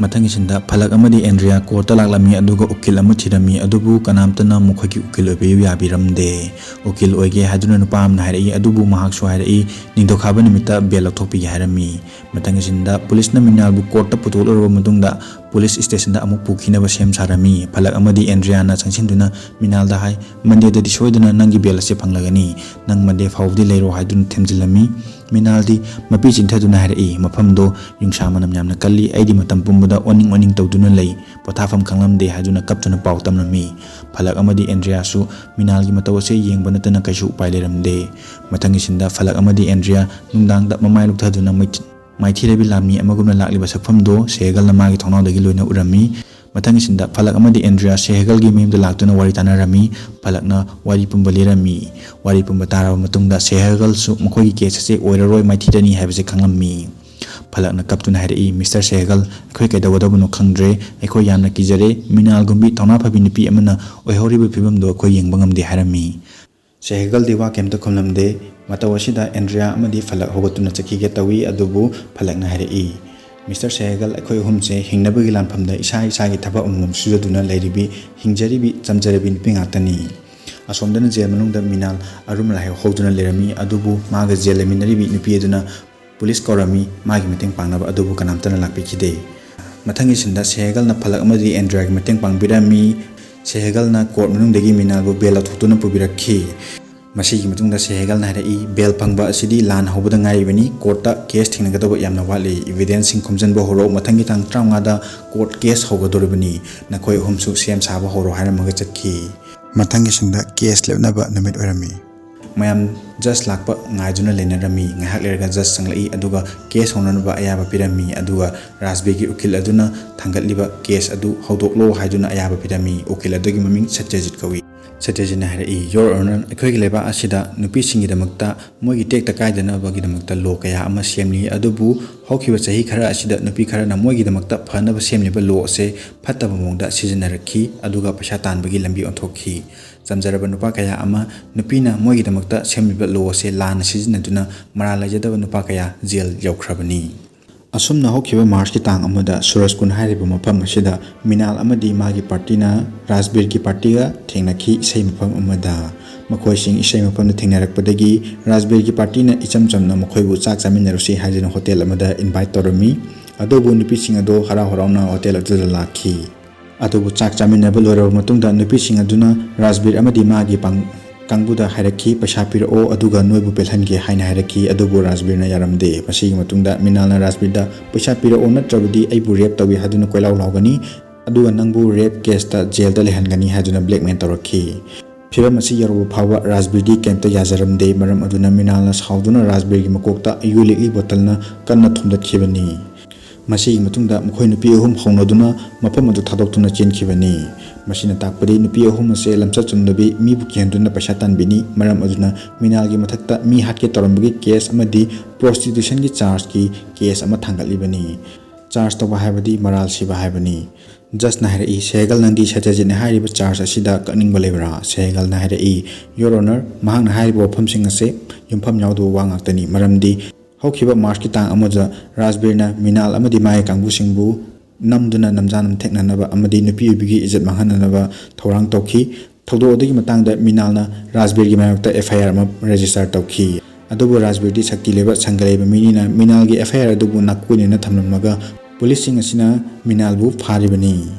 ꯃꯊꯪꯒꯤꯁꯤꯗ ꯐꯂꯛ ꯑꯃꯗꯤ ꯑꯦꯟꯗ꯭ꯔꯤꯌꯥ ꯀꯣꯔꯠꯇ ꯂꯥꯛꯂꯝꯃꯤ, ꯑꯗꯨꯒ ꯎꯀꯤꯜ ꯑꯃ ꯊꯤꯔꯝꯃꯤ, ꯑꯗꯨꯕꯨ ꯀꯅꯥꯝꯇꯅ ꯃꯈꯣꯏꯒꯤ ꯎꯀꯤꯜ ꯑꯣꯏꯕꯤꯌꯨ ꯌꯥꯕꯤꯔꯝꯗꯦ꯫ ꯎꯀꯤꯜ ꯑꯣꯏꯒꯦ ꯍꯥꯏꯗꯨꯅ ꯅꯨꯄꯥ ꯑꯃꯅ ꯍꯥꯏꯔꯛꯏ, ꯑꯗꯨꯕꯨ ꯃꯍꯥꯛꯁꯨ ꯍꯥꯏꯔꯛꯏ, ꯅꯤꯡꯊꯧꯀꯥꯕ ꯅꯨꯃꯤꯠꯇ ꯕꯦꯜ ꯂꯧꯊꯣꯛꯄꯤꯒꯦ ꯍꯥꯏꯔꯝꯃꯤ꯫ ꯃꯊꯪꯒꯤꯁꯤꯗ ꯄꯨꯂꯤꯁꯅ ꯃꯤꯅꯥꯜꯕꯨ ꯀꯣꯔꯠꯇ ꯄꯨꯊꯣꯛꯂꯨꯔꯕ ꯃꯇꯨꯡꯗ ꯄꯨꯂꯤꯁ ꯁ꯭ꯇꯦꯁꯟꯗ ꯑꯃꯨꯛ ꯄꯨꯈꯤꯅꯕ ꯁꯦꯝ ꯁꯥꯔꯝꯃꯤ꯫ ꯐꯂꯛ ꯑꯃꯗꯤ ꯑꯦꯟꯗ꯭ꯔꯤꯌꯥꯅ ꯆꯪꯁꯤꯟꯗꯨꯅ ꯃꯤꯅꯥꯜꯗ ꯍꯥꯏ, "ꯃꯟꯗꯦꯗꯗꯤ ꯁꯣꯏꯗꯅ ꯅꯪꯒꯤ ꯕꯦꯜ ꯑꯁꯦ ꯐꯪꯂꯒꯅꯤ, ꯅꯪ ꯃꯟꯗꯦ ꯐꯥꯎꯕꯗꯤ ꯂꯩꯔꯣ" ꯍꯥꯏꯗꯨꯅ ꯊꯦꯝꯖꯤꯜꯂꯝꯃꯤ꯫ ꯃꯤꯅꯥꯜꯗꯤ ꯃꯄꯤ ꯆꯤꯟꯊꯗꯨꯅ ꯍꯥꯏꯔꯛꯏ, "ꯃꯐꯝꯗꯣ ꯌꯨꯡꯁꯥ ꯃꯅꯝ ꯌꯥꯝꯅ ꯀꯜꯂꯤ, ꯑꯩꯗꯤ ꯃꯇꯝ ꯄꯨꯝꯕꯗ ꯑꯣꯅꯤꯡ ꯑꯣꯅꯤꯡ ꯇꯧꯗꯨꯅ ꯂꯩ, ꯄꯣꯊꯥꯐꯝ ꯈꯪꯂꯝꯗꯦ" ꯍꯥꯏꯗꯨꯅ ꯀꯞꯇꯨꯅ ꯄꯥꯎ ꯇꯝꯂꯝꯃꯤ꯫ ꯐꯂꯛ ꯑꯃꯗꯤ ꯑꯦꯟꯗ꯭ꯔꯤꯌꯥꯁꯨ ꯃꯤꯅꯥꯜꯒꯤ ꯃꯇꯧ ꯑꯁꯦ ꯌꯦꯡꯕ ꯅꯠꯇꯅ ꯀꯩꯁꯨ ꯎꯄꯥꯏ ꯂꯩꯔꯝꯗꯦ꯫ ꯃꯊꯪꯒꯤ ꯁꯤꯟꯗ ꯐꯂꯛ ꯑꯃꯗꯤ ꯑꯦꯟꯗ꯭ꯔꯤꯌꯥ ꯅꯨꯡꯗꯥꯡꯗ ꯃꯃꯥꯏ ꯂꯨꯞꯊꯗꯨꯅ ꯃꯩ-, ꯃꯥꯏꯊꯤꯔꯕꯤ ꯂꯥꯟꯃꯤ ꯑꯃꯒꯨꯝꯅ ꯂꯥꯛꯂꯤꯕ ꯁꯛꯐꯝꯗꯣ ꯁꯦꯍꯒꯜꯅ ꯃꯥꯒꯤ ꯊꯣꯡꯅꯥꯎꯗꯒꯤ ꯂꯣꯏꯅ ꯎꯔꯝꯃꯤ꯫ ꯃꯊꯪꯒꯤ ꯁꯤꯟꯗ ꯐꯂꯛ ꯑꯃꯗꯤ ꯑꯦꯟꯗ꯭ꯔꯤꯌꯥ ꯁꯦꯍꯒꯜꯒꯤ ꯃꯌꯨꯝꯗ ꯂꯥꯛꯇꯨꯅ ꯋꯥꯔꯤ ꯇꯥꯟꯅꯔꯝꯃꯤ꯫ ꯐꯂꯛꯅ ꯋꯥꯔꯤ ꯄꯨꯝꯕ ꯂꯤꯔꯝꯃꯤ꯫ ꯋꯥꯔꯤ ꯄꯨꯝꯕ ꯇꯥꯔꯕ ꯃꯇꯨꯡꯗ ꯁꯦꯍꯒꯜꯁꯨ ꯃꯈꯣꯏꯒꯤ ꯀꯦꯁ ꯑꯁꯦ ꯑꯣꯏꯔꯔꯣꯏ, ꯃꯥꯏꯊꯤꯔꯅꯤ ꯍꯥꯏꯕꯁꯦ ꯈꯪꯂꯝꯃꯤ꯫ ꯐꯂꯛꯅ ꯀꯞꯇꯨꯅ ꯍꯥꯏꯔꯛꯏ, "ꯃꯤꯁꯇꯔ ꯁꯦꯍꯒꯜ, ꯑꯩꯈꯣꯏ ꯀꯩꯗꯧꯒꯗꯕꯅꯣ ꯈꯪꯗ꯭ꯔꯦ꯫ ꯑꯩꯈꯣꯏ ꯌꯥꯝꯅ ꯀꯤꯖꯔꯦ꯫ ꯃꯤꯅꯥꯜꯒꯨꯝꯕꯤ ꯊꯧꯅꯥ ꯐꯕꯤ ꯅꯨꯄꯤ ꯑꯃꯅ ꯑꯣꯏꯍꯧꯔꯤꯕ ꯐꯤꯕꯝꯗꯣ ꯑꯩꯈꯣꯏ ꯌꯦꯡꯕ ꯉꯝꯗꯦ" ꯍꯥꯏꯔꯝꯃꯤ꯫ ꯁꯦꯍꯒꯜꯗꯤ ꯋꯥ ꯀꯩꯝꯇ ꯈꯨꯝꯂꯝꯗꯦ꯫ ꯃꯇꯧ ꯑꯁꯤꯗ ꯑꯦꯟꯗ꯭ꯔꯤꯌꯥ ꯑꯃꯗꯤ ꯐꯂꯛ ꯍꯧꯒꯠꯇꯨꯅ ꯆꯠꯈꯤꯒꯦ ꯇꯧꯏ, ꯑꯗꯨꯕꯨ ꯐꯂꯛꯅ ꯍꯥꯏꯔꯛꯏ, "ꯃꯤꯁꯇꯔ ꯁꯦꯍꯒꯜ, ꯑꯩꯈꯣꯏ ꯑꯍꯨꯝꯁꯦ ꯍꯤꯡꯅꯕꯒꯤ ꯂꯥꯟꯐꯝꯗ ꯏꯁꯥ ꯏꯁꯥꯒꯤ ꯊꯕꯛ ꯑꯃꯃꯝ ꯁꯨꯖꯗꯨꯅ ꯂꯩꯔꯤꯕꯤ, ꯍꯤꯡꯖꯔꯤꯕꯤ, ꯆꯝꯖꯔꯕꯤ ꯅꯨꯄꯤ ꯉꯥꯛꯇꯅꯤ꯫ ꯑꯁꯣꯝꯗꯅ ꯖꯦꯜ ꯃꯅꯨꯡꯗ ꯃꯤꯅꯥꯜ ꯑꯔꯨꯝ ꯑꯂꯥꯏ ꯍꯧꯗꯨꯅ ꯂꯩꯔꯝꯃꯤ, ꯑꯗꯨꯕꯨ ꯃꯥꯒ ꯖꯦꯜ ꯂꯩꯃꯤꯟꯅꯔꯤꯕꯤ ꯅꯨꯄꯤ ꯑꯗꯨꯅ ꯄꯨꯂꯤꯁ ꯀꯧꯔꯝꯃꯤ, ꯃꯥꯒꯤ ꯃꯇꯦꯡ ꯄꯥꯡꯅꯕ, ꯑꯗꯨꯕꯨ ꯀꯅꯥꯝꯇꯅ ꯂꯥꯛꯄꯤꯈꯤꯗꯦ꯫ ꯃꯊꯪꯒꯤ ꯁꯤꯟꯗ ꯁꯦꯍꯒꯜꯅ ꯐꯂꯛ ꯑꯃꯗꯤ ꯑꯦꯟꯗ꯭ꯔꯤꯌꯥꯒꯤ ꯃꯇꯦꯡ ꯄꯥꯡꯕꯤꯔꯝꯃꯤ꯫ ꯁꯦꯍꯒꯜꯅ ꯀꯣꯔꯠ ꯃꯅꯨꯡꯗꯒꯤ ꯃꯤꯅꯥꯜꯕꯨ ꯕꯦꯜ ꯂꯧꯊꯣꯛꯇꯨꯅ ꯄꯨꯕꯤꯔꯛꯈꯤ꯫ ꯃꯁꯤꯒꯤ ꯃꯇꯨꯡꯗ ꯁꯦꯍꯒꯜꯅ ꯍꯥꯏꯔꯛꯏ, "ꯕꯦꯜ ꯐꯪꯕ ꯑꯁꯤꯗꯤ ꯂꯥꯟ ꯍꯧꯕꯗ ꯉꯥꯏꯔꯤꯕꯅꯤ, ꯀꯣꯔꯠꯇ ꯀꯦꯁ ꯊꯦꯡꯅꯒꯗꯕ ꯌꯥꯝꯅ ꯋꯥꯠꯂꯤ, ꯏꯚꯤꯗꯦꯟꯁꯁꯤꯡ ꯈꯣꯝꯖꯤꯟꯕ ꯍꯧꯔꯣ, ꯃꯊꯪꯒꯤ ꯇꯥꯡ ꯇꯔꯥꯃꯉꯥꯗ ꯀꯣꯔꯠ ꯀꯦꯁ ꯍꯧꯒꯗꯧꯔꯤꯕꯅꯤ, ꯅꯈꯣꯏ ꯑꯍꯨꯝꯁꯨ ꯁꯦꯝ ꯁꯥꯕ ꯍꯧꯔꯣ" ꯍꯥꯏꯔꯝꯃꯒ ꯆꯠꯈꯤ꯫ ꯃꯊꯪꯒꯤ ꯁꯤꯟꯗ ꯀꯦꯁ ꯂꯦꯞꯅꯕ ꯅꯨꯃꯤꯠ ꯑꯣꯏꯔꯝꯃꯤ꯫ ꯃꯌꯥꯝ ꯖꯁ ꯂꯥꯛꯄ ꯉꯥꯏꯗꯨꯅ ꯂꯩꯅꯔꯝꯃꯤ꯫ ꯉꯥꯏꯍꯥꯛ ꯂꯩꯔꯒ ꯖꯁ ꯆꯪꯂꯛꯏ, ꯑꯗꯨꯒ ꯀꯦꯁ ꯍꯧꯅꯅꯕ ꯑꯌꯥꯕ ꯄꯤꯔꯝꯃꯤ꯫ ꯑꯗꯨꯒ ꯔꯥꯖꯕꯤꯔꯒꯤ ꯎꯀꯤꯜ ꯑꯗꯨꯅ ꯊꯥꯡꯒꯠꯂꯤꯕ ꯀꯦꯁ ꯑꯗꯨ ꯍꯧꯗꯣꯛꯂꯣ ꯍꯥꯏꯗꯨꯅ ꯑꯌꯥꯕ ꯄꯤꯔꯝꯃꯤ꯫ ꯎꯀꯤꯜ ꯑꯗꯨꯒꯤ ꯃꯃꯤꯡ ꯁꯇ꯭ꯌꯖꯤꯠ ꯀꯧꯏ꯫ ꯁꯇ꯭ꯌꯖꯤꯠꯅ ꯍꯥꯏꯔꯛꯏ, "Your Honor, ꯑꯩꯈꯣꯏꯒꯤ ꯂꯩꯕꯥꯛ ꯑꯁꯤꯗ ꯅꯨꯄꯤꯁꯤꯡꯒꯤꯗꯃꯛꯇ ꯃꯣꯏꯒꯤ ꯇꯦꯛꯇ ꯀꯥꯏꯗꯅꯕꯒꯤꯗꯃꯛꯇ ꯂꯣ ꯀꯌꯥ ꯑꯃ ꯁꯦꯝꯂꯤ, ꯑꯗꯨꯕꯨ ꯍꯧꯈꯤꯕ ꯆꯍꯤ ꯈꯔ ꯑꯁꯤꯗ ꯅꯨꯄꯤ ꯈꯔꯅ ꯃꯣꯏꯒꯤꯗꯃꯛꯇ ꯐꯅꯕ ꯁꯦꯝꯂꯤꯕ ꯂꯣ ꯑꯁꯦ ꯐꯠꯇꯕ ꯃꯑꯣꯡꯗ ꯁꯤꯖꯤꯟꯅꯔꯛꯈꯤ, ꯑꯗꯨꯒ ꯄꯩꯁꯥ ꯇꯥꯟꯕꯒꯤ ꯂꯝꯕꯤ ꯑꯣꯟꯊꯣꯛꯈꯤ꯫ ꯆꯝꯖꯔꯕ ꯅꯨꯄꯥ ꯀꯌꯥ ꯑꯃ ꯅꯨꯄꯤꯅ ꯃꯣꯏꯒꯤꯗꯃꯛꯇ ꯁꯦꯝꯂꯤꯕ ꯂꯣ ꯑꯁꯦ ꯂꯥꯟꯅ ꯁꯤꯖꯤꯟꯅꯗꯨꯅ ꯃꯔꯥꯜ ꯂꯩꯖꯗꯕ ꯅꯨꯄꯥ ꯀꯌꯥ ꯖꯦꯜ ꯌꯧꯈ꯭ꯔꯕꯅꯤ"꯫ ꯑꯁꯨꯝꯅ ꯍꯧꯈꯤꯕ ꯃꯥꯔꯆꯀꯤ ꯇꯥꯡ ꯑꯃꯗ ꯁꯨꯔꯖꯀꯨꯟ ꯍꯥꯏꯔꯤꯕ ꯃꯐꯝ ꯑꯁꯤꯗ ꯃꯤꯅꯥꯜ ꯑꯃꯗꯤ ꯃꯥꯒꯤ ꯄꯥꯔꯇꯤꯅ ꯔꯥꯖꯕꯤꯔꯒꯤ ꯄꯥꯔꯇꯤꯒ ꯊꯦꯡꯅꯈꯤ ꯏꯁꯩ ꯃꯐꯝ ꯑꯃꯗ꯫ ꯃꯈꯣꯏꯁꯤꯡ ꯏꯁꯩ ꯃꯐꯝꯗ ꯊꯦꯡꯅꯔꯛꯄꯗꯒꯤ ꯔꯥꯖꯕꯤꯔꯒꯤ ꯄꯥꯔꯇꯤꯅ ꯏꯆꯝ ꯆꯝꯅ ꯃꯈꯣꯏꯕꯨ ꯆꯥꯛ ꯆꯥꯃꯤꯟꯅꯔꯨꯁꯤ ꯍꯥꯏꯗꯨꯅ ꯍꯣꯇꯦꯜ ꯑꯃꯗ ꯏꯟꯚꯥꯏꯠ ꯇꯧꯔꯝꯃꯤ꯫ ꯑꯗꯨꯕꯨ ꯅꯨꯄꯤꯁꯤꯡ ꯑꯗꯨ ꯍꯔꯥꯎ ꯍꯔꯥꯎꯅ ꯍꯣꯇꯦꯜ ꯑꯗꯨꯗ ꯂꯥꯛꯈꯤ꯫ ꯑꯗꯨꯕꯨ ꯆꯥꯛ ꯆꯥꯃꯤꯟꯅꯕ ꯂꯣꯏꯔꯕ ꯃꯇꯨꯡꯗ ꯅꯨꯄꯤꯁꯤꯡ ꯑꯗꯨꯅ ꯔꯥꯖꯕꯤꯔ ꯑꯃꯗꯤ ꯃꯥꯒꯤ ꯄꯥꯡ-, ꯀꯥꯡꯕꯨꯗ ꯍꯥꯏꯔꯛꯈꯤ, "ꯄꯩꯁꯥ ꯄꯤꯔꯛꯑꯣ, ꯑꯗꯨꯒ ꯅꯣꯏꯕꯨ ꯄꯦꯜꯍꯟꯒꯦ" ꯍꯥꯏꯅ ꯍꯥꯏꯔꯛꯈꯤ꯫ ꯑꯗꯨꯕꯨ ꯔꯥꯖꯕꯤꯔꯅ ꯌꯥꯔꯝꯗꯦ꯫ ꯃꯁꯤꯒꯤ ꯃꯇꯨꯡꯗ ꯃꯤꯅꯥꯜꯅ ꯔꯥꯖꯕꯤꯔꯗ, "ꯄꯩꯁꯥ ꯄꯤꯔꯛꯑꯣ, ꯅꯠꯇ꯭ꯔꯕꯗꯤ ꯑꯩꯕꯨ ꯔꯦꯞ ꯇꯧꯏ ꯍꯥꯏꯗꯨꯅ ꯀꯣꯏꯂꯥꯎ ꯂꯥꯎꯒꯅꯤ, ꯑꯗꯨꯒ ꯅꯪꯕꯨ ꯔꯦꯞ ꯀꯦꯁꯇ ꯖꯦꯜꯗ ꯂꯩꯍꯟꯒꯅꯤ" ꯍꯥꯏꯗꯨꯅ ꯕ꯭ꯂꯦꯛꯃꯦꯜ ꯇꯧꯔꯛꯈꯤ꯫ ꯐꯤꯚꯝ ꯑꯁꯤ ꯌꯧꯔꯕ ꯐꯥꯎꯕ ꯔꯥꯖꯕꯤꯔꯗꯤ ꯀꯩꯝꯇ ꯌꯥꯖꯔꯝꯗꯦ꯫ ꯃꯔꯝ ꯑꯗꯨꯅ ꯃꯤꯅꯥꯜꯅ ꯁꯥꯎꯗꯨꯅ ꯔꯥꯖꯕꯤꯔꯒꯤ ꯃꯀꯣꯛꯇ ꯌꯨ ꯂꯤꯛꯂꯤ ꯕꯣꯇꯜꯅ ꯀꯟꯅ ꯊꯣꯝꯗꯠꯈꯤꯕꯅꯤ꯫ ꯃꯁꯤꯒꯤ ꯃꯇꯨꯡꯗ ꯃꯈꯣꯏ ꯅꯨꯄꯤ ꯑꯍꯨꯝ ꯍꯧꯅꯗꯨꯅ ꯃꯐꯝ ꯑꯗꯨ ꯊꯥꯗꯣꯛꯇꯨꯅ ꯆꯦꯟꯈꯤꯕꯅꯤ꯫ ꯃꯁꯤꯅ ꯇꯥꯛꯄꯗꯤ ꯅꯨꯄꯤ ꯑꯍꯨꯝ ꯑꯁꯦ ꯂꯝꯆꯠ ꯆꯨꯝꯗꯕꯤ, ꯃꯤꯕꯨ ꯀꯤꯍꯟꯗꯨꯅ ꯄꯩꯁꯥ ꯇꯥꯟꯕꯤꯅꯤ꯫ ꯃꯔꯝ ꯑꯗꯨꯅ ꯃꯤꯅꯥꯜꯒꯤ ꯃꯊꯛꯇ ꯃꯤ ꯍꯥꯠꯀꯦ ꯇꯧꯔꯝꯕꯒꯤ ꯀꯦꯁ ꯑꯃꯗꯤ ꯄ꯭ꯔꯣꯁꯇꯤꯇ꯭ꯌꯨꯁꯟꯒꯤ ꯆꯥꯔꯖꯀꯤ ꯀꯦꯁ ꯑꯃ ꯊꯥꯡꯒꯠꯂꯤꯕꯅꯤ꯫ ꯆꯥꯔꯖ ꯇꯧꯕ ꯍꯥꯏꯕꯗꯤ ꯃꯔꯥꯜ ꯁꯤꯕ ꯍꯥꯏꯕꯅꯤ꯫ ꯖꯖꯅ ꯍꯥꯏꯔꯛꯏ, "ꯁꯦꯍꯒꯜ, ꯅꯪꯗꯤ ꯁꯇ꯭ꯌꯖꯤꯠꯅ ꯍꯥꯏꯔꯤꯕ ꯆꯥꯔꯖ ꯑꯁꯤꯗ ꯀꯛꯅꯤꯡꯕ ꯂꯩꯕ꯭ꯔꯥ?" ꯁꯦꯍꯒꯜꯅ ꯍꯥꯏꯔꯛꯏ, "Your Honor, ꯃꯍꯥꯛꯅ ꯍꯥꯏꯔꯤꯕ ꯋꯥꯐꯝꯁꯤꯡ ꯑꯁꯦ ꯌꯨꯝꯐꯝ ꯌꯥꯎꯗꯕ ꯋꯥ ꯉꯥꯛꯇꯅꯤ꯫ ꯃꯔꯝꯗꯤ ꯍꯧꯈꯤꯕ ꯃꯥꯔꯆꯀꯤ ꯇꯥꯡ ꯑꯃꯗ ꯔꯥꯖꯕꯤꯔꯅ ꯃꯤꯅꯥꯜ ꯑꯃꯗꯤ ꯃꯥꯒꯤ ꯀꯥꯡꯕꯨꯁꯤꯡꯕꯨ ꯅꯝꯗꯨꯅ ꯅꯝꯖꯥ ꯅꯝꯊꯦꯛꯅꯅꯕ ꯑꯃꯗꯤ ꯅꯨꯄꯤ ꯑꯣꯏꯕꯤꯒꯤ ꯏꯖꯠ ꯃꯥꯡꯍꯟꯅꯅꯕ ꯊꯧꯔꯥꯡ ꯇꯧꯈꯤ꯫ ꯊꯧꯗꯣꯛ ꯑꯗꯨꯒꯤ ꯃꯇꯥꯡꯗ ꯃꯤꯅꯥꯜꯅ ꯔꯥꯖꯕꯤꯔꯒꯤ ꯃꯥꯌꯣꯛꯇ ꯑꯦꯐ ꯑꯥꯏ ꯑꯥꯔ ꯑꯃ ꯔꯦꯖꯤꯁꯇꯔ ꯇꯧꯈꯤ꯫ ꯑꯗꯨꯕꯨ ꯔꯥꯖꯕꯤꯔꯗꯤ ꯁꯛꯇꯤ ꯂꯩꯕ ꯁꯪꯒ ꯂꯩꯕ ꯃꯤꯅꯤꯅ ꯃꯤꯅꯥꯜꯒꯤ ꯑꯦꯐ ꯑꯥꯏ ꯑꯥꯔ ꯑꯗꯨꯕꯨ ꯅꯥꯀꯣꯏꯅꯅ ꯊꯝꯂꯝꯂꯒ ꯄꯨꯂꯤꯁꯁꯤꯡ ꯑꯁꯤꯅ ꯃꯤꯅꯥꯜꯕꯨ ꯐꯥꯔꯤꯕꯅꯤ꯫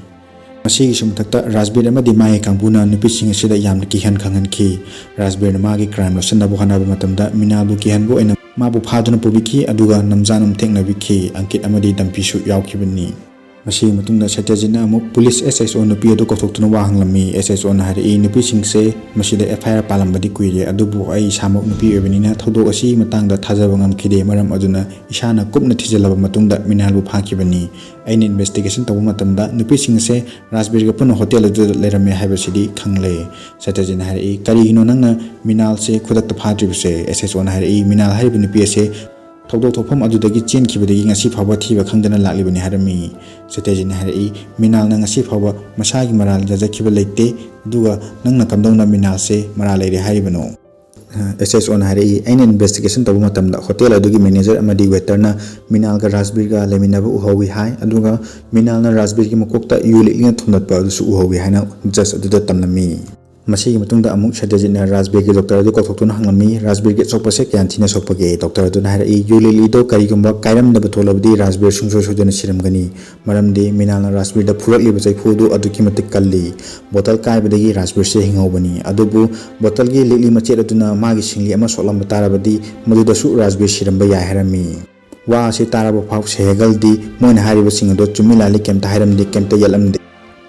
ꯃꯁꯤꯒꯤꯁꯨ ꯃꯊꯛꯇ ꯔꯥꯖꯕꯤꯔ ꯑꯃꯗꯤ ꯃꯥꯒꯤ ꯀꯥꯡꯕꯨꯅ ꯅꯨꯄꯤꯁꯤꯡ ꯑꯁꯤꯗ ꯌꯥꯝꯅ ꯀꯤꯍꯟ ꯈꯪꯍꯟꯈꯤ꯫ ꯔꯥꯖꯕꯤꯔꯅ ꯃꯥꯒꯤ ꯀ꯭ꯔꯥꯏꯝ ꯂꯣꯠꯁꯤꯟꯅꯕ ꯍꯣꯠꯅꯕ ꯃꯇꯝꯗ ꯃꯤꯅꯥꯜꯕꯨ ꯀꯤꯍꯟꯕ ꯑꯣꯏꯅ ꯃꯥꯕꯨ ꯐꯥꯗꯨꯅ ꯄꯨꯕꯤꯈꯤ, ꯑꯗꯨꯒ ꯅꯝꯖꯥ ꯅꯝꯊꯦꯛꯅꯕꯤꯈꯤ꯫ ꯑꯪꯀꯤꯠ ꯑꯃꯗꯤ ꯗꯝꯄꯤꯁꯨ ꯌꯥꯎꯈꯤꯕꯅꯤ꯫ ꯃꯁꯤꯒꯤ ꯃꯇꯨꯡꯗ ꯁꯇ꯭ꯌꯖꯤꯠꯅ ꯑꯃꯨꯛ ꯄꯨꯂꯤꯁ ꯑꯦꯁ ꯑꯩꯆ ꯑꯣꯅ ꯅꯨꯄꯤ ꯑꯗꯨ ꯀꯧꯊꯣꯛꯇꯨꯅ ꯋꯥ ꯍꯪꯂꯝꯃꯤ꯫ ꯑꯦꯁ ꯑꯩꯆ ꯑꯣꯅ ꯍꯥꯏꯔꯛꯏ, "ꯅꯨꯄꯤꯁꯤꯡꯁꯦ ꯃꯁꯤꯗ ꯑꯦꯐ ꯑꯥꯏ ꯑꯥꯔ ꯄꯥꯜꯂꯝꯕꯗꯤ ꯀꯨꯏꯔꯦ, ꯑꯗꯨꯕꯨ ꯑꯩ ꯏꯁꯥꯃꯛ ꯅꯨꯄꯤ ꯑꯣꯏꯕꯅꯤꯅ ꯊꯧꯗꯣꯛ ꯑꯁꯤꯒꯤ ꯃꯇꯥꯡꯗ ꯊꯥꯖꯕ ꯉꯝꯈꯤꯗꯦ꯫ ꯃꯔꯝ ꯑꯗꯨꯅ ꯏꯁꯥꯅ ꯀꯨꯞꯅ ꯊꯤꯖꯤꯜꯂꯕ ꯃꯇꯨꯡꯗ ꯃꯤꯅꯥꯜꯕꯨ ꯐꯥꯈꯤꯕꯅꯤ꯫ ꯑꯩꯅ ꯏꯟꯚꯦꯁꯇꯤꯒꯦꯁꯟ ꯇꯧꯕ ꯃꯇꯝꯗ ꯅꯨꯄꯤꯁꯤꯡ ꯑꯁꯦ ꯔꯥꯖꯕꯤꯔꯒ ꯄꯨꯟꯅ ꯍꯣꯇꯦꯜ ꯑꯗꯨꯗ ꯂꯩꯔꯝꯃꯦ ꯍꯥꯏꯕꯁꯤꯗꯤ ꯈꯪꯂꯦ꯫" ꯁꯇ꯭ꯌꯖꯤꯠꯅ ꯍꯥꯏꯔꯛꯏ, "ꯀꯔꯤꯒꯤꯅꯣ ꯅꯪꯅ ꯃꯤꯅꯥꯜꯁꯦ ꯈꯨꯗꯛꯇ ꯐꯥꯗ꯭ꯔꯤꯕꯁꯦ?" ꯑꯦꯁ ꯑꯩꯆ ꯑꯣꯅ ꯍꯥꯏꯔꯛꯏ, "ꯃꯤꯅꯥꯜ ꯍꯥꯏꯔꯤꯕ ꯅꯨꯄꯤ ꯑꯁꯦ ꯊꯧꯗꯣꯛ ꯊꯣꯛꯐꯝ ꯑꯗꯨꯗꯒꯤ ꯆꯦꯟꯈꯤꯕꯗꯒꯤ ꯉꯁꯤ ꯐꯥꯎꯕ ꯊꯤꯕ ꯈꯪꯗꯅ ꯂꯥꯛꯂꯤꯕꯅꯤ" ꯍꯥꯏꯔꯝꯃꯤ꯫ ꯁꯇ꯭ꯌꯖꯤꯠꯅ ꯍꯥꯏꯔꯛꯏ, "ꯃꯤꯅꯥꯜꯅ ꯉꯁꯤ ꯐꯥꯎꯕ ꯃꯁꯥꯒꯤ ꯃꯔꯥꯜ ꯌꯥꯖꯈꯤꯕ ꯂꯩꯇꯦ, ꯑꯗꯨꯒ ꯅꯪꯅ ꯀꯝꯗꯧꯅ ꯃꯤꯅꯥꯜꯁꯦ ꯃꯔꯥꯜ ꯂꯩꯔꯦ ꯍꯥꯏꯔꯤꯕꯅꯣ?" ꯑꯦꯁ ꯑꯩꯆ ꯑꯣꯅ ꯍꯥꯏꯔꯛꯏ, "ꯑꯩꯅ ꯏꯟꯚꯦꯁꯇꯤꯒꯦꯁꯟ ꯇꯧꯕ ꯃꯇꯝꯗ ꯍꯣꯇꯦꯜ ꯑꯗꯨꯒꯤ ꯃꯦꯅꯦꯖꯔ ꯑꯃꯗꯤ ꯋꯦꯇꯔꯅ ꯃꯤꯅꯥꯜꯒ ꯔꯥꯖꯕꯤꯔꯒ ꯂꯩꯃꯤꯟꯅꯕ ꯎꯍꯧꯏ ꯍꯥꯏ, ꯑꯗꯨꯒ ꯃꯤꯅꯥꯜꯅ ꯔꯥꯖꯕꯤꯔꯒꯤ ꯃꯀꯣꯛꯇ ꯌꯨ ꯂꯤꯛꯂꯤꯅ ꯊꯣꯝꯂꯠꯄ ꯑꯗꯨꯁꯨ ꯎꯍꯧꯏ" ꯍꯥꯏꯅ ꯖꯖ ꯑꯗꯨꯗ ꯇꯝꯂꯝꯃꯤ꯫ ꯃꯁꯤꯒꯤ ꯃꯇꯨꯡꯗ ꯑꯃꯨꯛ ꯁꯇ꯭ꯌꯖꯤꯠꯅ ꯔꯥꯖꯕꯤꯔꯒꯤ ꯗꯣꯛꯇꯔ ꯑꯗꯨ ꯀꯧꯊꯣꯛꯇꯨꯅ ꯍꯪꯂꯝꯃꯤ, "ꯔꯥꯖꯕꯤꯔꯒꯤ ꯑꯁꯣꯛꯄꯁꯦ ꯀꯌꯥꯝ ꯊꯤꯅ ꯁꯣꯛꯄꯒꯦ?" ꯗꯣꯛꯇꯔ ꯑꯗꯨꯅ ꯍꯥꯏꯔꯛꯏ, "ꯌꯨ ꯂꯤꯛꯂꯤꯗꯣ ꯀꯔꯤꯒꯨꯝꯕ ꯀꯥꯏꯔꯝꯗꯕ ꯊꯣꯛꯂꯕꯗꯤ ꯔꯥꯖꯕꯤꯔ ꯁꯨꯡꯁꯣꯏ ꯁꯣꯏꯗꯅ ꯁꯤꯔꯝꯒꯅꯤ, ꯃꯔꯝꯗꯤ ꯃꯤꯅꯥꯜꯅ ꯔꯥꯖꯕꯤꯔꯗ ꯐꯨꯔꯛꯂꯤꯕ ꯆꯩꯐꯨ ꯑꯗꯨ ꯑꯗꯨꯛꯀꯤ ꯃꯇꯤꯛ ꯀꯜꯂꯤ꯫ ꯕꯣꯇꯜ ꯀꯥꯏꯕꯗꯒꯤ ꯔꯥꯖꯕꯤꯔꯁꯦ ꯍꯤꯡꯍꯧꯕꯅꯤ, ꯑꯗꯨꯕꯨ ꯕꯣꯇꯜꯒꯤ ꯂꯤꯛꯂꯤ ꯃꯆꯦꯠ ꯑꯗꯨꯅ ꯃꯥꯒꯤ ꯁꯤꯡꯂꯤ ꯑꯃ ꯁꯣꯛꯂꯝꯕ ꯇꯥꯔꯕꯗꯤ ꯃꯗꯨꯗꯁꯨ ꯔꯥꯖꯕꯤꯔ ꯁꯤꯔꯝꯕ ꯌꯥꯏ" ꯍꯥꯏꯔꯝꯃꯤ꯫ ꯋꯥ ꯑꯁꯤ ꯇꯥꯔꯕ ꯐꯥꯎ ꯁꯦꯍꯒꯜꯗꯤ ꯃꯣꯏꯅ ꯍꯥꯏꯔꯤꯕꯁꯤꯡ ꯑꯗꯣ ꯆꯨꯝꯃꯤ ꯂꯥꯜꯂꯤ ꯀꯩꯝꯇ ꯍꯥꯏꯔꯝꯗꯦ, ꯀꯩꯝꯇ ꯌꯦꯠꯂꯝꯗꯦ꯫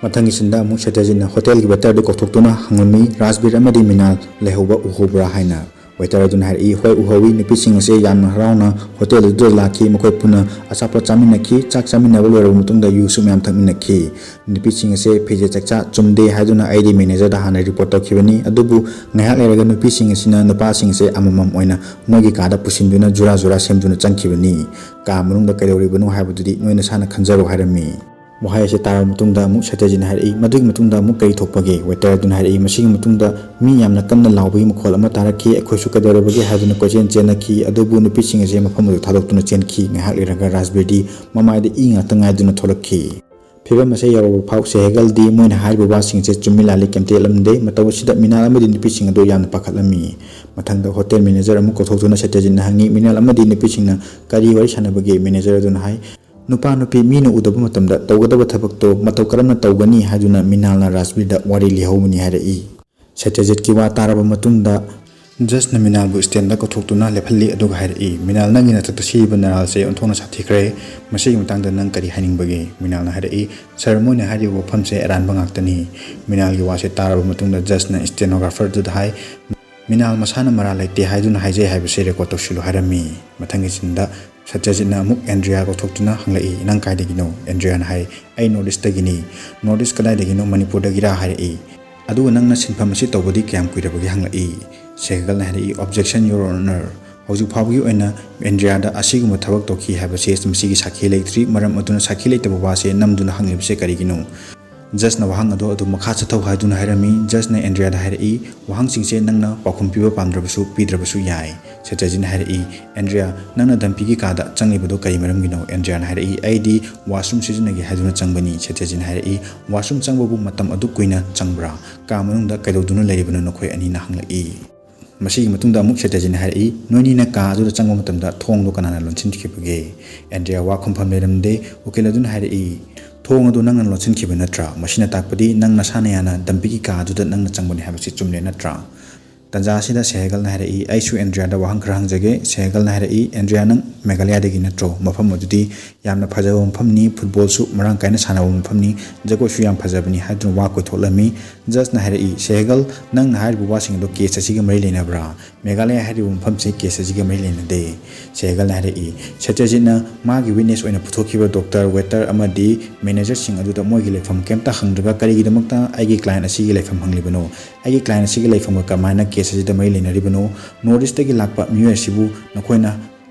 ꯃꯊꯪꯒꯤ ꯁꯤꯟꯗ ꯑꯃꯨꯛ ꯁꯇ꯭ꯌꯖꯤꯠꯅ ꯍꯣꯇꯦꯜꯒꯤ ꯋꯦꯇꯔꯗꯨ ꯀꯧꯊꯣꯛꯇꯨꯅ ꯍꯪꯂꯝꯃꯤ, "ꯔꯥꯖꯕꯤꯔ ꯑꯃꯗꯤ ꯃꯤꯅꯥꯜ ꯂꯩꯍꯧꯕ ꯎꯍꯧꯕ꯭ꯔꯥ?" ꯍꯥꯏꯅ꯫ ꯋꯦꯇꯔ ꯑꯗꯨꯅ ꯍꯥꯏꯔꯛꯏ, "ꯍꯣꯏ, ꯎꯍꯧꯏ꯫ ꯅꯨꯄꯤꯁꯤꯡ ꯑꯁꯦ ꯌꯥꯝꯅ ꯍꯔꯥꯎꯅ ꯍꯣꯇꯦꯜ ꯑꯗꯨꯗ ꯂꯥꯛꯈꯤ꯫ ꯃꯈꯣꯏ ꯄꯨꯟꯅ ꯑꯆꯥꯄꯣꯠ ꯆꯥꯃꯤꯟꯅꯈꯤ꯫ ꯆꯥꯛ ꯆꯥꯃꯤꯟꯅꯕ ꯂꯣꯏꯔꯕ ꯃꯇꯨꯡꯗ ꯌꯨꯁꯨ ꯃꯌꯥꯝ ꯊꯛꯃꯤꯟꯅꯈꯤ꯫ ꯅꯨꯄꯤꯁꯤꯡ ꯑꯁꯦ ꯐꯤꯖꯦꯠ ꯆꯥꯛꯆꯥ ꯆꯨꯝꯗꯦ ꯍꯥꯏꯗꯨꯅ ꯑꯩꯗꯤ ꯃꯦꯅꯦꯖꯔꯗ ꯍꯥꯟꯅ ꯔꯤꯄꯣꯔꯠ ꯇꯧꯈꯤꯕꯅꯤ꯫ ꯑꯗꯨꯕꯨ ꯉꯥꯏꯍꯥꯛ ꯂꯩꯔꯒ ꯅꯨꯄꯤꯁꯤꯡ ꯑꯁꯤꯅ ꯅꯨꯄꯥꯁꯤꯡ ꯑꯁꯦ ꯑꯃꯃꯝ ꯑꯣꯏꯅ ꯃꯣꯏꯒꯤ ꯀꯥꯗ ꯄꯨꯁꯤꯟꯗꯨꯅ ꯖꯨꯔꯥ ꯖꯨꯔꯥ ꯁꯦꯝꯗꯨꯅ ꯆꯪꯈꯤꯕꯅꯤ꯫ ꯀꯥ ꯃꯅꯨꯡꯗ ꯀꯩꯗꯧꯔꯤꯕꯅꯣ ꯍꯥꯏꯕꯗꯨꯗꯤ ꯅꯣꯏ ꯅꯁꯥꯅ ꯈꯟꯖꯔꯣ" ꯍꯥꯏꯔꯝꯃꯤ꯫ ꯋꯥꯍꯩ ꯑꯁꯤ ꯇꯥꯔꯕ ꯃꯇꯨꯡꯗ ꯑꯃꯨꯛ ꯁꯇ꯭ꯌꯖꯤꯠꯅ ꯍꯥꯏꯔꯛꯏ, "ꯃꯗꯨꯒꯤ ꯃꯇꯨꯡꯗ ꯑꯃꯨꯛ ꯀꯔꯤ ꯊꯣꯛꯄꯒꯦ?" ꯋꯦꯇꯔ ꯑꯗꯨꯅ ꯍꯥꯏꯔꯛꯏ, "ꯃꯁꯤꯒꯤ ꯃꯇꯨꯡꯗ ꯃꯤ ꯌꯥꯝꯅ ꯀꯟꯅ ꯂꯥꯎꯕꯒꯤ ꯃꯈꯣꯜ ꯑꯃ ꯇꯥꯔꯛꯈꯤ꯫ ꯑꯩꯈꯣꯏꯁꯨ ꯀꯩꯗꯧꯔꯕꯒꯦ ꯍꯥꯏꯗꯨꯅ ꯀꯣꯏꯆꯦꯟ ꯆꯦꯟꯅꯈꯤ, ꯑꯗꯨꯕꯨ ꯅꯨꯄꯤꯁꯤꯡ ꯑꯁꯦ ꯃꯐꯝ ꯑꯗꯨ ꯊꯥꯗꯣꯛꯇꯨꯅ ꯆꯦꯟꯈꯤ꯫ ꯉꯥꯏꯍꯥꯛ ꯂꯩꯔꯒ ꯔꯥꯖꯕꯤꯔꯗꯤ ꯃꯃꯥꯏꯗ ꯏ ꯉꯥꯛꯇ ꯉꯥꯏꯗꯨꯅ ꯊꯣꯛꯂꯛꯈꯤ꯫" ꯐꯤꯚꯝ ꯑꯁꯦ ꯌꯧꯔꯕ ꯐꯥꯎ ꯁꯦꯍꯒꯜꯗꯤ ꯃꯣꯏꯅ ꯍꯥꯏꯔꯤꯕ ꯋꯥꯁꯤꯡꯁꯦ ꯆꯨꯝꯃꯤ ꯂꯥꯜꯂꯤ ꯀꯩꯝꯇ ꯌꯦꯠꯂꯝꯗꯦ꯫ ꯃꯇꯧ ꯑꯁꯤꯗ ꯃꯤꯅꯥꯜ ꯑꯃꯗꯤ ꯅꯨꯄꯤꯁꯤꯡ ꯑꯗꯨ ꯌꯥꯝꯅ ꯄꯥꯈꯠꯂꯝꯃꯤ꯫ ꯃꯊꯪꯗ ꯍꯣꯇꯦꯜ ꯃꯦꯅꯦꯖꯔ ꯑꯃꯨꯛ ꯀꯧꯊꯣꯛꯇꯨꯅ ꯁꯇ꯭ꯌꯖꯤꯠꯅ ꯍꯪꯉꯤ, "ꯃꯤꯅꯥꯜ ꯑꯃꯗꯤ ꯅꯨꯄꯤꯁꯤꯡꯅ ꯀꯔꯤ ꯋꯥꯔꯤ ꯁꯥꯟꯅꯕꯒꯦ?" ꯃꯦꯅꯦꯖꯔ ꯑꯗꯨꯅ ꯍꯥꯏ, "ꯅꯨꯄꯥ ꯅꯨꯄꯤ ꯃꯤꯅ ꯎꯗꯕ ꯃꯇꯝꯗ ꯇꯧꯒꯗꯕ ꯊꯕꯛꯇꯣ ꯃꯇꯧ ꯀꯔꯝꯅ ꯇꯧꯒꯅꯤ ꯍꯥꯏꯗꯨꯅ ꯃꯤꯅꯥꯜꯅ ꯔꯥꯖꯕꯤꯔꯗ ꯋꯥꯔꯤ ꯂꯤꯍꯧꯕꯅꯤ" ꯍꯥꯏꯔꯛꯏ꯫ ꯁꯇ꯭ꯌꯖꯤꯠꯀꯤ ꯋꯥ ꯇꯥꯔꯕ ꯃꯇꯨꯡꯗ ꯖꯁꯅ ꯃꯤꯅꯥꯜꯕꯨ ꯁ꯭ꯇꯦꯟꯗ ꯀꯧꯊꯣꯛꯇꯨꯅ ꯂꯦꯞꯍꯜꯂꯤ, ꯑꯗꯨꯒ ꯍꯥꯏꯔꯛꯏ, "ꯃꯤꯅꯥꯜ, ꯅꯪꯒꯤ ꯅꯊꯛꯇ ꯁꯤꯔꯤꯕ ꯅꯔꯥꯜꯁꯦ ꯑꯣꯟꯊꯣꯛꯅ ꯁꯥꯊꯤꯈ꯭ꯔꯦ꯫ ꯃꯁꯤꯒꯤ ꯃꯇꯥꯡꯗ ꯅꯪ ꯀꯔꯤ ꯍꯥꯏꯅꯤꯡꯕꯒꯦ?" ꯃꯤꯅꯥꯜꯅ ꯍꯥꯏꯔꯛꯏ, "ꯁꯥꯔ, ꯃꯣꯏꯅ ꯍꯥꯏꯔꯤꯕ ꯋꯥꯐꯝꯁꯦ ꯑꯔꯥꯟꯕ ꯉꯥꯛꯇꯅꯤ꯫" ꯃꯤꯅꯥꯜꯒꯤ ꯋꯥꯁꯦ ꯇꯥꯔꯕ ꯃꯇꯨꯡꯗ ꯖꯁꯅ ꯁ꯭ꯇꯦꯅꯣꯒ꯭ꯔꯥꯐꯔꯗꯨꯗ ꯍꯥꯏ, "ꯃꯤꯅꯥꯜ ꯃꯁꯥꯅ ꯃꯔꯥꯜ ꯂꯩꯇꯦ ꯍꯥꯏꯗꯨꯅ ꯍꯥꯏꯖꯩ ꯍꯥꯏꯕꯁꯦ ꯔꯦꯀꯣꯔꯗ ꯇꯧꯁꯤꯜꯂꯨ" ꯍꯥꯏꯔꯝꯃꯤ꯫ ꯃꯊꯪꯒꯤ ꯁꯤꯟꯗ ꯁꯇ꯭ꯌꯖꯤꯠꯅ ꯑꯃꯨꯛ ꯑꯦꯟꯗ꯭ꯔꯤꯌꯥ ꯀꯧꯊꯣꯛꯇꯨꯅ ꯍꯪꯂꯛꯏ, "ꯅꯪ ꯀꯥꯏꯗꯒꯤꯅꯣ?" ꯑꯦꯟꯗ꯭ꯔꯤꯌꯥꯅ ꯍꯥꯏ, "ꯑꯩ ꯅꯣꯔꯠ ꯏꯁꯇꯒꯤꯅꯤ꯫" "ꯅꯣꯔꯠ ꯏꯁ ꯀꯗꯥꯏꯗꯒꯤꯅꯣ? ꯃꯅꯤꯄꯨꯔꯗꯒꯤꯔꯥ?" ꯍꯥꯏꯔꯛꯏ꯫ "ꯑꯗꯨꯒ ꯅꯪꯅ ꯁꯤꯟꯐꯝ ꯑꯁꯤ ꯇꯧꯕꯗꯤ ꯀꯌꯥꯝ ꯀꯨꯏꯔꯕꯒꯦ?" ꯍꯪꯂꯛꯏ꯫ ꯁꯦꯍꯒꯜꯅ ꯍꯥꯏꯔꯛꯏ, "Objection, Your Honor꯫ ꯍꯧꯖꯤꯛ ꯐꯥꯎꯕꯒꯤ ꯑꯣꯏꯅ ꯑꯦꯟꯗ꯭ꯔꯤꯌꯥꯗ ꯑꯁꯤꯒꯨꯝꯕ ꯊꯕꯛ ꯇꯧꯈꯤ ꯍꯥꯏꯕꯁꯦ ꯃꯁꯤꯒꯤ ꯁꯥꯈꯤ ꯂꯩꯇ꯭ꯔꯤ꯫ ꯃꯔꯝ ꯑꯗꯨꯅ ꯁꯥꯈꯤ ꯂꯩꯇꯕ ꯋꯥꯁꯦ ꯅꯝꯗꯨꯅ ꯍꯪꯂꯤꯕꯁꯦ ꯀꯔꯤꯒꯤꯅꯣ?" ꯖꯁꯅ ꯋꯥꯍꯪ ꯑꯗꯨ ꯑꯗꯨꯝ ꯃꯈꯥ ꯆꯠꯊꯧ ꯍꯥꯏꯗꯨꯅ ꯍꯥꯏꯔꯝꯃꯤ꯫ ꯖꯁꯅ ꯑꯦꯟꯗ꯭ꯔꯤꯌꯥꯗ ꯍꯥꯏꯔꯛꯏ, "ꯋꯥꯍꯪꯁꯤꯡꯁꯦ ꯅꯪꯅ ꯄꯥꯎꯈꯨꯝ ꯄꯤꯕ ꯄꯥꯝꯗ꯭ꯔꯕꯁꯨ ꯄꯤꯗ꯭ꯔꯕꯁꯨ ꯌꯥꯏ꯫" ꯁꯇ꯭ꯌꯖꯤꯠꯅ ꯍꯥꯏꯔꯛꯏ, "ꯑꯦꯟꯗ꯭ꯔꯤꯌꯥ, ꯅꯪꯅ ꯗꯝꯄꯤꯒꯤ ꯀꯥꯗ ꯆꯪꯂꯤꯕꯗꯨ ꯀꯔꯤ ꯃꯔꯝꯒꯤꯅꯣ?" ꯑꯦꯟꯗ꯭ꯔꯤꯌꯥꯅ ꯍꯥꯏꯔꯛꯏ, "ꯑꯩꯗꯤ ꯋꯥꯁꯔꯨꯝ ꯁꯤꯖꯤꯟꯅꯒꯦ ꯍꯥꯏꯗꯨꯅ ꯆꯪꯕꯅꯤ꯫" ꯁꯇ꯭ꯌꯖꯤꯠꯅ ꯍꯥꯏꯔꯛꯏ, "ꯋꯥꯁꯔꯨꯝ ꯆꯪꯕꯕꯨ ꯃꯇꯝ ꯑꯗꯨꯛ ꯀꯨꯏꯅ ꯆꯪꯕ꯭ꯔꯥ? ꯀꯥ ꯃꯅꯨꯡꯗ ꯀꯩꯗꯧꯗꯨꯅ ꯂꯩꯔꯤꯕꯅꯣ ꯅꯈꯣꯏ ꯑꯅꯤꯅ?" ꯍꯪꯂꯛꯏ꯫ ꯃꯁꯤꯒꯤ ꯃꯇꯨꯡꯗ ꯑꯃꯨꯛ ꯁꯇ꯭ꯌꯖꯤꯠꯅ ꯍꯥꯏꯔꯛꯏ, "ꯅꯣꯏꯅꯤꯅ ꯀꯥ ꯑꯗꯨꯗ ꯆꯪꯕ ꯃꯇꯝꯗ ꯊꯣꯡꯗꯣ ꯀꯅꯥꯅ ꯂꯣꯟꯁꯤꯟꯈꯤꯕꯒꯦ?" ꯑꯦꯟꯗ꯭ꯔꯤꯌꯥ ꯋꯥ ꯈꯨꯝꯐꯝ ꯂꯩꯔꯝꯗꯦ꯫ ꯎꯀꯤꯜ ꯑꯗꯨꯅ ꯍꯥꯏꯔꯛꯏ, "ꯊꯣꯡ ꯑꯗꯨ ꯅꯪꯅ ꯂꯣꯟꯁꯤꯟꯈꯤꯕ ꯅꯠꯇ꯭ꯔꯥ? ꯃꯁꯤꯅ ꯇꯥꯛꯄꯗꯤ ꯅꯪ ꯅꯁꯥꯅ ꯌꯥꯅ ꯗꯝꯄꯤꯒꯤ ꯀꯥ ꯑꯗꯨꯗ ꯅꯪꯅ ꯆꯪꯕꯅꯤ ꯍꯥꯏꯕꯁꯤ ꯆꯨꯝꯂꯦ ꯅꯠꯇ꯭ꯔꯥ?" ꯇꯟꯖꯥ ꯑꯁꯤꯗ ꯁꯦꯍꯒꯜꯅ ꯍꯥꯏꯔꯛꯏ, "ꯑꯩꯁꯨ ꯑꯦꯟꯗ꯭ꯔꯤꯌꯥꯗ ꯋꯥꯍꯪ ꯈꯔ ꯍꯪꯖꯒꯦ꯫" ꯁꯦꯍꯒꯜꯅ ꯍꯥꯏꯔꯛꯏ, "ꯑꯦꯟꯗ꯭ꯔꯤꯌꯥ, ꯅꯪ ꯃꯦꯘꯥꯂꯌꯥꯗꯒꯤ ꯅꯠꯇ꯭ꯔꯣ? ꯃꯐꯝ ꯑꯗꯨꯗꯤ ꯌꯥꯝꯅ ꯐꯖꯕ ꯃꯐꯝꯅꯤ, ꯐꯨꯠꯕꯣꯜꯁꯨ ꯃꯔꯥꯡ ꯀꯥꯏꯅ ꯁꯥꯟꯅꯕ ꯃꯐꯝꯅꯤ, ꯖꯒꯣꯏꯁꯨ ꯌꯥꯝ ꯐꯖꯕꯅꯤ" ꯍꯥꯏꯗꯨꯅ ꯋꯥ ꯀꯣꯏꯊꯣꯛꯂꯝꯃꯤ꯫ ꯖꯁꯅ ꯍꯥꯏꯔꯛꯏ, "ꯁꯦꯍꯒꯜ, ꯅꯪꯅ ꯍꯥꯏꯔꯤꯕ ꯋꯥꯁꯤꯡ ꯑꯗꯣ ꯀꯦꯁ ꯑꯁꯤꯒ ꯃꯔꯤ ꯂꯩꯅꯕ꯭ꯔꯥ? ꯃꯦꯘꯥꯂꯌꯥ ꯍꯥꯏꯔꯤꯕ ꯃꯐꯝꯁꯤ ꯀꯦꯁ ꯑꯁꯤꯒ ꯃꯔꯤ ꯂꯩꯅꯗꯦ꯫" ꯁꯦꯍꯒꯜꯅ ꯍꯥꯏꯔꯛꯏ, "ꯁꯇ꯭ꯌꯖꯤꯠꯅ ꯃꯥꯒꯤ ꯋꯤꯠꯅꯦꯁ ꯑꯣꯏꯅ ꯄꯨꯊꯣꯛꯈꯤꯕ ꯗꯣꯛꯇꯔ, ꯋꯦꯇꯔ ꯑꯃꯗꯤ ꯃꯦꯅꯦꯖꯔꯁꯤꯡ ꯑꯗꯨꯗ ꯃꯣꯏꯒꯤ ꯂꯩꯐꯝ ꯀꯩꯝꯇ ꯍꯪꯗ꯭ꯔꯒ ꯀꯔꯤꯒꯤꯗꯃꯛꯇ ꯑꯩꯒꯤ ꯀ꯭ꯂꯥꯏꯟ ꯑꯁꯤꯒꯤ ꯂꯩꯐꯝ ꯍꯪꯂꯤꯕꯅꯣ? ꯑꯩꯒꯤ ꯀ꯭ꯂꯥꯏꯟ ꯑꯁꯤꯒꯤ ꯂꯩꯐꯝꯒ ꯀꯃꯥꯏꯅ ꯀꯦꯁ ꯑꯁꯤꯗ ꯃꯔꯤ ꯂꯩꯅꯔꯤꯕꯅꯣ? ꯅꯣꯔꯠ ꯏꯁꯇꯒꯤ ꯂꯥꯛꯄ ꯃꯤꯑꯣꯏ ꯑꯁꯤꯕꯨ ꯅꯈꯣꯏꯅ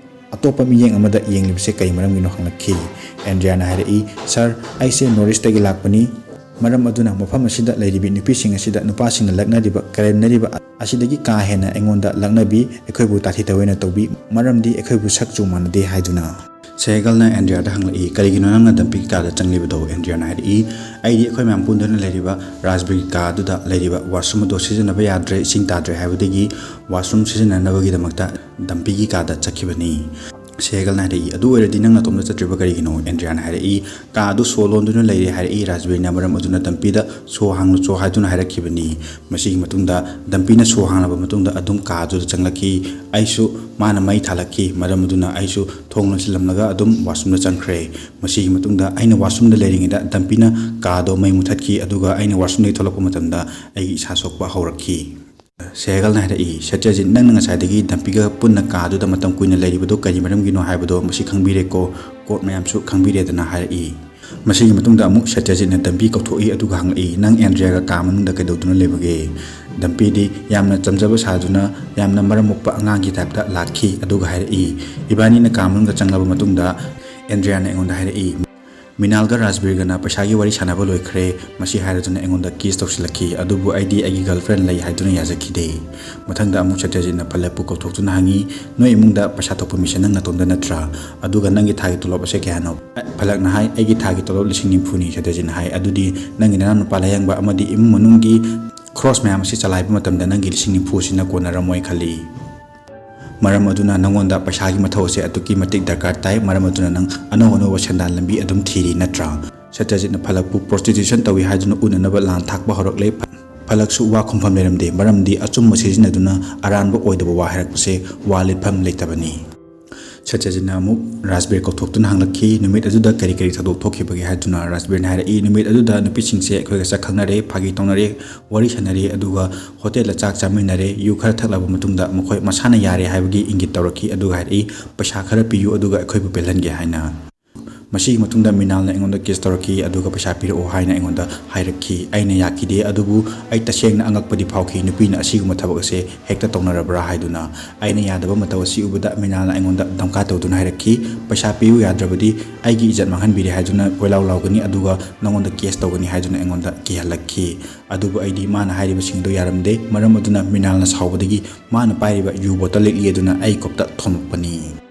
ꯑꯇꯣꯞꯄ ꯃꯤꯠꯌꯦꯡ ꯑꯃꯗ ꯌꯦꯡꯂꯤꯕꯁꯦ ꯀꯔꯤ ꯃꯔꯝꯒꯤꯅꯣ?" ꯍꯪꯂꯛꯈꯤ꯫ ꯑꯦꯟꯗ꯭ꯔꯤꯌꯥꯅ ꯍꯥꯏꯔꯛꯏ, "ꯁꯥꯔ, ꯑꯩꯁꯦ ꯅꯣꯔꯠ ꯏꯁꯇꯒꯤ ꯂꯥꯛꯄꯅꯤ꯫ ꯃꯔꯝ ꯑꯗꯨꯅ ꯃꯐꯝ ꯑꯁꯤꯗ ꯂꯩꯔꯤꯕꯤ ꯅꯨꯄꯤꯁꯤꯡ ꯑꯁꯤꯗ ꯅꯨꯄꯥꯁꯤꯡꯅ ꯂꯛꯅꯔꯤꯕ, ꯀꯔꯦꯝꯅꯔꯤꯕ ꯑꯁꯤꯗꯒꯤ ꯀꯥ ꯍꯦꯟꯅ ꯑꯩꯉꯣꯟꯗ ꯂꯛꯅꯕꯤ, ꯑꯩꯈꯣꯏꯕꯨ ꯇꯥꯊꯤ ꯇꯥꯑꯣꯏꯅ ꯇꯧꯕꯤ, ꯃꯔꯝꯗꯤ ꯑꯩꯈꯣꯏꯕꯨ ꯁꯛ ꯆꯨ ꯃꯥꯟꯅꯗꯦ" ꯍꯥꯏꯗꯨꯅ꯫ ꯁꯦꯍꯒꯜꯅ ꯑꯦꯟꯗ꯭ꯔꯤꯌꯥꯗ ꯍꯪꯂꯛꯏ, "ꯀꯔꯤꯒꯤꯅꯣ ꯅꯪꯅ ꯗꯝꯄꯤꯒꯤ ꯀꯥꯗ ꯆꯪꯂꯤꯕꯗꯣ?" ꯑꯦꯟꯗ꯭ꯔꯤꯌꯥꯅ ꯍꯥꯏꯔꯛꯏ, "ꯑꯩꯗꯤ ꯑꯩꯈꯣꯏ ꯃꯌꯥꯝ ꯄꯨꯟꯗꯨꯅ ꯂꯩꯔꯤꯕ ꯔꯥꯖꯕꯤꯔꯒꯤ ꯀꯥ ꯑꯗꯨꯗ ꯂꯩꯔꯤꯕ ꯋꯥꯁꯔꯨꯝ ꯑꯗꯨ ꯁꯤꯖꯤꯟꯅꯕ ꯌꯥꯗ꯭ꯔꯦ, ꯏꯁꯤꯡ ꯇꯥꯗ꯭ꯔꯦ ꯍꯥꯏꯕꯗꯒꯤ ꯋꯥꯁꯔꯨꯝ ꯁꯤꯖꯤꯟꯅꯅꯕꯒꯤꯗꯃꯛꯇ ꯗꯝꯄꯤꯒꯤ ꯀꯥꯗ ꯆꯠꯈꯤꯕꯅꯤ꯫" ꯁꯦꯍꯒꯜꯅ ꯍꯥꯏꯔꯛꯏ, "ꯑꯗꯨ ꯑꯣꯏꯔꯗꯤ ꯅꯪ ꯅꯇꯣꯝꯇ ꯆꯠꯇ꯭ꯔꯤꯕ ꯀꯔꯤꯒꯤꯅꯣ?" ꯑꯦꯟꯗ꯭ꯔꯤꯌꯥꯅ ꯍꯥꯏꯔꯛꯏ, "ꯀꯥ ꯑꯗꯨ ꯁꯣ ꯂꯣꯟꯗꯨꯅ ꯂꯩꯔꯦ" ꯍꯥꯏꯔꯛꯏ ꯔꯥꯖꯕꯤꯔꯅ꯫ ꯃꯔꯝ ꯑꯗꯨꯅ ꯗꯝꯄꯤꯗ "ꯁꯣ ꯍꯥꯡꯂꯨꯆꯣ" ꯍꯥꯏꯗꯨꯅ ꯍꯥꯏꯔꯛꯈꯤꯕꯅꯤ꯫ ꯃꯁꯤꯒꯤ ꯃꯇꯨꯡꯗ ꯗꯝꯄꯤꯅ ꯁꯣ ꯍꯥꯡꯂꯕ ꯃꯇꯨꯡꯗ ꯑꯗꯨꯝ ꯀꯥ ꯑꯗꯨꯗ ꯆꯪꯂꯛꯈꯤ꯫ ꯑꯩꯁꯨ ꯃꯥꯅ ꯃꯩ ꯊꯥꯜꯂꯛꯈꯤ, ꯃꯔꯝ ꯑꯗꯨꯅ ꯑꯩꯁꯨ ꯊꯣꯡ ꯂꯣꯟꯁꯤꯜꯂꯝꯂꯒ ꯑꯗꯨꯝ ꯋꯥꯁꯔꯨꯝꯗ ꯆꯪꯈ꯭ꯔꯦ꯫ ꯃꯁꯤꯒꯤ ꯃꯇꯨꯡꯗ ꯑꯩꯅ ꯋꯥꯁꯔꯨꯝꯗ ꯂꯩꯔꯤꯉꯩꯗ ꯗꯝꯄꯤꯅ ꯀꯥꯗꯣ ꯃꯩ ꯃꯨꯊꯠꯈꯤ, ꯑꯗꯨꯒ ꯑꯩꯅ ꯋꯥꯁꯔꯨꯝꯗꯒꯤ ꯊꯣꯛꯂꯛꯄ ꯃꯇꯝꯗ ꯑꯩꯒꯤ ꯏꯁꯥ ꯁꯣꯛꯄ ꯍꯧꯔꯛꯈꯤ꯫ ꯁꯦꯍꯒꯜꯅ ꯍꯥꯏꯔꯛꯏ, "ꯁꯇ꯭ꯌꯖꯤꯠ, ꯅꯪꯅ ꯉꯁꯥꯏꯗꯒꯤ ꯗꯝꯄꯤꯒ ꯄꯨꯟꯅ ꯀꯥ ꯑꯗꯨꯗ ꯃꯇꯝ ꯀꯨꯏꯅ ꯂꯩꯔꯤꯕꯗꯨ ꯀꯔꯤ ꯃꯔꯝꯒꯤꯅꯣ ꯍꯥꯏꯕꯗꯣ ꯃꯁꯤ ꯈꯪꯕꯤꯔꯦꯀꯣ, ꯀꯣꯔꯠ ꯃꯌꯥꯝꯁꯨ ꯈꯪꯕꯤꯔꯦꯗꯅ" ꯍꯥꯏꯔꯛꯏ꯫ ꯃꯁꯤꯒꯤ ꯃꯇꯨꯡꯗ ꯑꯃꯨꯛ ꯁꯇ꯭ꯌꯖꯤꯠꯅ ꯗꯝꯄꯤ ꯀꯧꯊꯣꯛꯏ, ꯑꯗꯨꯒ ꯍꯪꯂꯛꯏ, "ꯅꯪ ꯑꯦꯟꯗ꯭ꯔꯤꯌꯥꯒ ꯀꯥ ꯃꯅꯨꯡꯗ ꯀꯩꯗꯧꯗꯨꯅ ꯂꯩꯕꯒꯦ?" ꯗꯝꯄꯤꯗꯤ ꯌꯥꯝꯅ ꯆꯝꯖꯕ ꯁꯥꯗꯨꯅ ꯌꯥꯝꯅ ꯃꯔꯝ ꯃꯣꯛꯄ ꯑꯉꯥꯡꯒꯤ ꯇꯥꯏꯞꯇ ꯂꯥꯛꯈꯤ, ꯑꯗꯨꯒ ꯍꯥꯏꯔꯛꯏ, "ꯏꯕꯥꯅꯤꯅ ꯀꯥ ꯃꯅꯨꯡꯗ ꯆꯪꯂꯕ ꯃꯇꯨꯡꯗ ꯑꯦꯟꯗ꯭ꯔꯤꯌꯥꯅ ꯑꯩꯉꯣꯟꯗ ꯍꯥꯏꯔꯛꯏ, ꯃꯤꯅꯥꯜꯒ ꯔꯥꯖꯕꯤꯔꯒꯅ ꯄꯩꯁꯥꯒꯤ ꯋꯥꯔꯤ ꯁꯥꯟꯅꯕ ꯂꯣꯏꯈ꯭ꯔꯦ, ꯃꯁꯤ ꯍꯥꯏꯔꯗꯨꯅ ꯑꯩꯉꯣꯟꯗ ꯀꯤꯁ ꯇꯧꯁꯤꯜꯂꯛꯈꯤ, ꯑꯗꯨꯕꯨ ꯑꯩꯗꯤ ꯑꯩꯒꯤ ꯒꯔꯜꯐ꯭ꯔꯦꯟ ꯂꯩ ꯍꯥꯏꯗꯨꯅ ꯌꯥꯖꯈꯤꯗꯦ"꯫ ꯃꯊꯪꯗ ꯑꯃꯨꯛ ꯁꯇ꯭ꯌꯖꯤꯠꯅ ꯐꯂꯛꯄꯨ ꯀꯧꯊꯣꯛꯇꯨꯅ ꯍꯪꯉꯤ, "ꯅꯣꯏ ꯏꯃꯨꯡꯗ ꯄꯩꯁꯥ ꯊꯣꯛꯄ ꯃꯤꯁꯦ ꯅꯪ ꯅꯇꯣꯝꯗ ꯅꯠꯇ꯭ꯔꯥ? ꯑꯗꯨꯒ ꯅꯪꯒꯤ ꯊꯥꯒꯤ ꯇꯣꯂꯣꯞ ꯑꯁꯦ ꯀꯌꯥꯅꯣ?" ꯐꯂꯛꯅ ꯍꯥꯏ, "ꯑꯩꯒꯤ ꯊꯥꯒꯤ ꯇꯣꯂꯣꯞ ꯂꯤꯁꯤꯡ ꯅꯤꯐꯨꯅꯤ"꯫ ꯁꯇ꯭ꯌꯖꯤꯠꯅ ꯍꯥꯏ, "ꯑꯗꯨꯗꯤ ꯅꯪꯒꯤ ꯅꯅꯥꯎꯅꯨꯄꯥ ꯂꯥꯌꯦꯡꯕ ꯑꯃꯗꯤ ꯏꯃꯨꯡ ꯃꯅꯨꯡꯒꯤ ꯈꯣꯔꯣꯁ ꯃꯌꯥꯝ ꯑꯁꯤ ꯆꯂꯥꯏꯕ ꯃꯇꯝꯗ ꯅꯪꯒꯤ ꯂꯤꯁꯤꯡ ꯅꯤꯐꯨ ꯑꯁꯤꯅ ꯀꯣꯟꯅꯔꯝꯃꯣꯏ ꯈꯜꯂꯤ꯫ ꯃꯔꯝ ꯑꯗꯨꯅ ꯅꯪꯉꯣꯟꯗ ꯄꯩꯁꯥꯒꯤ ꯃꯊꯧ ꯑꯁꯦ ꯑꯗꯨꯛꯀꯤ ꯃꯇꯤꯛ ꯗꯔꯀꯥꯔ ꯇꯥꯏ꯫ ꯃꯔꯝ ꯑꯗꯨꯅ ꯅꯪ ꯑꯅꯧ ꯑꯅꯧꯕ ꯁꯦꯟꯗꯥꯟ ꯂꯝꯕꯤ ꯑꯗꯨꯝ ꯊꯤꯔꯤ ꯅꯠꯇ꯭ꯔꯥ?" ꯁꯇ꯭ꯌꯖꯤꯠꯅ ꯐꯂꯛꯄꯨ ꯄ꯭ꯔꯣꯁꯇꯤꯇ꯭ꯌꯨꯁꯟ ꯇꯧꯏ ꯍꯥꯏꯗꯨꯅ ꯎꯠꯅꯅꯕ ꯂꯥꯟ ꯊꯥꯛꯄ ꯍꯧꯔꯛꯂꯦ꯫ ꯐꯂꯛꯁꯨ ꯋꯥ ꯈꯨꯝꯐꯝ ꯂꯩꯔꯝꯗꯦ, ꯃꯔꯝꯗꯤ ꯑꯆꯨꯝꯕ ꯁꯤꯖꯤꯟꯅꯗꯨꯅ ꯑꯔꯥꯟꯕ ꯑꯣꯏꯗꯕ ꯋꯥ ꯍꯥꯏꯔꯛꯄꯁꯦ ꯋꯥ ꯂꯤꯠꯐꯝ ꯂꯩꯇꯕꯅꯤ꯫ ꯁꯇ꯭ꯌꯖꯤꯠꯅ ꯑꯃꯨꯛ ꯔꯥꯖꯕꯤꯔ ꯀꯧꯊꯣꯛꯇꯨꯅ ꯍꯪꯂꯛꯈꯤ, "ꯅꯨꯃꯤꯠ ꯑꯗꯨꯗ ꯀꯔꯤ ꯀꯔꯤ ꯊꯧꯗꯣꯛ ꯊꯣꯛꯈꯤꯕꯒꯦ?" ꯍꯥꯏꯗꯨꯅ ꯔꯥꯖꯕꯤꯔꯅ ꯍꯥꯏꯔꯛꯏ, "ꯅꯨꯃꯤꯠ ꯑꯗꯨꯗ ꯅꯨꯄꯤꯁꯤꯡꯁꯦ ꯑꯩꯈꯣꯏꯒ ꯁꯛ ꯈꯪꯅꯔꯦ, ꯐꯥꯒꯤ ꯇꯧꯅꯔꯦ, ꯋꯥꯔꯤ ꯁꯥꯟꯅꯔꯦ, ꯑꯗꯨꯒ ꯍꯣꯇꯦꯜꯗ ꯆꯥꯛ ꯆꯥꯃꯤꯟꯅꯔꯦ꯫ ꯌꯨ ꯈꯔ ꯊꯛꯂꯕ ꯃꯇꯨꯡꯗ ꯃꯈꯣꯏ ꯃꯁꯥꯅ ꯌꯥꯔꯦ ꯍꯥꯏꯕꯒꯤ ꯏꯪꯒꯤꯠ ꯇꯧꯔꯛꯈꯤ, ꯑꯗꯨꯒ ꯍꯥꯏꯔꯛꯏ, 'ꯄꯩꯁꯥ ꯈꯔ ꯄꯤꯌꯨ, ꯑꯗꯨꯒ ꯑꯩꯈꯣꯏꯕꯨ ꯄꯦꯜꯍꯟꯒꯦ' ꯍꯥꯏꯅ꯫ ꯃꯁꯤꯒꯤ ꯃꯇꯨꯡꯗ ꯃꯤꯅꯥꯜꯅ ꯑꯩꯉꯣꯟꯗ ꯀꯤꯁ ꯇꯧꯔꯛꯈꯤ, ꯑꯗꯨꯒ 'ꯄꯩꯁꯥ ꯄꯤꯔꯛꯑꯣ' ꯍꯥꯏꯅ ꯑꯩꯉꯣꯟꯗ ꯍꯥꯏꯔꯛꯈꯤ꯫ ꯑꯩꯅ ꯌꯥꯈꯤꯗꯦ, ꯑꯗꯨꯕꯨ ꯑꯩ ꯇꯁꯦꯡꯅ ꯑꯉꯛꯄꯗꯤ ꯐꯥꯎꯈꯤ, ꯅꯨꯄꯤꯅ ꯑꯁꯤꯒꯨꯝꯕ ꯊꯕꯛ ꯑꯁꯦ ꯍꯦꯛꯇ ꯇꯧꯅꯔꯕ꯭ꯔꯥ ꯍꯥꯏꯗꯨꯅ꯫ ꯑꯩꯅ ꯌꯥꯗꯕ ꯃꯇꯧ ꯑꯁꯤ ꯎꯕꯗ ꯃꯤꯅꯥꯜꯅ ꯑꯩꯉꯣꯟꯗ ꯙꯝꯀꯥ ꯇꯧꯗꯨꯅ ꯍꯥꯏꯔꯛꯈꯤ, "ꯄꯩꯁꯥ ꯄꯤꯌꯨ ꯌꯥꯗ꯭ꯔꯕꯗꯤ ꯑꯩꯒꯤ ꯏꯖꯠ ꯃꯥꯡꯍꯟꯕꯤꯔꯦ ꯍꯥꯏꯗꯨꯅ ꯀꯣꯏꯂꯥꯎ ꯂꯥꯎꯒꯅꯤ, ꯑꯗꯨꯒ ꯅꯉꯣꯟꯗ ꯀꯦꯁ ꯇꯧꯒꯅꯤ" ꯍꯥꯏꯗꯨꯅ ꯑꯩꯉꯣꯟꯗ ꯀꯤꯍꯜꯂꯛꯈꯤ꯫ ꯑꯗꯨꯕꯨ ꯑꯩꯗꯤ ꯃꯥꯅ ꯍꯥꯏꯔꯤꯕꯁꯤꯡꯗꯨ ꯌꯥꯔꯝꯗꯦ꯫ ꯃꯔꯝ ꯑꯗꯨꯅ ꯃꯤꯅꯥꯜꯅ ꯁꯥꯎꯕꯗꯒꯤ ꯃꯥꯅ ꯄꯥꯏꯔꯤꯕ ꯌꯨ ꯕꯣꯇꯜ ꯂꯤꯛꯂꯤ ꯑꯗꯨꯅ ꯑꯩ ꯀꯣꯛꯇ ꯊꯣꯝꯂꯛꯄꯅꯤ꯫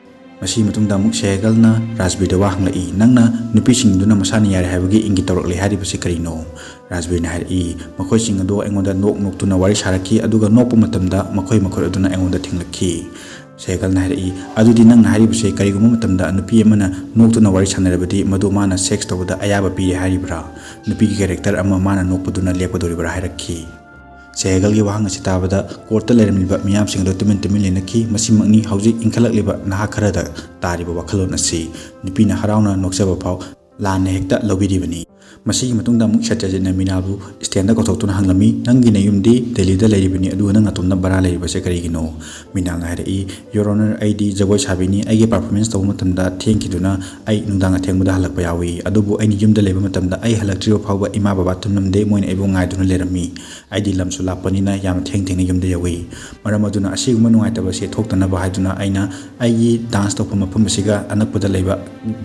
ꯃꯁꯤꯒꯤ ꯃꯇꯨꯡꯗ ꯑꯃꯨꯛ ꯁꯦꯍꯒꯜꯅ ꯔꯥꯖꯕꯤꯔꯗ ꯋꯥ ꯍꯪꯂꯛꯏ, "ꯅꯪꯅ ꯅꯨꯄꯤꯁꯤꯡꯗꯨꯅ ꯃꯁꯥꯅ ꯌꯥꯔꯦ ꯍꯥꯏꯕꯒꯤ ꯏꯪꯒꯤꯠ ꯇꯧꯔꯛꯂꯦ ꯍꯥꯏꯔꯤꯕꯁꯤ ꯀꯔꯤꯅꯣ?" ꯔꯥꯖꯕꯤꯔꯅ ꯍꯥꯏꯔꯛꯏ, "ꯃꯈꯣꯏꯁꯤꯡ ꯑꯗꯨ ꯑꯩꯉꯣꯟꯗ ꯅꯣꯛ ꯅꯣꯛꯇꯨꯅ ꯋꯥꯔꯤ ꯁꯥꯔꯛꯈꯤ, ꯑꯗꯨꯒ ꯅꯣꯛꯄ ꯃꯇꯝꯗ ꯃꯈꯣꯏ ꯃꯈꯨꯠ ꯑꯗꯨꯅ ꯑꯩꯉꯣꯟꯗ ꯊꯤꯡꯂꯛꯈꯤ"꯫ ꯁꯦꯍꯒꯜꯅ ꯍꯥꯏꯔꯛꯏ, "ꯑꯗꯨꯗꯤ ꯅꯪꯅ ꯍꯥꯏꯔꯤꯕꯁꯦ ꯀꯔꯤꯒꯨꯝꯕ ꯃꯇꯝꯗ ꯅꯨꯄꯤ ꯑꯃꯅ ꯅꯣꯛꯇꯨꯅ ꯋꯥꯔꯤ ꯁꯥꯟꯅꯔꯕꯗꯤ ꯃꯗꯨ ꯃꯥꯅ ꯁꯦꯛꯁ ꯇꯧꯕꯗ ꯑꯌꯥꯕ ꯄꯤꯔꯦ ꯍꯥꯏꯔꯤꯕ꯭ꯔꯥ? ꯅꯨꯄꯤꯒꯤ ꯀꯦꯔꯦꯛꯇꯔ ꯑꯃ ꯃꯥꯅ ꯅꯣꯛꯄꯗꯨꯅ ꯂꯦꯞꯀꯗꯧꯔꯤꯕ꯭ꯔꯥ?" ꯍꯥꯏꯔꯛꯈꯤ꯫ ꯁꯦꯍꯒꯜꯒꯤ ꯋꯥꯍꯪ ꯑꯁꯤ ꯇꯥꯕꯗ ꯀꯣꯔꯠꯇ ꯂꯩꯔꯝꯂꯤꯕ ꯃꯤꯌꯥꯝꯁꯤꯡ ꯑꯗꯨ ꯇꯨꯃꯤꯟ ꯇꯨꯃꯤꯟ ꯂꯩꯅꯈꯤ꯫ ꯃꯁꯤꯃꯛꯅꯤ ꯍꯧꯖꯤꯛ ꯏꯟꯈꯠꯂꯛꯂꯤꯕ ꯅꯍꯥ ꯈꯔꯗ ꯇꯥꯔꯤꯕ ꯋꯥꯈꯜꯂꯣꯟ ꯑꯁꯤ꯫ ꯅꯨꯄꯤꯅ ꯍꯔꯥꯎꯅ ꯅꯣꯛꯆꯕ ꯐꯥꯎ ꯂꯥꯟꯅ ꯍꯦꯛꯇ ꯂꯧꯕꯤꯔꯤꯕꯅꯤ꯫ ꯃꯁꯤꯒꯤ ꯃꯇꯨꯡꯗ ꯑꯃꯨꯛ ꯁꯇ꯭ꯌꯖꯤꯠꯅ ꯃꯤꯅꯥꯜꯕꯨ ꯁ꯭ꯇꯦꯟꯗ ꯀꯧꯊꯣꯛꯇꯨꯅ ꯍꯪꯂꯝꯃꯤ, "ꯅꯪꯒꯤ ꯅꯌꯨꯝꯗꯤ ꯗꯦꯜꯂꯤꯗ ꯂꯩꯔꯤꯕꯅꯤ, ꯑꯗꯨꯒ ꯅꯪ ꯅꯇꯣꯝꯇ ꯚꯔꯥ ꯂꯩꯔꯤꯕꯁꯦ ꯀꯔꯤꯒꯤꯅꯣ?" ꯃꯤꯅꯥꯜꯅ ꯍꯥꯏꯔꯛꯏ, "Your Honor, ꯑꯩꯗꯤ ꯖꯒꯣꯏ ꯁꯥꯕꯤꯅꯤ꯫ ꯑꯩꯒꯤ ꯄꯔꯐꯣꯔꯃꯦꯟꯁ ꯇꯧꯕ ꯃꯇꯝꯗ ꯊꯦꯡꯈꯤꯗꯨꯅ ꯑꯩ ꯅꯨꯡꯗꯥꯡ ꯑꯊꯦꯡꯕꯗ ꯍꯜꯂꯛꯄ ꯌꯥꯎꯏ꯫ ꯑꯗꯨꯕꯨ ꯑꯩꯅ ꯌꯨꯝꯗ ꯂꯩꯕ ꯃꯇꯝꯗ ꯑꯩ ꯍꯜꯂꯛꯇ꯭ꯔꯤꯕ ꯐꯥꯎꯕ ꯏꯃꯥ ꯕꯕꯥ ꯇꯨꯝꯂꯝꯗꯦ, ꯃꯣꯏꯅ ꯑꯩꯕꯨ ꯉꯥꯏꯗꯨꯅ ꯂꯩꯔꯝꯃꯤ꯫ ꯑꯩꯗꯤ ꯂꯝꯁꯨ ꯂꯥꯞꯄꯅꯤꯅ ꯌꯥꯝꯅ ꯊꯦꯡ ꯊꯦꯡꯅ ꯌꯨꯝꯗ ꯌꯧꯏ꯫ ꯃꯔꯝ ꯑꯗꯨꯅ ꯑꯁꯤꯒꯨꯝꯕ ꯅꯨꯡꯉꯥꯏꯇꯕ ꯑꯁꯤ ꯊꯣꯛꯇꯅꯕ ꯍꯥꯏꯗꯨꯅ ꯑꯩꯅ ꯑꯩꯒꯤ ꯗꯥꯟꯁ ꯇꯧꯐꯝ ꯃꯐꯝ ꯑꯁꯤꯒ ꯑꯅꯛꯄꯗ ꯂꯩꯕ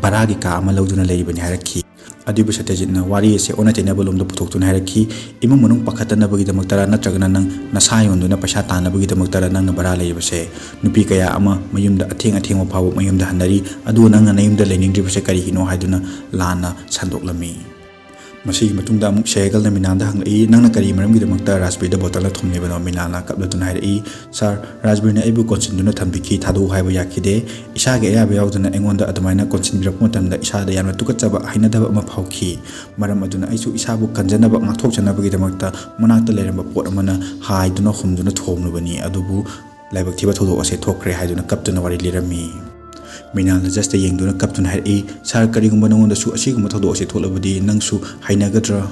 ꯚꯔꯥꯒꯤ ꯀꯥ ꯑꯃ ꯂꯧꯗꯨꯅ ꯂꯩꯔꯤꯕꯅꯤ" ꯍꯥꯏꯔꯛꯈꯤ꯫ ꯑꯗꯨꯕꯨ ꯁꯇ꯭ꯌꯖꯤꯠꯅ ꯋꯥꯔꯤ ꯑꯁꯤ ꯑꯣꯟꯅ ꯇꯩꯅꯕ ꯂꯣꯝꯗ ꯄꯨꯊꯣꯛꯇꯨꯅ ꯍꯥꯏꯔꯛꯈꯤ, "ꯏꯃꯨꯡ ꯃꯅꯨꯡ ꯄꯥꯈꯠꯇꯅꯕꯒꯤꯗꯃꯛꯇꯔ ꯅꯠꯇ꯭ꯔꯒꯅ ꯅꯪ ꯅꯁꯥ ꯌꯣꯟꯗꯨꯅ ꯄꯩꯁꯥ ꯇꯥꯟꯅꯕꯒꯤꯗꯃꯛꯇꯔ ꯅꯪꯅ ꯚꯔꯥ ꯂꯩꯔꯤꯕꯁꯦ? ꯅꯨꯄꯤ ꯀꯌꯥ ꯑꯃ ꯃꯌꯨꯝꯗ ꯑꯊꯦꯡ ꯑꯊꯦꯡꯕ ꯐꯥꯎꯕ ꯃꯌꯨꯝꯗ ꯍꯟꯅꯔꯤ, ꯑꯗꯨꯒ ꯅꯪꯅ ꯅꯌꯨꯝꯗ ꯂꯩꯅꯤꯡꯗ꯭ꯔꯤꯕꯁꯦ ꯀꯔꯤꯒꯤꯅꯣ?" ꯍꯥꯏꯗꯨꯅ ꯂꯥꯟꯅ ꯁꯟꯗꯣꯛꯂꯝꯃꯤ꯫ ꯃꯁꯤꯒꯤ ꯃꯇꯨꯡꯗ ꯑꯃꯨꯛ ꯁꯦꯍꯒꯜꯅ ꯃꯤꯅꯥꯜꯗ ꯍꯪꯂꯛꯏ, "ꯅꯪꯅ ꯀꯔꯤ ꯃꯔꯝꯒꯤꯗꯃꯛꯇ ꯔꯥꯖꯕꯤꯔꯗ ꯕꯣꯇꯜꯅ ꯊꯣꯝꯂꯤꯕꯅꯣ?" ꯃꯤꯅꯥꯜꯅ ꯀꯞꯂꯗꯨꯅ ꯍꯥꯏꯔꯛꯏ, "ꯁꯥꯔ, ꯔꯥꯖꯕꯤꯔꯅ ꯑꯩꯕꯨ ꯀꯣꯟꯁꯤꯟꯗꯨꯅ ꯊꯝꯕꯤꯈꯤ, ꯊꯥꯗꯣꯛꯎ ꯍꯥꯏꯕ ꯌꯥꯈꯤꯗꯦ꯫ ꯏꯁꯥꯒꯤ ꯑꯌꯥꯕ ꯌꯥꯎꯗꯅ ꯑꯩꯉꯣꯟꯗ ꯑꯗꯨꯃꯥꯏꯅ ꯀꯣꯟꯁꯤꯟꯕꯤꯔꯛꯄ ꯃꯇꯝꯗ ꯏꯁꯥꯗ ꯌꯥꯝꯅ ꯇꯨꯀꯠꯆꯕ, ꯍꯩꯅꯗꯕ ꯑꯃ ꯐꯥꯎꯈꯤ꯫ ꯃꯔꯝ ꯑꯗꯨꯅ ꯑꯩꯁꯨ ꯏꯁꯥꯕꯨ ꯀꯟꯖꯅꯕ, ꯉꯥꯛꯊꯣꯛꯆꯅꯕꯒꯤꯗꯃꯛꯇ ꯃꯅꯥꯛꯇ ꯂꯩꯔꯝꯕ ꯄꯣꯠ ꯑꯃꯅ ꯍꯥꯏꯗꯨꯅ ꯍꯨꯝꯗꯨꯅ ꯊꯣꯝꯂꯨꯕꯅꯤ, ꯑꯗꯨꯕꯨ ꯂꯥꯏꯕꯛ ꯊꯤꯕ ꯊꯧꯗꯣꯛ ꯑꯁꯤ ꯊꯣꯛꯈ꯭ꯔꯦ" ꯍꯥꯏꯗꯨꯅ ꯀꯞꯇꯨꯅ ꯋꯥꯔꯤ ꯂꯤꯔꯝꯃꯤ꯫ ꯃꯤꯅꯥꯜꯅ ꯖꯁꯇ ꯌꯦꯡꯗꯨꯅ ꯀꯞꯇꯨꯅ ꯍꯥꯏꯔꯛꯏ, "ꯁꯥꯔ, ꯀꯔꯤꯒꯨꯝꯕ ꯅꯉꯣꯟꯗꯁꯨ ꯑꯁꯤꯒꯨꯝꯕ ꯊꯧꯗꯣꯛ ꯑꯁꯤ ꯊꯣꯛꯂꯕꯗꯤ ꯅꯪꯁꯨ ꯍꯩꯅꯒꯗ꯭ꯔꯥ?"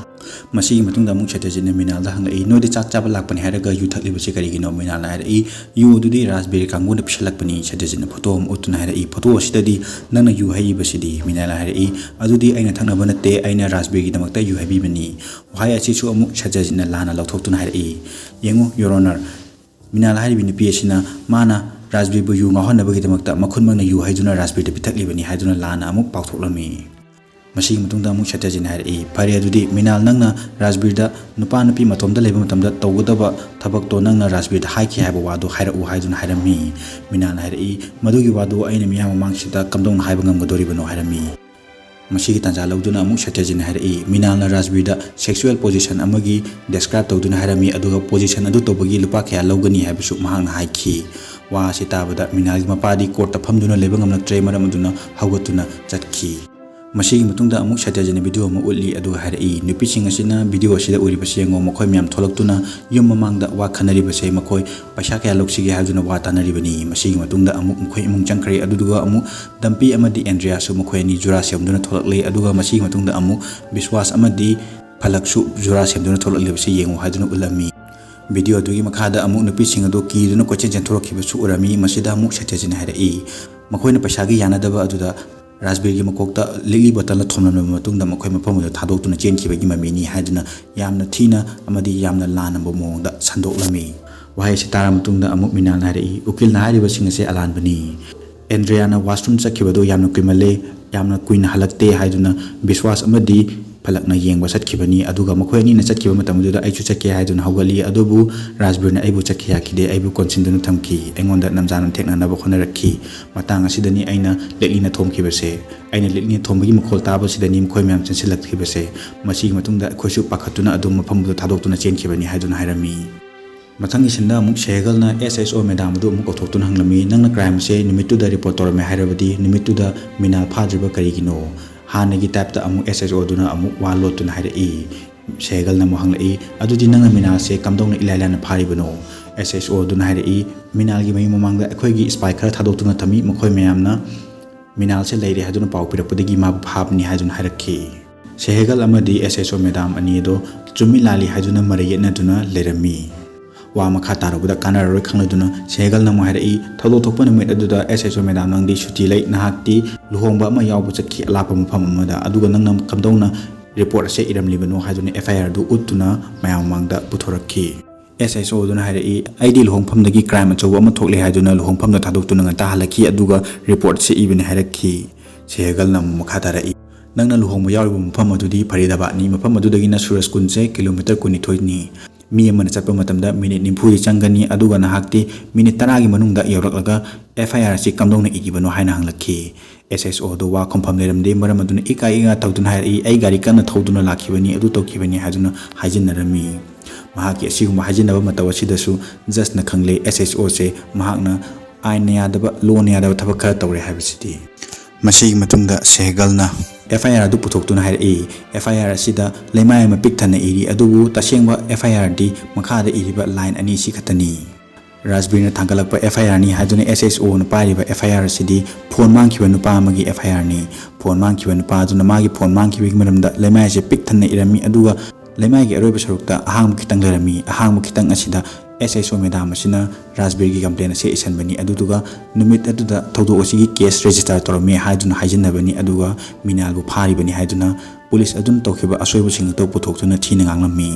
ꯃꯁꯤꯒꯤ ꯃꯇꯨꯡꯗ ꯑꯃꯨꯛ ꯁꯇ꯭ꯌꯖꯤꯠꯅ ꯃꯤꯅꯥꯜꯗ ꯍꯪꯂꯛꯏ, "ꯅꯣꯏꯗ ꯆꯥꯛ ꯆꯥꯕ ꯂꯥꯛꯄꯅꯤ ꯍꯥꯏꯔꯒ ꯌꯨ ꯊꯛꯂꯤꯕꯁꯤ ꯀꯔꯤꯒꯤꯅꯣ?" ꯃꯤꯅꯥꯜꯅ ꯍꯥꯏꯔꯛꯏ, "ꯌꯨ ꯑꯗꯨꯗꯤ ꯔꯥꯖꯕꯤꯔ ꯀꯥꯡꯕꯨꯅ ꯄꯤꯁꯜꯂꯛꯄꯅꯤ"꯫ ꯁꯇ꯭ꯌꯖꯤꯠꯅ ꯐꯣꯇꯣ ꯑꯃ ꯎꯠꯇꯨꯅ ꯍꯥꯏꯔꯛꯏ, "ꯐꯣꯇꯣ ꯑꯁꯤꯗꯗꯤ ꯅꯪꯅ ꯌꯨ ꯍꯩꯔꯤꯕꯁꯤꯗꯤ?" ꯃꯤꯅꯥꯜꯅ ꯍꯥꯏꯔꯛꯏ, "ꯑꯗꯨꯗꯤ ꯑꯩꯅ ꯊꯛꯅꯕ ꯅꯠꯇꯦ, ꯑꯩꯅ ꯔꯥꯖꯕꯤꯔꯒꯤꯗꯃꯛꯇ ꯌꯨ ꯍꯩꯕꯤꯕꯅꯤ"꯫ ꯋꯥꯍꯩ ꯑꯁꯤꯁꯨ ꯑꯃꯨꯛ ꯁꯇ꯭ꯌꯖꯤꯠꯅ ꯂꯥꯟꯅ ꯂꯧꯊꯣꯛꯇꯨꯅ ꯍꯥꯏꯔꯛꯏ, "ꯌꯦꯡꯉꯨ, Your Honor, ꯃꯤꯅꯥꯜ ꯍꯥꯏꯔꯤꯕꯤ ꯅꯨꯄꯤ ꯑꯁꯤꯅ ꯃꯥꯅ ꯔꯥꯖꯕꯤꯔꯕꯨ ꯌꯨ ꯉꯥꯎꯍꯟꯅꯕꯒꯤꯗꯃꯛꯇ ꯃꯈꯨꯠꯃꯛꯅ ꯌꯨ ꯍꯩꯗꯨꯅ ꯔꯥꯖꯕꯤꯔꯗ ꯄꯤꯊꯛꯂꯤꯕꯅꯤ" ꯍꯥꯏꯗꯨꯅ ꯂꯥꯟꯅ ꯑꯃꯨꯛ ꯄꯥꯎꯊꯣꯛꯂꯝꯃꯤ꯫ ꯃꯁꯤꯒꯤ ꯃꯇꯨꯡꯗ ꯑꯃꯨꯛ ꯁꯇ꯭ꯌꯖꯤꯠꯅ ꯍꯥꯏꯔꯛꯏ, "ꯐꯔꯦ, ꯑꯗꯨꯗꯤ ꯃꯤꯅꯥꯜ, ꯅꯪꯅ ꯔꯥꯖꯕꯤꯔꯗ ꯅꯨꯄꯥ ꯅꯨꯄꯤ ꯃꯇꯣꯝꯗ ꯂꯩꯕ ꯃꯇꯝꯗ ꯇꯧꯒꯗꯕ ꯊꯕꯛꯇꯣ ꯅꯪꯅ ꯔꯥꯖꯕꯤꯔꯗ ꯍꯥꯏꯈꯤ ꯍꯥꯏꯕ ꯋꯥꯗꯣ ꯍꯥꯏꯔꯛꯎ" ꯍꯥꯏꯗꯨꯅ ꯍꯥꯏꯔꯝꯃꯤ꯫ ꯃꯤꯅꯥꯜꯅ ꯍꯥꯏꯔꯛꯏ, "ꯃꯗꯨꯒꯤ ꯋꯥꯗꯨ ꯑꯩꯅ ꯃꯤꯌꯥꯝ ꯃꯃꯥꯡꯁꯤꯗ ꯀꯝꯗꯧꯅ ꯍꯥꯏꯕ ꯉꯝꯒꯗꯣꯔꯤꯕꯅꯣ?" ꯍꯥꯏꯔꯝꯃꯤ꯫ ꯃꯁꯤꯒꯤ ꯇꯥꯟꯖꯥ ꯂꯧꯗꯨꯅ ꯑꯃꯨꯛ ꯁꯇ꯭ꯌꯖꯤꯠꯅ ꯍꯥꯏꯔꯛꯏ, ꯃꯤꯅꯥꯜꯅ ꯔꯥꯖꯕꯤꯔꯗ ꯁꯦꯛꯁꯨꯑꯦꯜ ꯄꯣꯖꯤꯁꯟ ꯑꯃꯒꯤ ꯗꯦꯁꯀ꯭ꯔꯥꯏꯕ ꯇꯧꯗꯨꯅ ꯍꯥꯏꯔꯝꯃꯤ, ꯑꯗꯨꯒ ꯄꯣꯖꯤꯁꯟ ꯑꯗꯨ ꯇꯧꯕꯒꯤ ꯂꯨꯄꯥ ꯀꯌꯥ ꯂꯧꯒꯅꯤ ꯍꯥꯏꯕꯁꯨ ꯃꯍꯥꯛꯅ ꯍꯥꯏꯈꯤ꯫ ꯋꯥ ꯑꯁꯤ ꯇꯥꯕꯗ ꯃꯤꯅꯥꯜꯒꯤ ꯃꯄꯥꯗꯤ ꯀꯣꯔꯠꯇ ꯐꯝꯗꯨꯅ ꯂꯩꯕ ꯉꯝꯂꯛꯇ꯭ꯔꯦ, ꯃꯔꯝ ꯑꯗꯨꯅ ꯍꯧꯒꯠꯇꯨꯅ ꯆꯠꯈꯤ꯫ ꯃꯁꯤꯒꯤ ꯃꯇꯨꯡꯗ ꯑꯃꯨꯛ ꯁꯇ꯭ꯌꯖꯤꯠꯅ ꯚꯤꯗꯤꯑꯣ ꯑꯃ ꯎꯠꯂꯤ, ꯑꯗꯨꯒ ꯍꯥꯏꯔꯛꯏ, ꯅꯨꯄꯤꯁꯤꯡ ꯑꯁꯤꯅ ꯚꯤꯗꯤꯑꯣ ꯑꯁꯤꯗ ꯎꯔꯤꯕꯁꯤ ꯌꯦꯡꯉꯣ, ꯃꯈꯣꯏ ꯃꯌꯥꯝ ꯊꯣꯛꯂꯛꯇꯨꯅ ꯌꯨꯝ ꯃꯃꯥꯡꯗ ꯋꯥ ꯈꯟꯅꯔꯤꯕꯁꯦ, ꯃꯈꯣꯏ ꯄꯩꯁꯥ ꯀꯌꯥ ꯂꯧꯁꯤꯒꯦ ꯍꯥꯏꯗꯨꯅ ꯋꯥ ꯇꯥꯅꯔꯤꯕꯅꯤ꯫ ꯃꯁꯤꯒꯤ ꯃꯇꯨꯡꯗ ꯑꯃꯨꯛ ꯃꯈꯣꯏ ꯏꯃꯨꯡ ꯆꯪꯈ꯭ꯔꯦ, ꯑꯗꯨꯗꯨꯒ ꯑꯃꯨꯛ ꯗꯝꯄꯤ ꯑꯃꯗꯤ ꯑꯦꯟꯗ꯭ꯔꯤꯌꯥꯁꯨ ꯃꯈꯣꯏ ꯑꯅꯤ ꯖꯨꯔꯥ ꯁꯦꯝꯗꯨꯅ ꯊꯣꯛꯂꯛꯂꯦ, ꯑꯗꯨꯒ ꯃꯁꯤꯒꯤ ꯃꯇꯨꯡꯗ ꯑꯃꯨꯛ ꯕꯤꯁ꯭ꯋꯥꯁ ꯑꯃꯗꯤ ꯐꯂꯛꯁꯨ ꯖꯨꯔꯥ ꯁꯦꯝꯗꯨꯅ ꯊꯣꯛꯂꯛꯂꯤꯕꯁꯤ ꯌꯦꯡꯉꯨ ꯍꯥꯏꯗꯨꯅ ꯎꯠꯂꯝꯃꯤ꯫ ꯚꯤꯗꯤꯑꯣ ꯑꯗꯨꯒꯤ ꯃꯈꯥꯗ ꯑꯃꯨꯛ ꯅꯨꯄꯤꯁꯤꯡ ꯑꯗꯨ ꯀꯤꯗꯨꯅ ꯀꯣꯏꯆꯦꯟ ꯆꯦꯟꯊꯣꯔꯛꯈꯤꯕꯁꯨ ꯎꯔꯝꯃꯤ꯫ ꯃꯁꯤꯗ ꯑꯃꯨꯛ ꯁꯇ꯭ꯌꯖꯤꯠꯅ ꯍꯥꯏꯔꯛꯏ, ꯃꯈꯣꯏꯅ ꯄꯩꯁꯥꯒꯤ ꯌꯥꯅꯗꯕ ꯑꯗꯨꯗ ꯔꯥꯖꯕꯤꯔꯒꯤ ꯃꯀꯣꯛꯇ ꯂꯤꯛꯂꯤ ꯕꯣꯇꯜꯅ ꯊꯣꯝꯂꯝꯂꯕ ꯃꯇꯨꯡꯗ ꯃꯈꯣꯏ ꯃꯐꯝ ꯑꯗꯨ ꯊꯥꯗꯣꯛꯇꯨꯅ ꯆꯦꯟꯈꯤꯕꯒꯤ ꯃꯃꯤꯅꯤ ꯍꯥꯏꯗꯨꯅ ꯌꯥꯝꯅ ꯊꯤꯅ ꯑꯃꯗꯤ ꯌꯥꯝꯅ ꯂꯥꯟꯅꯕ ꯃꯑꯣꯡꯗ ꯁꯟꯗꯣꯛꯂꯝꯃꯤ꯫ ꯋꯥꯍꯩ ꯑꯁꯤ ꯇꯥꯔꯕ ꯃꯇꯨꯡꯗ ꯑꯃꯨꯛ ꯃꯤꯅꯥꯜꯅ ꯍꯥꯏꯔꯛꯏ, ꯎꯀꯤꯜꯅ ꯍꯥꯏꯔꯤꯕꯁꯤꯡ ꯑꯁꯦ ꯑꯂꯥꯟꯕꯅꯤ꯫ ꯑꯦꯟꯗ꯭ꯔꯤꯌꯥꯅ ꯋꯥꯁꯔꯨꯝ ꯆꯠꯈꯤꯕꯗꯨ ꯌꯥꯝꯅ ꯀꯨꯏꯃꯜꯂꯦ, ꯌꯥꯝꯅ ꯀꯨꯏꯅ ꯍꯜꯂꯛꯇꯦ ꯍꯥꯏꯗꯨꯅ ꯕꯤꯁ꯭ꯋꯥꯁ ꯑꯃꯗꯤ ꯐꯂꯛꯅ ꯌꯦꯡꯕ ꯆꯠꯈꯤꯕꯅꯤ꯫ ꯑꯗꯨꯒ ꯃꯈꯣꯏ ꯑꯅꯤꯅ ꯆꯠꯈꯤꯕ ꯃꯇꯝꯗꯨꯗ ꯑꯩꯁꯨ ꯆꯠꯀꯦ ꯍꯥꯏꯗꯨꯅ ꯍꯧꯒꯠꯂꯤ, ꯑꯗꯨꯕꯨ ꯔꯥꯖꯕꯤꯔꯅ ꯑꯩꯕꯨ ꯆꯠꯀꯦ ꯌꯥꯈꯤꯗꯦ, ꯑꯩꯕꯨ ꯀꯣꯟꯁꯤꯟꯗꯨꯅ ꯊꯝꯈꯤ, ꯑꯩꯉꯣꯟꯗ ꯅꯝꯖꯥꯅ ꯊꯦꯡꯅꯅꯕ ꯍꯣꯠꯅꯔꯛꯈꯤ꯫ ꯃꯇꯥꯡ ꯑꯁꯤꯗꯅꯤ ꯑꯩꯅ ꯂꯤꯛꯂꯤꯅ ꯊꯣꯝꯈꯤꯕꯁꯦ꯫ ꯑꯩꯅ ꯂꯤꯛꯂꯤꯅ ꯊꯣꯝꯕꯒꯤ ꯃꯈꯣꯜ ꯇꯥꯕꯁꯤꯗꯅꯤ ꯃꯈꯣꯏ ꯃꯌꯥꯝ ꯆꯦꯟꯁꯤꯜꯂꯛꯈꯤꯕꯁꯦ꯫ ꯃꯁꯤꯒꯤ ꯃꯇꯨꯡꯗ ꯑꯩꯈꯣꯏꯁꯨ ꯄꯥꯈꯠꯇꯨꯅ ꯑꯗꯨꯝ ꯃꯐꯝꯗꯨꯗ ꯊꯥꯗꯣꯛꯇꯨꯅ ꯆꯦꯟꯈꯤꯕꯅꯤ ꯍꯥꯏꯗꯨꯅ ꯍꯥꯏꯔꯝꯃꯤ꯫ ꯃꯊꯪꯒꯤ ꯁꯤꯟꯗ ꯑꯃꯨꯛ ꯁꯦꯍꯒꯜꯅ ꯑꯦꯁ ꯑꯦꯁ ꯑꯣ ꯃꯦꯗꯥꯝ ꯑꯗꯨ ꯑꯃꯨꯛ ꯀꯧꯊꯣꯛꯇꯨꯅ ꯍꯪꯂꯝꯃꯤ, "ꯅꯪꯅ ꯀ꯭ꯔꯥꯏꯝ ꯑꯁꯦ ꯅꯨꯃꯤꯠꯇꯨꯗ ꯔꯤꯄꯣꯔꯠ ꯇꯧꯔꯝꯃꯦ ꯍꯥꯏꯔꯕꯗꯤ ꯅꯨꯃꯤꯠꯇꯨꯗ ꯃꯤꯅꯥꯜ ꯐꯥꯗ꯭ꯔꯤꯕ ꯀꯔꯤꯒꯤꯅꯣ?" ꯍꯥꯟꯅꯒꯤ ꯇꯥꯏꯞꯇ ꯑꯃꯨꯛ ꯑꯦꯁ ꯑꯦꯁ ꯑꯣ ꯑꯗꯨꯅ ꯑꯃꯨꯛ ꯋꯥ ꯂꯣꯠꯇꯨꯅ ꯍꯥꯏꯔꯛꯏ꯫ ꯁꯦꯍꯒꯜꯅ ꯑꯃꯨꯛ ꯍꯪꯂꯛꯏ, "ꯑꯗꯨꯗꯤ ꯅꯪꯅ ꯃꯤꯅꯥꯜꯁꯦ ꯀꯝꯗꯧꯅ ꯏꯂꯥꯏ ꯂꯥꯏꯅ ꯐꯥꯔꯤꯕꯅꯣ?" ꯑꯦꯁ ꯑꯦꯁ ꯑꯣ ꯑꯗꯨꯅ ꯍꯥꯏꯔꯛꯏ, "ꯃꯤꯅꯥꯜꯒꯤ ꯃꯌꯨꯝ ꯃꯃꯥꯡꯗ ꯑꯩꯈꯣꯏꯒꯤ ꯁ꯭ꯄꯥꯏ ꯈꯔ ꯊꯥꯗꯣꯛꯇꯨꯅ ꯊꯝꯃꯤ, ꯃꯈꯣꯏ ꯃꯌꯥꯝꯅ ꯃꯤꯅꯥꯜꯁꯦ ꯂꯩꯔꯦ ꯍꯥꯏꯗꯨꯅ ꯄꯥꯎ ꯄꯤꯔꯛꯄꯗꯒꯤ ꯃꯥꯕꯨ ꯐꯥꯕꯅꯤ" ꯍꯥꯏꯗꯨꯅ ꯍꯥꯏꯔꯛꯈꯤ꯫ ꯁꯦꯍꯒꯜ ꯑꯃꯗꯤ ꯑꯦꯁ ꯑꯦꯁ ꯑꯣ ꯃꯦꯗꯥꯝ ꯑꯅꯤ ꯑꯗꯣ ꯆꯨꯝꯃꯤ ꯂꯥꯜꯂꯤ ꯍꯥꯏꯗꯨꯅ ꯃꯔꯩ ꯌꯦꯠꯅꯗꯨꯅ ꯂꯩꯔꯝꯃꯤ꯫ ꯋꯥ ꯃꯈꯥ ꯇꯥꯔꯨꯕꯗ ꯀꯥꯟꯅꯔꯔꯣꯏ ꯈꯪꯂꯗꯨꯅ ꯁꯦꯍꯒꯜꯅ ꯑꯃꯨꯛ ꯍꯥꯏꯔꯛꯏ, "ꯊꯧꯗꯣꯛ ꯊꯣꯛꯄ ꯅꯨꯃꯤꯠ ꯑꯗꯨꯗ ꯑꯦꯁ ꯑꯦꯁ ꯑꯣ ꯃꯦꯗꯥꯝ ꯅꯪꯗꯤ ꯁꯨꯇꯤ ꯂꯩ, ꯅꯍꯥꯛꯇꯤ ꯂꯨꯍꯣꯡꯕ ꯑꯃ ꯌꯥꯎꯕ ꯆꯠꯈꯤ ꯑꯂꯥꯞꯄ ꯃꯐꯝ ꯑꯃꯗ, ꯑꯗꯨꯒ ꯅꯪꯅ ꯀꯝꯗꯧꯅ ꯔꯤꯄꯣꯔꯠ ꯑꯁꯦ ꯏꯔꯝꯂꯤꯕꯅꯣ?" ꯍꯥꯏꯗꯨꯅ ꯑꯦꯐ ꯑꯥꯏ ꯑꯥꯔ ꯑꯗꯨ ꯎꯠꯇꯨꯅ ꯃꯌꯥꯝ ꯃꯃꯥꯡꯗ ꯄꯨꯊꯣꯔꯛꯈꯤ꯫ ꯑꯦꯁ ꯑꯦꯁ ꯑꯣ ꯑꯗꯨꯅ ꯍꯥꯏꯔꯛꯏ, "ꯑꯩꯗꯤ ꯂꯨꯍꯣꯡꯐꯝꯗꯒꯤ ꯀ꯭ꯔꯥꯏꯝ ꯑꯆꯧꯕ ꯑꯃ ꯊꯣꯛꯂꯦ ꯍꯥꯏꯗꯨꯅ ꯂꯨꯍꯣꯡꯐꯝꯗ ꯊꯥꯗꯣꯛꯇꯨꯅ ꯉꯟꯇꯥ ꯍꯜꯂꯛꯈꯤ, ꯑꯗꯨꯒ ꯔꯤꯄꯣꯔꯠꯁꯦ ꯏꯕꯅꯤ" ꯍꯥꯏꯔꯛꯈꯤ꯫ ꯁꯦꯍꯒꯜꯅ ꯑꯃꯨꯛ ꯃꯈꯥ ꯇꯥꯔꯛꯏ, "ꯅꯪꯅ ꯂꯨꯍꯣꯡꯕ ꯌꯥꯎꯔꯤꯕ ꯃꯐꯝ ꯑꯗꯨꯗꯤ ꯐꯔꯤꯗꯥꯕꯥꯗꯅꯤ, ꯃꯐꯝ ꯑꯗꯨꯗꯒꯤꯅ ꯁꯨꯔꯖꯀꯨꯟꯁꯦ ꯀꯤꯂꯣꯃꯤꯇꯔ ꯀꯨꯟꯅꯤꯊꯣꯏꯅꯤ꯫ ꯃꯤ ꯑꯃꯅ ꯆꯠꯄ ꯃꯇꯝꯗ ꯃꯤꯅꯤꯠ ꯅꯤꯐꯨꯗꯤ ꯆꯪꯒꯅꯤ, ꯑꯗꯨꯒ ꯅꯍꯥꯛꯇꯤ ꯃꯤꯅꯤꯠ ꯇꯔꯥꯒꯤ ꯃꯅꯨꯡꯗ ꯌꯧꯔꯛꯂꯒ ꯑꯦꯐ ꯑꯥꯏ ꯑꯥꯔ ꯑꯁꯤ ꯀꯝꯗꯧꯅ ꯏꯈꯤꯕꯅꯣ?" ꯍꯥꯏꯅ ꯍꯪꯂꯛꯈꯤ꯫ ꯑꯦꯁ ꯑꯦꯁ ꯑꯣ ꯑꯗꯨ ꯋꯥ ꯈꯨꯝꯐꯝ ꯂꯩꯔꯝꯗꯦ, ꯃꯔꯝ ꯑꯗꯨꯅ ꯏꯀꯥꯏ ꯏꯀꯥꯏ ꯇꯧꯗꯨꯅ ꯍꯥꯏꯔꯛꯏ, "ꯑꯩ ꯒꯥꯔꯤ ꯀꯟꯅ ꯊꯧꯗꯨꯅ ꯂꯥꯛꯈꯤꯕꯅꯤ, ꯑꯗꯨ ꯇꯧꯈꯤꯕꯅꯤ" ꯍꯥꯏꯗꯨꯅ ꯍꯥꯏꯖꯤꯟꯅꯔꯝꯃꯤ꯫ ꯃꯍꯥꯛꯀꯤ ꯑꯁꯤꯒꯨꯝꯕ ꯍꯥꯏꯖꯤꯟꯅꯕ ꯃꯇꯧ ꯑꯁꯤꯗꯁꯨ ꯖꯁꯅ ꯈꯪꯂꯦ, ꯑꯦꯁ ꯑꯩꯆ ꯑꯣꯁꯦ ꯃꯍꯥꯛꯅ ꯑꯥꯏꯟꯅ ꯌꯥꯗꯕ, ꯂꯣꯅ ꯌꯥꯗꯕ ꯊꯕꯛ ꯈꯔ ꯇꯧꯔꯦ ꯍꯥꯏꯕꯁꯤꯗꯤ꯫ ꯃꯁꯤꯒꯤ ꯃꯇꯨꯡꯗ ꯁꯦꯍꯒꯜꯅ ꯑꯦꯐ ꯑꯥꯏ ꯑꯥꯔ ꯑꯗꯨ ꯄꯨꯊꯣꯛꯇꯨꯅ ꯍꯥꯏꯔꯛꯏ꯫ ꯑꯦꯐ ꯑꯥꯏ ꯑꯥꯔ ꯑꯁꯤꯗ ꯂꯩꯃꯥꯏ ꯑꯃ ꯄꯤꯛ ꯊꯟꯅ ꯏꯔꯤ, ꯑꯗꯨꯕꯨ ꯇꯁꯦꯡꯕ ꯑꯦꯐ ꯑꯥꯏ ꯑꯥꯔꯗꯤ ꯃꯈꯥꯗ ꯏꯔꯤꯕ ꯂꯥꯏꯟ ꯑꯅꯤ ꯑꯁꯤ ꯈꯛꯇꯅꯤ꯫ ꯔꯥꯖꯕꯤꯔꯅ ꯊꯥꯡꯒꯠꯂꯛꯄ ꯑꯦꯐ ꯑꯥꯏ ꯑꯥꯔꯅꯤ ꯍꯥꯏꯗꯨꯅ ꯑꯦꯁ ꯑꯩꯆ ꯑꯣꯅ ꯄꯥꯏꯔꯤꯕ ꯑꯦꯐ ꯑꯥꯏ ꯑꯥꯔ ꯑꯁꯤꯗꯤ ꯐꯣꯟ ꯃꯥꯡꯈꯤꯕ ꯅꯨꯄꯥ ꯑꯃꯒꯤ ꯑꯦꯐ ꯑꯥꯏ ꯑꯥꯔꯅꯤ꯫ ꯐꯣꯟ ꯃꯥꯡꯈꯤꯕ ꯅꯨꯄꯥ ꯑꯗꯨꯅ ꯃꯥꯒꯤ ꯐꯣꯟ ꯃꯥꯡꯈꯤꯕꯒꯤ ꯃꯔꯝꯗ ꯂꯩꯃꯥꯏ ꯑꯁꯤ ꯄꯤꯛ ꯊꯟꯅ ꯏꯔꯝꯃꯤ, ꯑꯗꯨꯒ ꯂꯩꯃꯥꯏꯒꯤ ꯑꯔꯣꯏꯕ ꯁꯔꯨꯛꯇ ꯑꯍꯥꯡꯕ ꯈꯤꯇꯪ ꯂꯩꯔꯝꯃꯤ꯫ ꯑꯍꯥꯡꯕ ꯈꯤꯇꯪ ꯑꯁꯤꯗ ꯑꯦꯁ ꯑꯩꯆ ꯑꯣ ꯃꯦꯗꯥꯝ ꯑꯁꯤꯅ ꯔꯥꯖꯕꯤꯔꯒꯤ ꯀꯝꯄ꯭ꯂꯦꯟ ꯑꯁꯤ ꯏꯁꯟꯕꯅꯤ, ꯑꯗꯨꯗꯨꯒ ꯅꯨꯃꯤꯠ ꯑꯗꯨꯗ ꯊꯧꯗꯣꯛ ꯑꯁꯤꯒꯤ ꯀꯦꯁ ꯔꯦꯖꯤꯁꯇꯔ ꯇꯧꯔꯝꯃꯤ ꯍꯥꯏꯗꯨꯅ ꯍꯥꯏꯖꯤꯟꯅꯕꯅꯤ, ꯑꯗꯨꯒ ꯃꯤꯅꯥꯜꯕꯨ ꯐꯥꯔꯤꯕꯅꯤ ꯍꯥꯏꯗꯨꯅ ꯄꯨꯂꯤꯁ ꯑꯗꯨꯅ ꯇꯧꯈꯤꯕ ꯑꯁꯣꯏꯕꯁꯤꯡ ꯑꯗꯨ ꯄꯨꯊꯣꯛꯇꯨꯅ ꯊꯤꯅ ꯉꯥꯡꯂꯝꯃꯤ꯫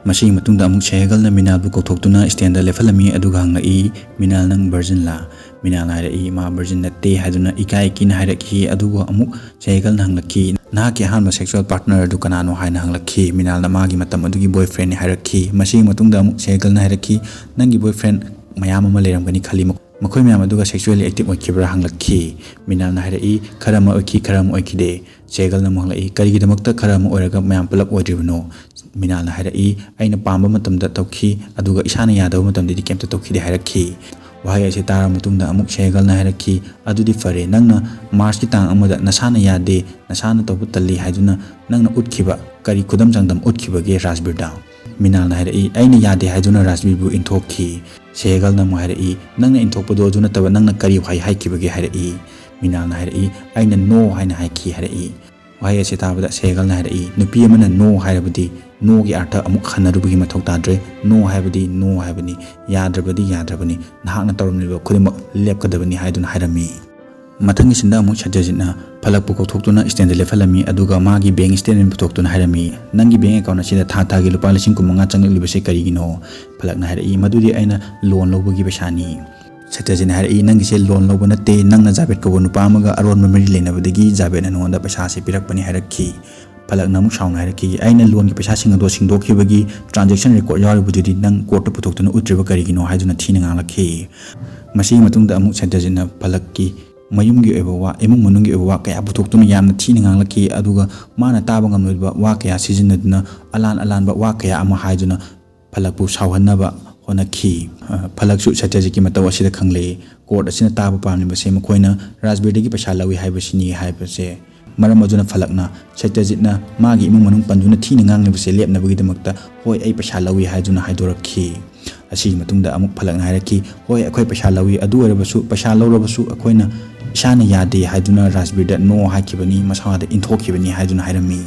ꯃꯁꯤꯒꯤ ꯃꯇꯨꯡꯗ ꯑꯃꯨꯛ ꯁꯦꯍꯒꯜꯅ ꯃꯤꯅꯥꯜꯕꯨ ꯀꯧꯊꯣꯛꯇꯨꯅ ꯁ꯭ꯇꯦꯟꯗ ꯂꯦꯞꯍꯜꯂꯝꯃꯤ, ꯑꯗꯨꯒ ꯍꯪꯂꯛꯏ, "ꯃꯤꯅꯥꯜ, ꯅꯪ ꯚꯔꯖꯤꯟꯂꯥ?" ꯃꯤꯅꯥꯜꯅ ꯍꯥꯏꯔꯛꯏ, ꯃꯥ ꯚꯔꯖꯤꯟ ꯅꯠꯇꯦ ꯍꯥꯏꯗꯨꯅ ꯏꯀꯥꯏ ꯀꯤꯅ ꯍꯥꯏꯔꯛꯈꯤ꯫ ꯑꯗꯨꯒ ꯑꯃꯨꯛ ꯁꯦꯍꯒꯜꯅ ꯍꯪꯂꯛꯈꯤ, "ꯅꯍꯥꯛꯀꯤ ꯑꯍꯥꯟꯕ ꯁꯦꯛꯁꯨꯑꯦꯜ ꯄꯥꯔꯠꯅꯔ ꯑꯗꯨ ꯀꯅꯥꯅꯣ?" ꯍꯥꯏꯅ ꯍꯪꯂꯛꯈꯤ꯫ ꯃꯤꯅꯥꯜꯅ ꯃꯥꯒꯤ ꯃꯇꯝ ꯑꯗꯨꯒꯤ ꯕꯣꯏꯐ꯭ꯔꯦꯟꯅꯤ ꯍꯥꯏꯔꯛꯈꯤ꯫ ꯃꯁꯤꯒꯤ ꯃꯇꯨꯡꯗ ꯑꯃꯨꯛ ꯁꯦꯍꯒꯜꯅ ꯍꯥꯏꯔꯛꯈꯤ, "ꯅꯪꯒꯤ ꯕꯣꯏꯐ꯭ꯔꯦꯟ ꯃꯌꯥꯝ ꯑꯃ ꯂꯩꯔꯝꯒꯅꯤ ꯈꯜꯂꯤ, ꯃꯈꯣꯏ ꯃꯌꯥꯝ ꯑꯗꯨꯒ ꯁꯦꯛꯁꯨꯑꯦꯜꯂꯤ ꯑꯦꯛꯇꯤꯚ ꯑꯣꯏꯈꯤꯕ꯭ꯔꯥ?" ꯍꯪꯂꯛꯈꯤ꯫ ꯃꯤꯅꯥꯜꯅ ꯍꯥꯏꯔꯛꯏ, "ꯈꯔ ꯑꯃ ꯑꯣꯏꯈꯤ, ꯈꯔ ꯑꯃ ꯑꯣꯏꯈꯤꯗꯦ"꯫ ꯁꯦꯍꯒꯜꯅ ꯑꯃꯨꯛ ꯍꯪꯂꯛꯏ, "ꯀꯔꯤꯒꯤꯗꯃꯛꯇ ꯈꯔ ꯑꯃ ꯑꯣꯏꯔꯒ ꯃꯌꯥꯝ ꯄꯨꯂꯞ ꯑꯣꯏꯗ꯭ꯔꯤꯕꯅꯣ?" ꯃꯤꯅꯥꯜꯅ ꯍꯥꯏꯔꯛꯏ, "ꯑꯩꯅ ꯄꯥꯝꯕ ꯃꯇꯝꯗ ꯇꯧꯈꯤ, ꯑꯗꯨꯒ ꯏꯁꯥꯅ ꯌꯥꯗꯕ ꯃꯇꯝꯗꯗꯤ ꯀꯩꯝꯇ ꯇꯧꯈꯤꯗꯦ" ꯍꯥꯏꯔꯛꯈꯤ꯫ ꯋꯥꯍꯩ ꯑꯁꯤ ꯇꯥꯔꯕ ꯃꯇꯨꯡꯗ ꯑꯃꯨꯛ ꯁꯦꯍꯒꯜꯅ ꯍꯥꯏꯔꯛꯈꯤ, "ꯑꯗꯨꯗꯤ ꯐꯔꯦ, ꯅꯪꯅ ꯃꯥꯔꯆꯀꯤ ꯇꯥꯡ ꯑꯃꯗ ꯅꯁꯥꯅ ꯌꯥꯗꯦ, ꯅꯁꯥꯅ ꯇꯧꯕ ꯇꯜꯂꯤ ꯍꯥꯏꯗꯨꯅ ꯅꯪꯅ ꯎꯠꯈꯤꯕ ꯀꯔꯤ ꯈꯨꯗꯝ ꯆꯥꯡꯗꯝ ꯎꯠꯈꯤꯕꯒꯦ ꯔꯥꯖꯕꯤꯔꯗ?" ꯃꯤꯅꯥꯜꯅ ꯍꯥꯏꯔꯛꯏ, "ꯑꯩꯅ ꯌꯥꯗꯦ ꯍꯥꯏꯗꯨꯅ ꯔꯥꯖꯕꯤꯔꯕꯨ ꯏꯟꯊꯣꯛꯈꯤ"꯫ ꯁꯦꯍꯒꯜꯅ ꯑꯃꯨꯛ ꯍꯥꯏꯔꯛꯏ, "ꯅꯪꯅ ꯏꯟꯊꯣꯛꯄꯗꯣ ꯑꯗꯨ ꯅꯠꯇꯕ ꯅꯪꯅ ꯀꯔꯤ ꯋꯥꯍꯩ ꯍꯥꯏꯈꯤꯕꯒꯦ?" ꯍꯥꯏꯔꯛꯏ꯫ ꯃꯤꯅꯥꯜꯅ ꯍꯥꯏꯔꯛꯏ, "ꯑꯩꯅ ꯅꯣ ꯍꯥꯏꯅ ꯍꯥꯏꯈꯤ" ꯍꯥꯏꯔꯛꯏ꯫ ꯋꯥꯍꯩ ꯑꯁꯤ ꯇꯥꯕꯗ ꯁꯦꯍꯒꯜꯅ ꯍꯥꯏꯔꯛꯏ, "ꯅꯨꯄꯤ ꯑꯃꯅ ꯅꯣ ꯍꯥꯏꯔꯕꯗꯤ ꯅꯣꯒꯤ ꯑꯥꯔꯊ ꯑꯃꯨꯛ ꯍꯟꯅꯔꯨꯕꯒꯤ ꯃꯊꯧ ꯇꯥꯗ꯭ꯔꯦ꯫ ꯅꯣ ꯍꯥꯏꯕꯗꯤ ꯅꯣ ꯍꯥꯏꯕꯅꯤ, ꯌꯥꯗ꯭ꯔꯕꯗꯤ ꯌꯥꯗ꯭ꯔꯕꯅꯤ, ꯅꯍꯥꯛꯅ ꯇꯧꯔꯝꯂꯤꯕ ꯈꯨꯗꯤꯡꯃꯛ ꯂꯦꯞꯀꯗꯕꯅꯤ" ꯍꯥꯏꯗꯨꯅ ꯍꯥꯏꯔꯝꯃꯤ꯫ ꯃꯊꯪꯒꯤ ꯁꯤꯟꯗ ꯑꯃꯨꯛ ꯁꯠꯌꯖꯤꯠꯅ ꯐꯂꯛꯄꯨ ꯀꯧꯊꯣꯛꯇꯨꯅ ꯁ꯭ꯇꯦꯟꯗ ꯂꯦꯞꯍꯜꯂꯝꯃꯤ, ꯑꯗꯨꯒ ꯃꯥꯒꯤ ꯕꯦꯡ ꯁ꯭ꯇꯦꯠꯃꯦꯟ ꯄꯨꯊꯣꯛꯇꯨꯅ ꯍꯥꯏꯔꯝꯃꯤ, "ꯅꯪꯒꯤ ꯕꯦꯡ ꯑꯦꯀꯥꯎꯟ ꯑꯁꯤꯗ ꯊꯥ ꯊꯥꯒꯤ ꯂꯨꯄꯥ ꯂꯤꯁꯤꯡ ꯀꯨꯟ ꯃꯉꯥ ꯆꯪꯂꯛꯂꯤꯕꯁꯦ ꯀꯔꯤꯒꯤꯅꯣ?" ꯐꯂꯛꯅ ꯍꯥꯏꯔꯛꯏ, "ꯃꯗꯨꯗꯤ ꯑꯩꯅ ꯂꯣꯟ ꯂꯧꯕꯒꯤ ꯄꯩꯁꯥꯅꯤ"꯫ ꯁꯠꯌꯖꯤꯠꯅ ꯍꯥꯏꯔꯛꯏ, "ꯅꯪꯒꯤꯁꯦ ꯂꯣꯟ ꯂꯧꯕ ꯅꯠꯇꯦ, ꯅꯪꯅ ꯖꯥꯕꯦꯗ ꯀꯧꯕ ꯅꯨꯄꯥ ꯑꯃꯒ ꯑꯔꯣꯟꯕ ꯃꯔꯤ ꯂꯩꯅꯕꯗꯒꯤ ꯖꯥꯕꯦꯗꯅ ꯅꯉꯣꯟꯗ ꯄꯩꯁꯥꯁꯦ ꯄꯤꯔꯛꯄꯅꯤ" ꯍꯥꯏꯔꯛꯈꯤ꯫ ꯐꯂꯛꯅ ꯑꯃꯨꯛ ꯁꯥꯎꯅ ꯍꯥꯏꯔꯛꯈꯤ, "ꯑꯩꯅ ꯂꯣꯟꯒꯤ ꯄꯩꯁꯥꯁꯤꯡ ꯑꯗꯣ ꯁꯤꯡꯗꯣꯛꯈꯤꯕꯒꯤ ꯇ꯭ꯔꯥꯟꯖꯦꯛꯁꯟ ꯔꯦꯀꯣꯔꯗ ꯌꯥꯎꯔꯤꯕꯗꯨꯗꯤ ꯅꯪ ꯀꯣꯔꯠꯇ ꯄꯨꯊꯣꯛꯇꯨꯅ ꯎꯠꯇ꯭ꯔꯤꯕ ꯀꯔꯤꯒꯤꯅꯣ?" ꯍꯥꯏꯗꯨꯅ ꯊꯤꯅ ꯉꯥꯡꯂꯛꯈꯤ꯫ ꯃꯁꯤꯒꯤ ꯃꯇꯨꯡꯗ ꯑꯃꯨꯛ ꯁꯠꯌꯖꯤꯠꯅ ꯐꯂꯛꯀꯤ ꯃꯌꯨꯝꯒꯤ ꯑꯣꯏꯕ ꯋꯥ, ꯏꯃꯨꯡ ꯃꯅꯨꯡꯒꯤ ꯑꯣꯏꯕ ꯋꯥ ꯀꯌꯥ ꯄꯨꯊꯣꯛꯇꯨꯅ ꯌꯥꯝꯅ ꯊꯤꯅ ꯉꯥꯡꯂꯛꯈꯤ, ꯑꯗꯨꯒ ꯃꯥꯅ ꯇꯥꯕ ꯉꯝꯂꯣꯏꯗꯕ ꯋꯥ ꯀꯌꯥ ꯁꯤꯖꯤꯟꯅꯗꯨꯅ ꯑꯂꯥꯟ ꯑꯂꯥꯟꯕ ꯋꯥ ꯀꯌꯥ ꯑꯃ ꯍꯥꯏꯗꯨꯅ ꯐꯂꯛꯄꯨ ꯁꯥꯎꯍꯟꯅꯕ ꯍꯣꯠꯅꯈꯤ꯫ ꯐꯂꯛꯁꯨ ꯁꯇ꯭ꯌꯖꯤꯠꯀꯤ ꯃꯇꯧ ꯑꯁꯤꯗ ꯈꯪꯂꯛꯏ꯫ ꯀꯣꯔꯠ ꯑꯁꯤꯅ ꯇꯥꯕ ꯄꯥꯝꯂꯤꯕꯁꯦ ꯃꯈꯣꯏꯅ ꯔꯥꯖꯕꯤꯔꯗꯒꯤ ꯄꯩꯁꯥ ꯂꯧꯏ ꯍꯥꯏꯕꯁꯤꯅꯤ ꯍꯥꯏꯕꯁꯦ꯫ ꯃꯔꯝ ꯑꯗꯨꯅ ꯐꯂꯛꯅ ꯁꯇ꯭ꯌꯖꯤꯠꯅ ꯃꯥꯒꯤ ꯏꯃꯨꯡ ꯃꯅꯨꯡ ꯄꯟꯗꯨꯅ ꯊꯤꯅ ꯉꯥꯡꯂꯤꯕꯁꯦ ꯂꯦꯞꯅꯕꯒꯤꯗꯃꯛꯇ, "ꯍꯣꯏ, ꯑꯩ ꯄꯩꯁꯥ ꯂꯧꯏ" ꯍꯥꯏꯗꯨꯅ ꯍꯥꯏꯗꯣꯔꯛꯈꯤ꯫ ꯑꯁꯤꯒꯤ ꯃꯇꯨꯡꯗ ꯑꯃꯨꯛ ꯐꯂꯛꯅ ꯍꯥꯏꯔꯛꯈꯤ, "ꯍꯣꯏ, ꯑꯩꯈꯣꯏ ꯄꯩꯁꯥ ꯂꯧꯏ, ꯑꯗꯨ ꯑꯣꯏꯔꯕꯁꯨ, ꯄꯩꯁꯥ ꯂꯧꯔꯕꯁꯨ ꯑꯩꯈꯣꯏꯅ ꯏꯁꯥꯅ ꯌꯥꯗꯦ" ꯍꯥꯏꯗꯨꯅ ꯔꯥꯖꯕꯤꯔꯗ "ꯅꯣ" ꯍꯥꯏꯈꯤꯕꯅꯤ, ꯃꯁꯥꯗ ꯏꯟꯊꯣꯛꯈꯤꯕꯅꯤ ꯍꯥꯏꯗꯨꯅ ꯍꯥꯏꯔꯝꯃꯤ꯫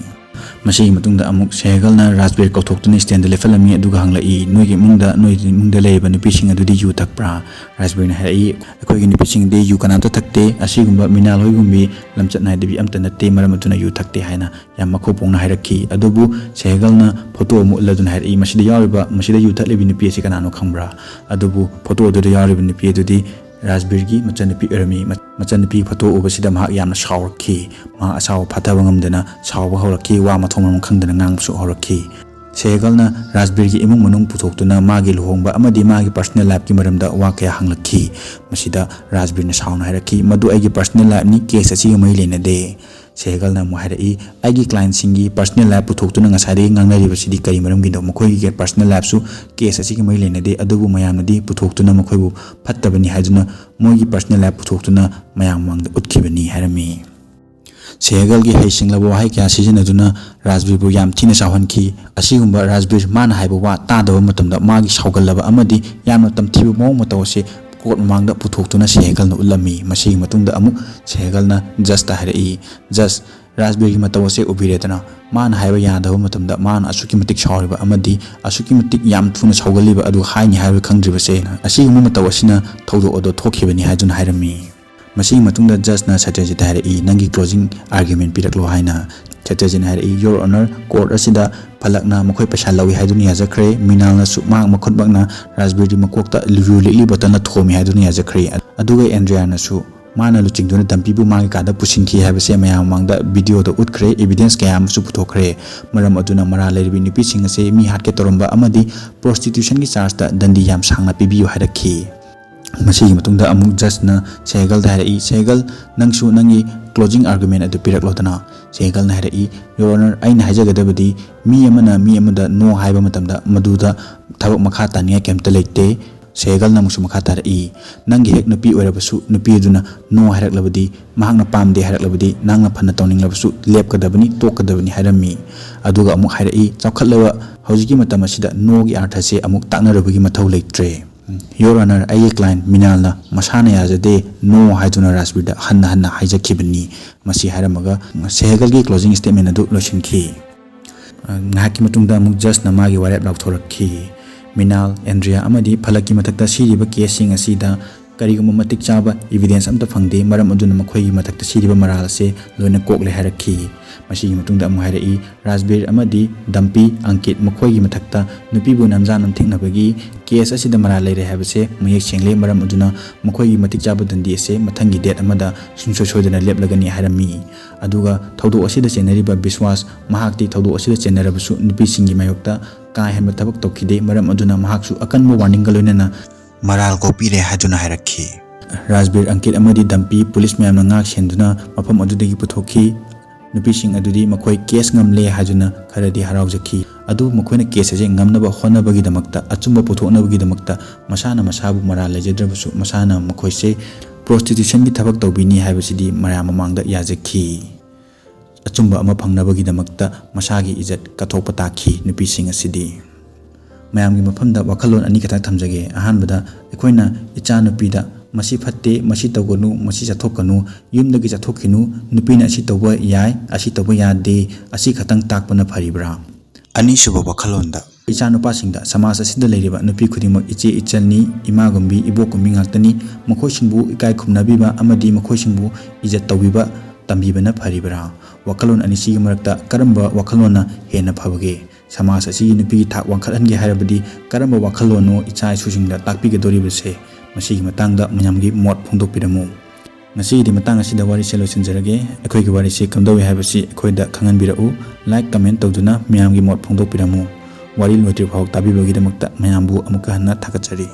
ꯃꯁꯤꯒꯤ ꯃꯇꯨꯡꯗ ꯑꯃꯨꯛ ꯁꯦꯍꯒꯜꯅ ꯔꯥꯖꯕꯤꯔ ꯀꯧꯊꯣꯛꯇꯨꯅ ꯁ꯭ꯇꯦꯟꯗ ꯂꯦꯞꯍꯜꯂꯝꯃꯤ, ꯑꯗꯨꯒ ꯍꯪꯂꯛꯏ, "ꯅꯣꯏꯒꯤ ꯏꯃꯨꯡꯗ, ꯅꯣꯏꯒꯤ ꯏꯃꯨꯡꯗ ꯂꯩꯔꯤꯕ ꯅꯨꯄꯤꯁꯤꯡ ꯑꯗꯨꯗꯤ ꯌꯨ ꯊꯛꯄ꯭ꯔꯥ?" ꯔꯥꯖꯕꯤꯔꯅ ꯍꯥꯏꯔꯛꯏ, "ꯑꯩꯈꯣꯏꯒꯤ ꯅꯨꯄꯤꯁꯤꯡꯗꯤ ꯌꯨ ꯀꯅꯥꯝꯇ ꯊꯛꯇꯦ, ꯑꯁꯤꯒꯨꯝꯕ ꯃꯤꯅꯥꯜ ꯍꯣꯏꯒꯨꯝꯕꯤ ꯂꯝꯆꯠ ꯅꯥꯏꯗꯕꯤ ꯑꯝꯇ ꯅꯠꯇꯦ, ꯃꯔꯝ ꯑꯗꯨꯅ ꯌꯨ ꯊꯛꯇꯦ" ꯍꯥꯏꯅ ꯌꯥꯝ ꯃꯈꯧ ꯄꯣꯡꯅ ꯍꯥꯏꯔꯛꯈꯤ꯫ ꯑꯗꯨꯕꯨ ꯁꯦꯍꯒꯜꯅ ꯐꯣꯇꯣ ꯑꯃ ꯎꯠꯂꯗꯨꯅ ꯍꯥꯏꯔꯛꯏ, "ꯃꯁꯤꯗ ꯌꯥꯎꯔꯤꯕ, ꯃꯁꯤꯗ ꯌꯨ ꯊꯛꯂꯤꯕꯤ ꯅꯨꯄꯤ ꯑꯁꯤ ꯀꯅꯥꯅꯣ ꯈꯪꯕ꯭ꯔꯥ?" ꯑꯗꯨꯕꯨ ꯐꯣꯇꯣ ꯑꯗꯨꯗ ꯌꯥꯎꯔꯤꯕ ꯅꯨꯄꯤ ꯑꯗꯨꯗꯤ ꯔꯥꯖꯕꯤꯔꯒꯤ ꯃꯆꯟꯅꯨꯄꯤ ꯑꯣꯏꯔꯝꯃꯤ꯫ ꯃ-, ꯃꯆꯟꯅꯨꯄꯤ ꯐꯣꯇꯣ ꯎꯕꯁꯤꯗ ꯃꯍꯥꯛ ꯌꯥꯝꯅ ꯁꯥꯎꯔꯛꯈꯤ꯫ ꯃꯍꯥꯛ ꯑꯁꯥꯎꯕ ꯐꯥꯊꯕ ꯉꯝꯗꯅ ꯁꯥꯎꯕ ꯍꯧꯔꯛꯈꯤ, ꯋꯥ ꯃꯊꯣꯡ ꯃꯔꯝ ꯈꯪꯗꯅ ꯉꯥꯡꯕꯁꯨ ꯍꯧꯔꯛꯈꯤ꯫ ꯁꯦꯍꯒꯜꯅ ꯔꯥꯖꯕꯤꯔꯒꯤ ꯏꯃꯨꯡ ꯃꯅꯨꯡ ꯄꯨꯊꯣꯛꯇꯨꯅ ꯃꯥꯒꯤ ꯂꯨꯍꯣꯡꯕ ꯑꯃꯗꯤ ꯃꯥꯒꯤ personal lifeꯀꯤ ꯃꯔꯝꯗ ꯋꯥ ꯀꯌꯥ ꯍꯪꯂꯛꯈꯤ꯫ ꯃꯁꯤꯗ ꯔꯥꯖꯕꯤꯔꯅ ꯁꯥꯎꯅ ꯍꯥꯏꯔꯛꯈꯤ, "ꯃꯗꯨ ꯑꯩꯒꯤ personal lifeꯅꯤ, case ꯑꯁꯤꯒ ꯃꯔꯤ ꯂꯩꯅꯗꯦ"꯫ ꯁꯦꯍꯒꯜꯅ ꯑꯃꯨꯛ ꯍꯥꯏꯔꯛꯏ, "ꯑꯩꯒꯤ clientꯁꯤꯡꯒꯤ personal life ꯄꯨꯊꯣꯛꯇꯨꯅ ꯉꯁꯥꯏꯗꯒꯤ ꯉꯥꯡꯅꯔꯤꯕꯁꯤꯗꯤ ꯀꯔꯤ ꯃꯔꯝꯒꯤꯅꯣ? ꯃꯈꯣꯏꯒꯤ personal lifeꯁꯨ case ꯑꯁꯤꯒ ꯃꯔꯤ ꯂꯩꯅꯗꯦ, ꯑꯗꯨꯕꯨ ꯃꯌꯥꯝꯅꯗꯤ ꯄꯨꯊꯣꯛꯇꯨꯅ ꯃꯈꯣꯏꯕꯨ ꯐꯠꯇꯕꯅꯤ ꯍꯥꯏꯗꯨꯅ ꯃꯣꯏꯒꯤ personal life ꯄꯨꯊꯣꯛꯇꯨꯅ ꯃꯌꯥꯝ ꯃꯃꯥꯡꯗ ꯎꯠꯈꯤꯕꯅꯤ" ꯍꯥꯏꯔꯝꯃꯤ꯫ ꯁꯦꯍꯒꯜꯒꯤ ꯍꯩꯁꯤꯡꯂꯕ ꯋꯥꯍꯩ ꯀꯌꯥ ꯁꯤꯖꯤꯟꯅꯗꯨꯅ ꯔꯥꯖꯕꯤꯔꯕꯨ ꯌꯥꯝ ꯊꯤꯅ ꯁꯥꯎꯍꯟꯈꯤ꯫ ꯑꯁꯤꯒꯨꯝꯕ ꯔꯥꯖꯕꯤꯔ ꯃꯥꯅ ꯍꯥꯏꯕ ꯋꯥ ꯇꯥꯗꯕ ꯃꯇꯝꯗ ꯃꯥꯒꯤ ꯁꯥꯎꯒꯜꯂꯕ ꯑꯃꯗꯤ ꯌꯥꯝꯅ ꯇꯝꯊꯤꯕ ꯃꯑꯣꯡ ꯃꯇꯧ ꯑꯁꯤ ꯀꯣꯔꯠ ꯃꯃꯥꯡꯗ ꯄꯨꯊꯣꯛꯇꯨꯅ ꯁꯦꯍꯒꯜꯅ ꯎꯠꯂꯝꯃꯤ꯫ ꯃꯁꯤꯒꯤ ꯃꯇꯨꯡꯗ ꯑꯃꯨꯛ ꯁꯦꯍꯒꯜꯅ ꯖꯖꯇ ꯍꯥꯏꯔꯛꯏ, "ꯖꯖ, ꯔꯥꯖꯕꯤꯔꯒꯤ ꯃꯇꯧ ꯑꯁꯦ ꯎꯕꯤꯔꯦꯗꯅ, ꯃꯥꯅ ꯍꯥꯏꯕ ꯌꯥꯗꯕ ꯃꯇꯝꯗ ꯃꯥꯅ ꯑꯁꯨꯛꯀꯤ ꯃꯇꯤꯛ ꯁꯥꯎꯔꯤꯕ ꯑꯃꯗꯤ ꯑꯁꯨꯛꯀꯤ ꯃꯇꯤꯛ ꯌꯥꯝ ꯊꯨꯅ ꯁꯥꯎꯒꯜꯂꯤꯕ ꯑꯗꯨ ꯍꯥꯏꯅꯤ ꯍꯥꯏꯕ ꯈꯪꯗ꯭ꯔꯤꯕꯁꯦ, ꯑꯁꯤꯒꯨꯝꯕ ꯃꯇꯧ ꯑꯁꯤꯅ ꯊꯧꯗꯣꯛ ꯑꯗꯣ ꯊꯣꯛꯈꯤꯕꯅꯤ" ꯍꯥꯏꯗꯨꯅ ꯍꯥꯏꯔꯝꯃꯤ꯫ ꯃꯁꯤꯒꯤ ꯃꯇꯨꯡꯗ ꯖꯖꯅ ꯁꯇ꯭ꯌꯖꯤꯠꯇ ꯍꯥꯏꯔꯛꯏ, "ꯅꯪꯒꯤ closing argument ꯄꯤꯔꯛꯂꯣ" ꯍꯥꯏꯅ꯫ ꯁꯇ꯭ꯌꯖꯤꯠꯅ ꯍꯥꯏꯔꯛꯏ, "Your Honor, ꯀꯣꯔꯠ ꯑꯁꯤꯗ ꯐꯂꯛꯅ ꯃꯈꯣꯏ ꯄꯩꯁꯥ ꯂꯧꯏ ꯍꯥꯏꯗꯨꯅ ꯌꯥꯖꯈ꯭ꯔꯦ, ꯃꯤꯅꯥꯜꯅꯁꯨ ꯃꯍꯥꯛ ꯃꯈꯨꯠꯃꯛꯅ ꯔꯥꯖꯕꯤꯔꯒꯤ ꯃꯀꯣꯛꯇ ꯌꯨ ꯂꯤꯛꯂꯤ ꯕꯣꯇꯜꯅ ꯊꯣꯝꯃꯤ ꯍꯥꯏꯗꯨꯅ ꯌꯥꯖꯈ꯭ꯔꯦ, ꯑꯗꯨꯒ ꯑꯦꯟꯗ꯭ꯔꯤꯌꯥꯅꯁꯨ ꯃꯥꯅ ꯂꯨꯆꯤꯡꯗꯨꯅ ꯗꯝꯄꯤꯕꯨ ꯃꯥꯒꯤ ꯀꯥꯗ ꯄꯨꯁꯤꯟꯈꯤ ꯍꯥꯏꯕꯁꯦ ꯃꯌꯥꯝ ꯃꯃꯥꯡꯗ videoꯗ ꯎꯠꯈ꯭ꯔꯦ, evidence ꯀꯌꯥ ꯑꯃꯁꯨ ꯄꯨꯊꯣꯛꯈ꯭ꯔꯦ꯫ ꯃꯔꯝ ꯑꯗꯨꯅ ꯃꯔꯥꯜ ꯂꯩꯔꯕꯤ ꯅꯨꯄꯤꯁꯤꯡ ꯑꯁꯦ ꯃꯤ ꯍꯥꯠꯀꯦ ꯇꯧꯔꯝꯕ ꯑꯃꯗꯤ prostitutionꯒꯤ chargeꯇ ꯗꯟꯗꯤ ꯌꯥꯝ ꯁꯥꯡꯅ ꯄꯤꯕꯤꯌꯨ" ꯍꯥꯏꯔꯛꯈꯤ꯫ ꯃꯁꯤꯒꯤ ꯃꯇꯨꯡꯗ ꯑꯃꯨꯛ ꯖꯁꯅ ꯁꯦꯍꯒꯜꯗ ꯍꯥꯏꯔꯛꯏ, "ꯁꯦꯍꯒꯜ, ꯅꯪꯁꯨ ꯅꯪꯒꯤ closing argument ꯑꯗꯨ ꯄꯤꯔꯛꯂꯣꯗꯅ?" ꯁꯦꯍꯒꯜꯅ ꯍꯥꯏꯔꯛꯏ, "Your Honor, ꯑꯩꯅ ꯍꯥꯏꯖꯒꯗꯕꯗꯤ ꯃꯤ ꯑꯃꯅ ꯃꯤ ꯑꯃꯗ no ꯍꯥꯏꯕ ꯃꯇꯝꯗ ꯃꯗꯨꯗ ꯊꯕꯛ ꯃꯈꯥ ꯇꯥꯅꯤꯡꯉꯥꯏ ꯀꯩꯝꯇ ꯂꯩꯇꯦ꯫" ꯁꯦꯍꯒꯜꯅ ꯑꯃꯨꯛꯁꯨ ꯃꯈꯥ ꯇꯥꯔꯛꯏ, "ꯅꯪꯒꯤ ꯍꯦꯛ ꯅꯨꯄꯤ ꯑꯣꯏꯔꯕꯁꯨ ꯅꯨꯄꯤ ꯑꯗꯨꯅ no ꯍꯥꯏꯔꯛꯂꯕꯗꯤ, ꯃꯍꯥꯛꯅ ꯄꯥꯝꯗꯦ ꯍꯥꯏꯔꯛꯂꯕꯗꯤ, ꯅꯪꯅ ꯐꯅ ꯇꯧꯅꯤꯡꯂꯕꯁꯨ ꯂꯦꯞꯀꯗꯕꯅꯤ, ꯇꯣꯛꯀꯗꯕꯅꯤ" ꯍꯥꯏꯔꯝꯃꯤ꯫ ꯑꯗꯨꯒ ꯑꯃꯨꯛ ꯍꯥꯏꯔꯛꯏ, "ꯆꯥꯎꯈꯠꯂꯕ ꯍꯧꯖꯤꯛꯀꯤ ꯃꯇꯝ ꯑꯁꯤꯗ no ꯒꯤ ꯑꯥꯔꯊꯁꯦ ꯑꯃꯨꯛ ꯇꯥꯛꯅꯔꯨꯕꯒꯤ ꯃꯊꯧ ꯂꯩꯇ꯭ꯔꯦ꯫ Your Honor, ꯑꯩꯒꯤ client ꯃꯤꯅꯥꯜꯅ ꯃꯁꯥꯅ ꯌꯥꯖꯗꯦ, no ꯍꯥꯏꯗꯨꯅ ꯔꯥꯖꯕꯤꯔꯗ ꯍꯟꯅ ꯍꯟꯅ ꯍꯥꯏꯖꯈꯤꯕꯅꯤ꯫" ꯃꯁꯤ ꯍꯥꯏꯔꯝꯃꯒ ꯁꯦꯍꯒꯜꯒꯤ closing statement ꯑꯗꯨ ꯂꯣꯏꯁꯤꯟꯈꯤ꯫ ꯉꯥꯏꯍꯥꯛꯀꯤ ꯃꯇꯨꯡꯗ ꯑꯃꯨꯛ ꯖꯁꯅ ꯃꯥꯒꯤ ꯋꯥꯔꯦꯞ ꯂꯥꯎꯊꯣꯔꯛꯈꯤ꯫ ꯃꯤꯅꯥꯜ, ꯑꯦꯟꯗ꯭ꯔꯤꯌꯥ ꯑꯃꯗꯤ ꯐꯂꯛꯀꯤ ꯃꯊꯛꯇ ꯁꯤꯔꯤꯕ ꯀꯦꯁꯁꯤꯡ ꯑꯁꯤꯗ ꯀꯔꯤꯒꯨꯝꯕ ꯃꯇꯤꯛ ꯆꯥꯕ evidence ꯑꯝꯇ ꯐꯪꯗꯦ, ꯃꯔꯝ ꯑꯗꯨꯅ ꯃꯈꯣꯏꯒꯤ ꯃꯊꯛꯇ ꯁꯤꯔꯤꯕ ꯃꯔꯥꯜ ꯑꯁꯦ ꯂꯣꯏꯅ ꯀꯣꯛꯂꯦ ꯍꯥꯏꯔꯛꯈꯤ꯫ ꯃꯁꯤꯒꯤ ꯃꯇꯨꯡꯗ ꯑꯃꯨꯛ ꯍꯥꯏꯔꯛꯏ, ꯔꯥꯖꯕꯤꯔ ꯑꯃꯗꯤ ꯗꯝꯄꯤ ꯑꯪꯀꯤꯠ ꯃꯈꯣꯏꯒꯤ ꯃꯊꯛꯇ ꯅꯨꯄꯤꯕꯨ ꯅꯝꯖꯥ ꯅꯝꯊꯦꯛꯅꯕꯒꯤ ꯀꯦꯁ ꯑꯁꯤꯗ ꯃꯔꯥꯜ ꯂꯩꯔꯦ ꯍꯥꯏꯕꯁꯦ ꯃꯌꯦꯛ ꯁꯦꯡꯂꯦ, ꯃꯔꯝ ꯑꯗꯨꯅ ꯃꯈꯣꯏꯒꯤ ꯃꯇꯤꯛ ꯆꯥꯕ ꯗꯟꯗꯤ ꯑꯁꯦ ꯃꯊꯪꯒꯤ date ꯑꯃꯗ ꯁꯨꯡꯁꯣꯏ ꯁꯣꯏꯗꯅ ꯂꯦꯞꯂꯒꯅꯤ ꯍꯥꯏꯔꯝꯃꯤ꯫ ꯑꯗꯨꯒ ꯊꯧꯗꯣꯛ ꯑꯁꯤꯗ ꯆꯦꯟꯅꯔꯤꯕ ꯕꯤꯁꯋꯥꯁ, ꯃꯍꯥꯛꯇꯤ ꯊꯧꯗꯣꯛ ꯑꯁꯤꯗ ꯆꯦꯟꯅꯔꯕꯁꯨ ꯅꯨꯄꯤꯁꯤꯡꯒꯤ ꯃꯥꯌꯣꯛꯇ ꯀꯥ ꯍꯦꯟꯕ ꯊꯕꯛ ꯇꯧꯈꯤꯗꯦ, ꯃꯔꯝ ꯑꯗꯨꯅ ꯃꯍꯥꯛꯁꯨ ꯑꯀꯟꯕ warning ꯒ ꯂꯣꯏꯅꯅ ꯃꯔꯥꯜ ꯀꯣꯛꯄꯤꯔꯦ ꯍꯥꯏꯗꯨꯅ ꯍꯥꯏꯔꯛꯈꯤ꯫ ꯔꯥꯖꯕꯤꯔ ꯑꯪꯀꯤꯠ ꯑꯃꯗꯤ ꯗꯝꯄꯤ ꯄꯨꯂꯤꯁ ꯃꯌꯥꯝꯅ ꯉꯥꯛ ꯁꯦꯟꯗꯨꯅ ꯃꯐꯝ ꯑꯗꯨꯗꯒꯤ ꯄꯨꯊꯣꯛꯈꯤ꯫ ꯅꯨꯄꯤꯁꯤꯡ ꯑꯗꯨꯗꯤ ꯃꯈꯣꯏ ꯀꯦꯁ ꯉꯝꯂꯦ ꯍꯥꯏꯗꯨꯅ ꯈꯔꯗꯤ ꯍꯔꯥꯎꯖꯈꯤ꯫ ꯑꯗꯨꯕꯨ ꯃꯈꯣꯏꯅ ꯀꯦꯁ ꯑꯁꯤ ꯉꯝꯅꯕ ꯍꯣꯠꯅꯕꯒꯤꯗꯃꯛꯇ, ꯑꯆꯨꯝꯕ ꯄꯨꯊꯣꯛꯅꯕꯒꯤꯗꯃꯛꯇ ꯃꯁꯥꯅ ꯃꯁꯥꯕꯨ ꯃꯔꯥꯜ ꯂꯩꯖꯗ꯭ꯔꯕꯁꯨ ꯃꯁꯥꯅ ꯃꯈꯣꯏꯁꯦ prostitution ꯒꯤ ꯊꯕꯛ ꯇꯧꯕꯤꯅꯤ ꯍꯥꯏꯕꯁꯤꯗꯤ ꯃꯌꯥꯝ ꯃꯃꯥꯡꯗ ꯌꯥꯖꯈꯤ꯫ ꯑꯆꯨꯝꯕ ꯑꯃ ꯐꯪꯅꯕꯒꯤꯗꯃꯛꯇ ꯃꯁꯥꯒꯤ ꯏꯖꯠ ꯀꯠꯊꯣꯛꯄ ꯇꯥꯈꯤ ꯅꯨꯄꯤꯁꯤꯡ ꯑꯁꯤꯗꯤ꯫ ꯃꯌꯥꯝꯒꯤ ꯃꯐꯝꯗ ꯋꯥꯈꯜꯂꯣꯟ ꯑꯅꯤ ꯈꯛꯇꯪ ꯊꯝꯖꯒꯦ꯫ ꯑꯍꯥꯟꯕꯗ, ꯑꯩꯈꯣꯏꯅ ꯏꯆꯥꯅꯨꯄꯤꯗ "ꯃꯁꯤ ꯐꯠꯇꯦ, ꯃꯁꯤ ꯇꯧꯒꯅꯨ, ꯃꯁꯤ ꯆꯠꯊꯣꯛꯀꯅꯨ, ꯌꯨꯝꯗꯒꯤ ꯆꯠꯊꯣꯛꯈꯤꯅꯨ, ꯅꯨꯄꯤꯅ ꯑꯁꯤ ꯇꯧꯕ ꯌꯥꯏ, ꯑꯁꯤ ꯇꯧꯕ ꯌꯥꯗꯦ", ꯑꯁꯤ ꯈꯛꯇꯪ ꯇꯥꯛꯄꯅ ꯐꯔꯤꯕ꯭ꯔꯥ? ꯑꯅꯤꯁꯨꯕ ꯋꯥꯈꯜꯂꯣꯟꯗ, ꯏꯆꯥꯅꯨꯄꯥꯁꯤꯡꯗ, ꯁꯃꯥꯖ ꯑꯁꯤꯗ ꯂꯩꯔꯤꯕ ꯅꯨꯄꯤ ꯈꯨꯗꯤꯡꯃꯛ ꯏꯆꯦ ꯏꯆꯜꯅꯤ, ꯏꯃꯥꯒꯨꯝꯕꯤ, ꯏꯕꯣꯛꯀꯨꯝꯕꯤ ꯉꯥꯛꯇꯅꯤ, ꯃꯈꯣꯏꯁꯤꯡꯕꯨ ꯏꯀꯥꯏ ꯈꯨꯝꯅꯕꯤꯕ ꯑꯃꯗꯤ ꯃꯈꯣꯏꯁꯤꯡꯕꯨ ꯏꯖꯠ ꯇꯧꯕꯤꯕ ꯇꯝꯕꯤꯕꯅ ꯐꯔꯤꯕ꯭ꯔꯥ? ꯋꯥꯈꯜꯂꯣꯟ ꯑꯅꯤꯁꯤꯒꯤ ꯃꯔꯛꯇ ꯀꯔꯝꯕ ꯋꯥꯈꯜꯂꯣꯟꯅ ꯍꯦꯟꯅ ꯐꯕꯒꯦ? ꯁꯃꯥꯖ ꯑꯁꯤꯒꯤ ꯅꯨꯄꯤꯒꯤ ꯊꯥꯛ ꯋꯥꯡꯈꯠꯍꯟꯒꯦ ꯍꯥꯏꯔꯕꯗꯤ ꯀꯔꯝꯕ ꯋꯥꯈꯜꯂꯣꯟꯅꯣ ꯏꯆꯥ ꯏꯁꯨꯁꯤꯡꯗ ꯇꯥꯛꯄꯤꯒꯗꯧꯔꯤꯕꯁꯦ? ꯃꯁꯤꯒꯤ ꯃꯇꯥꯡꯗ ꯃꯌꯥꯝꯒꯤ ꯃꯣꯠ ꯐꯣꯡꯗꯣꯛꯄꯤꯔꯝꯃꯨ꯫ ꯉꯁꯤꯒꯤꯗꯤ ꯃꯇꯥꯡ ꯑꯁꯤꯗ ꯋꯥꯔꯤꯁꯦ ꯂꯣꯏꯁꯤꯟꯖꯔꯒꯦ꯫ ꯑꯩꯈꯣꯏꯒꯤ ꯋꯥꯔꯤꯁꯦ ꯀꯝꯗꯧꯏ ꯍꯥꯏꯕꯁꯤ ꯑꯩꯈꯣꯏꯗ ꯈꯪꯍꯟꯕꯤꯔꯛꯎ꯫ Like, comment ꯇꯧꯗꯨꯅ ꯃꯌꯥꯝꯒꯤ ꯃꯣꯠ ꯐꯣꯡꯗꯣꯛꯄꯤꯔꯝꯃꯨ꯫ ꯋꯥꯔꯤ ꯂꯣꯏꯗ꯭ꯔꯤꯐꯥꯎ ꯇꯥꯕꯤꯕꯒꯤꯗꯃꯛꯇ ꯃꯌꯥꯝꯕꯨ ꯑꯃꯨꯛꯀ ꯍꯟꯅ ꯊꯥꯒꯠꯆꯔꯤ꯫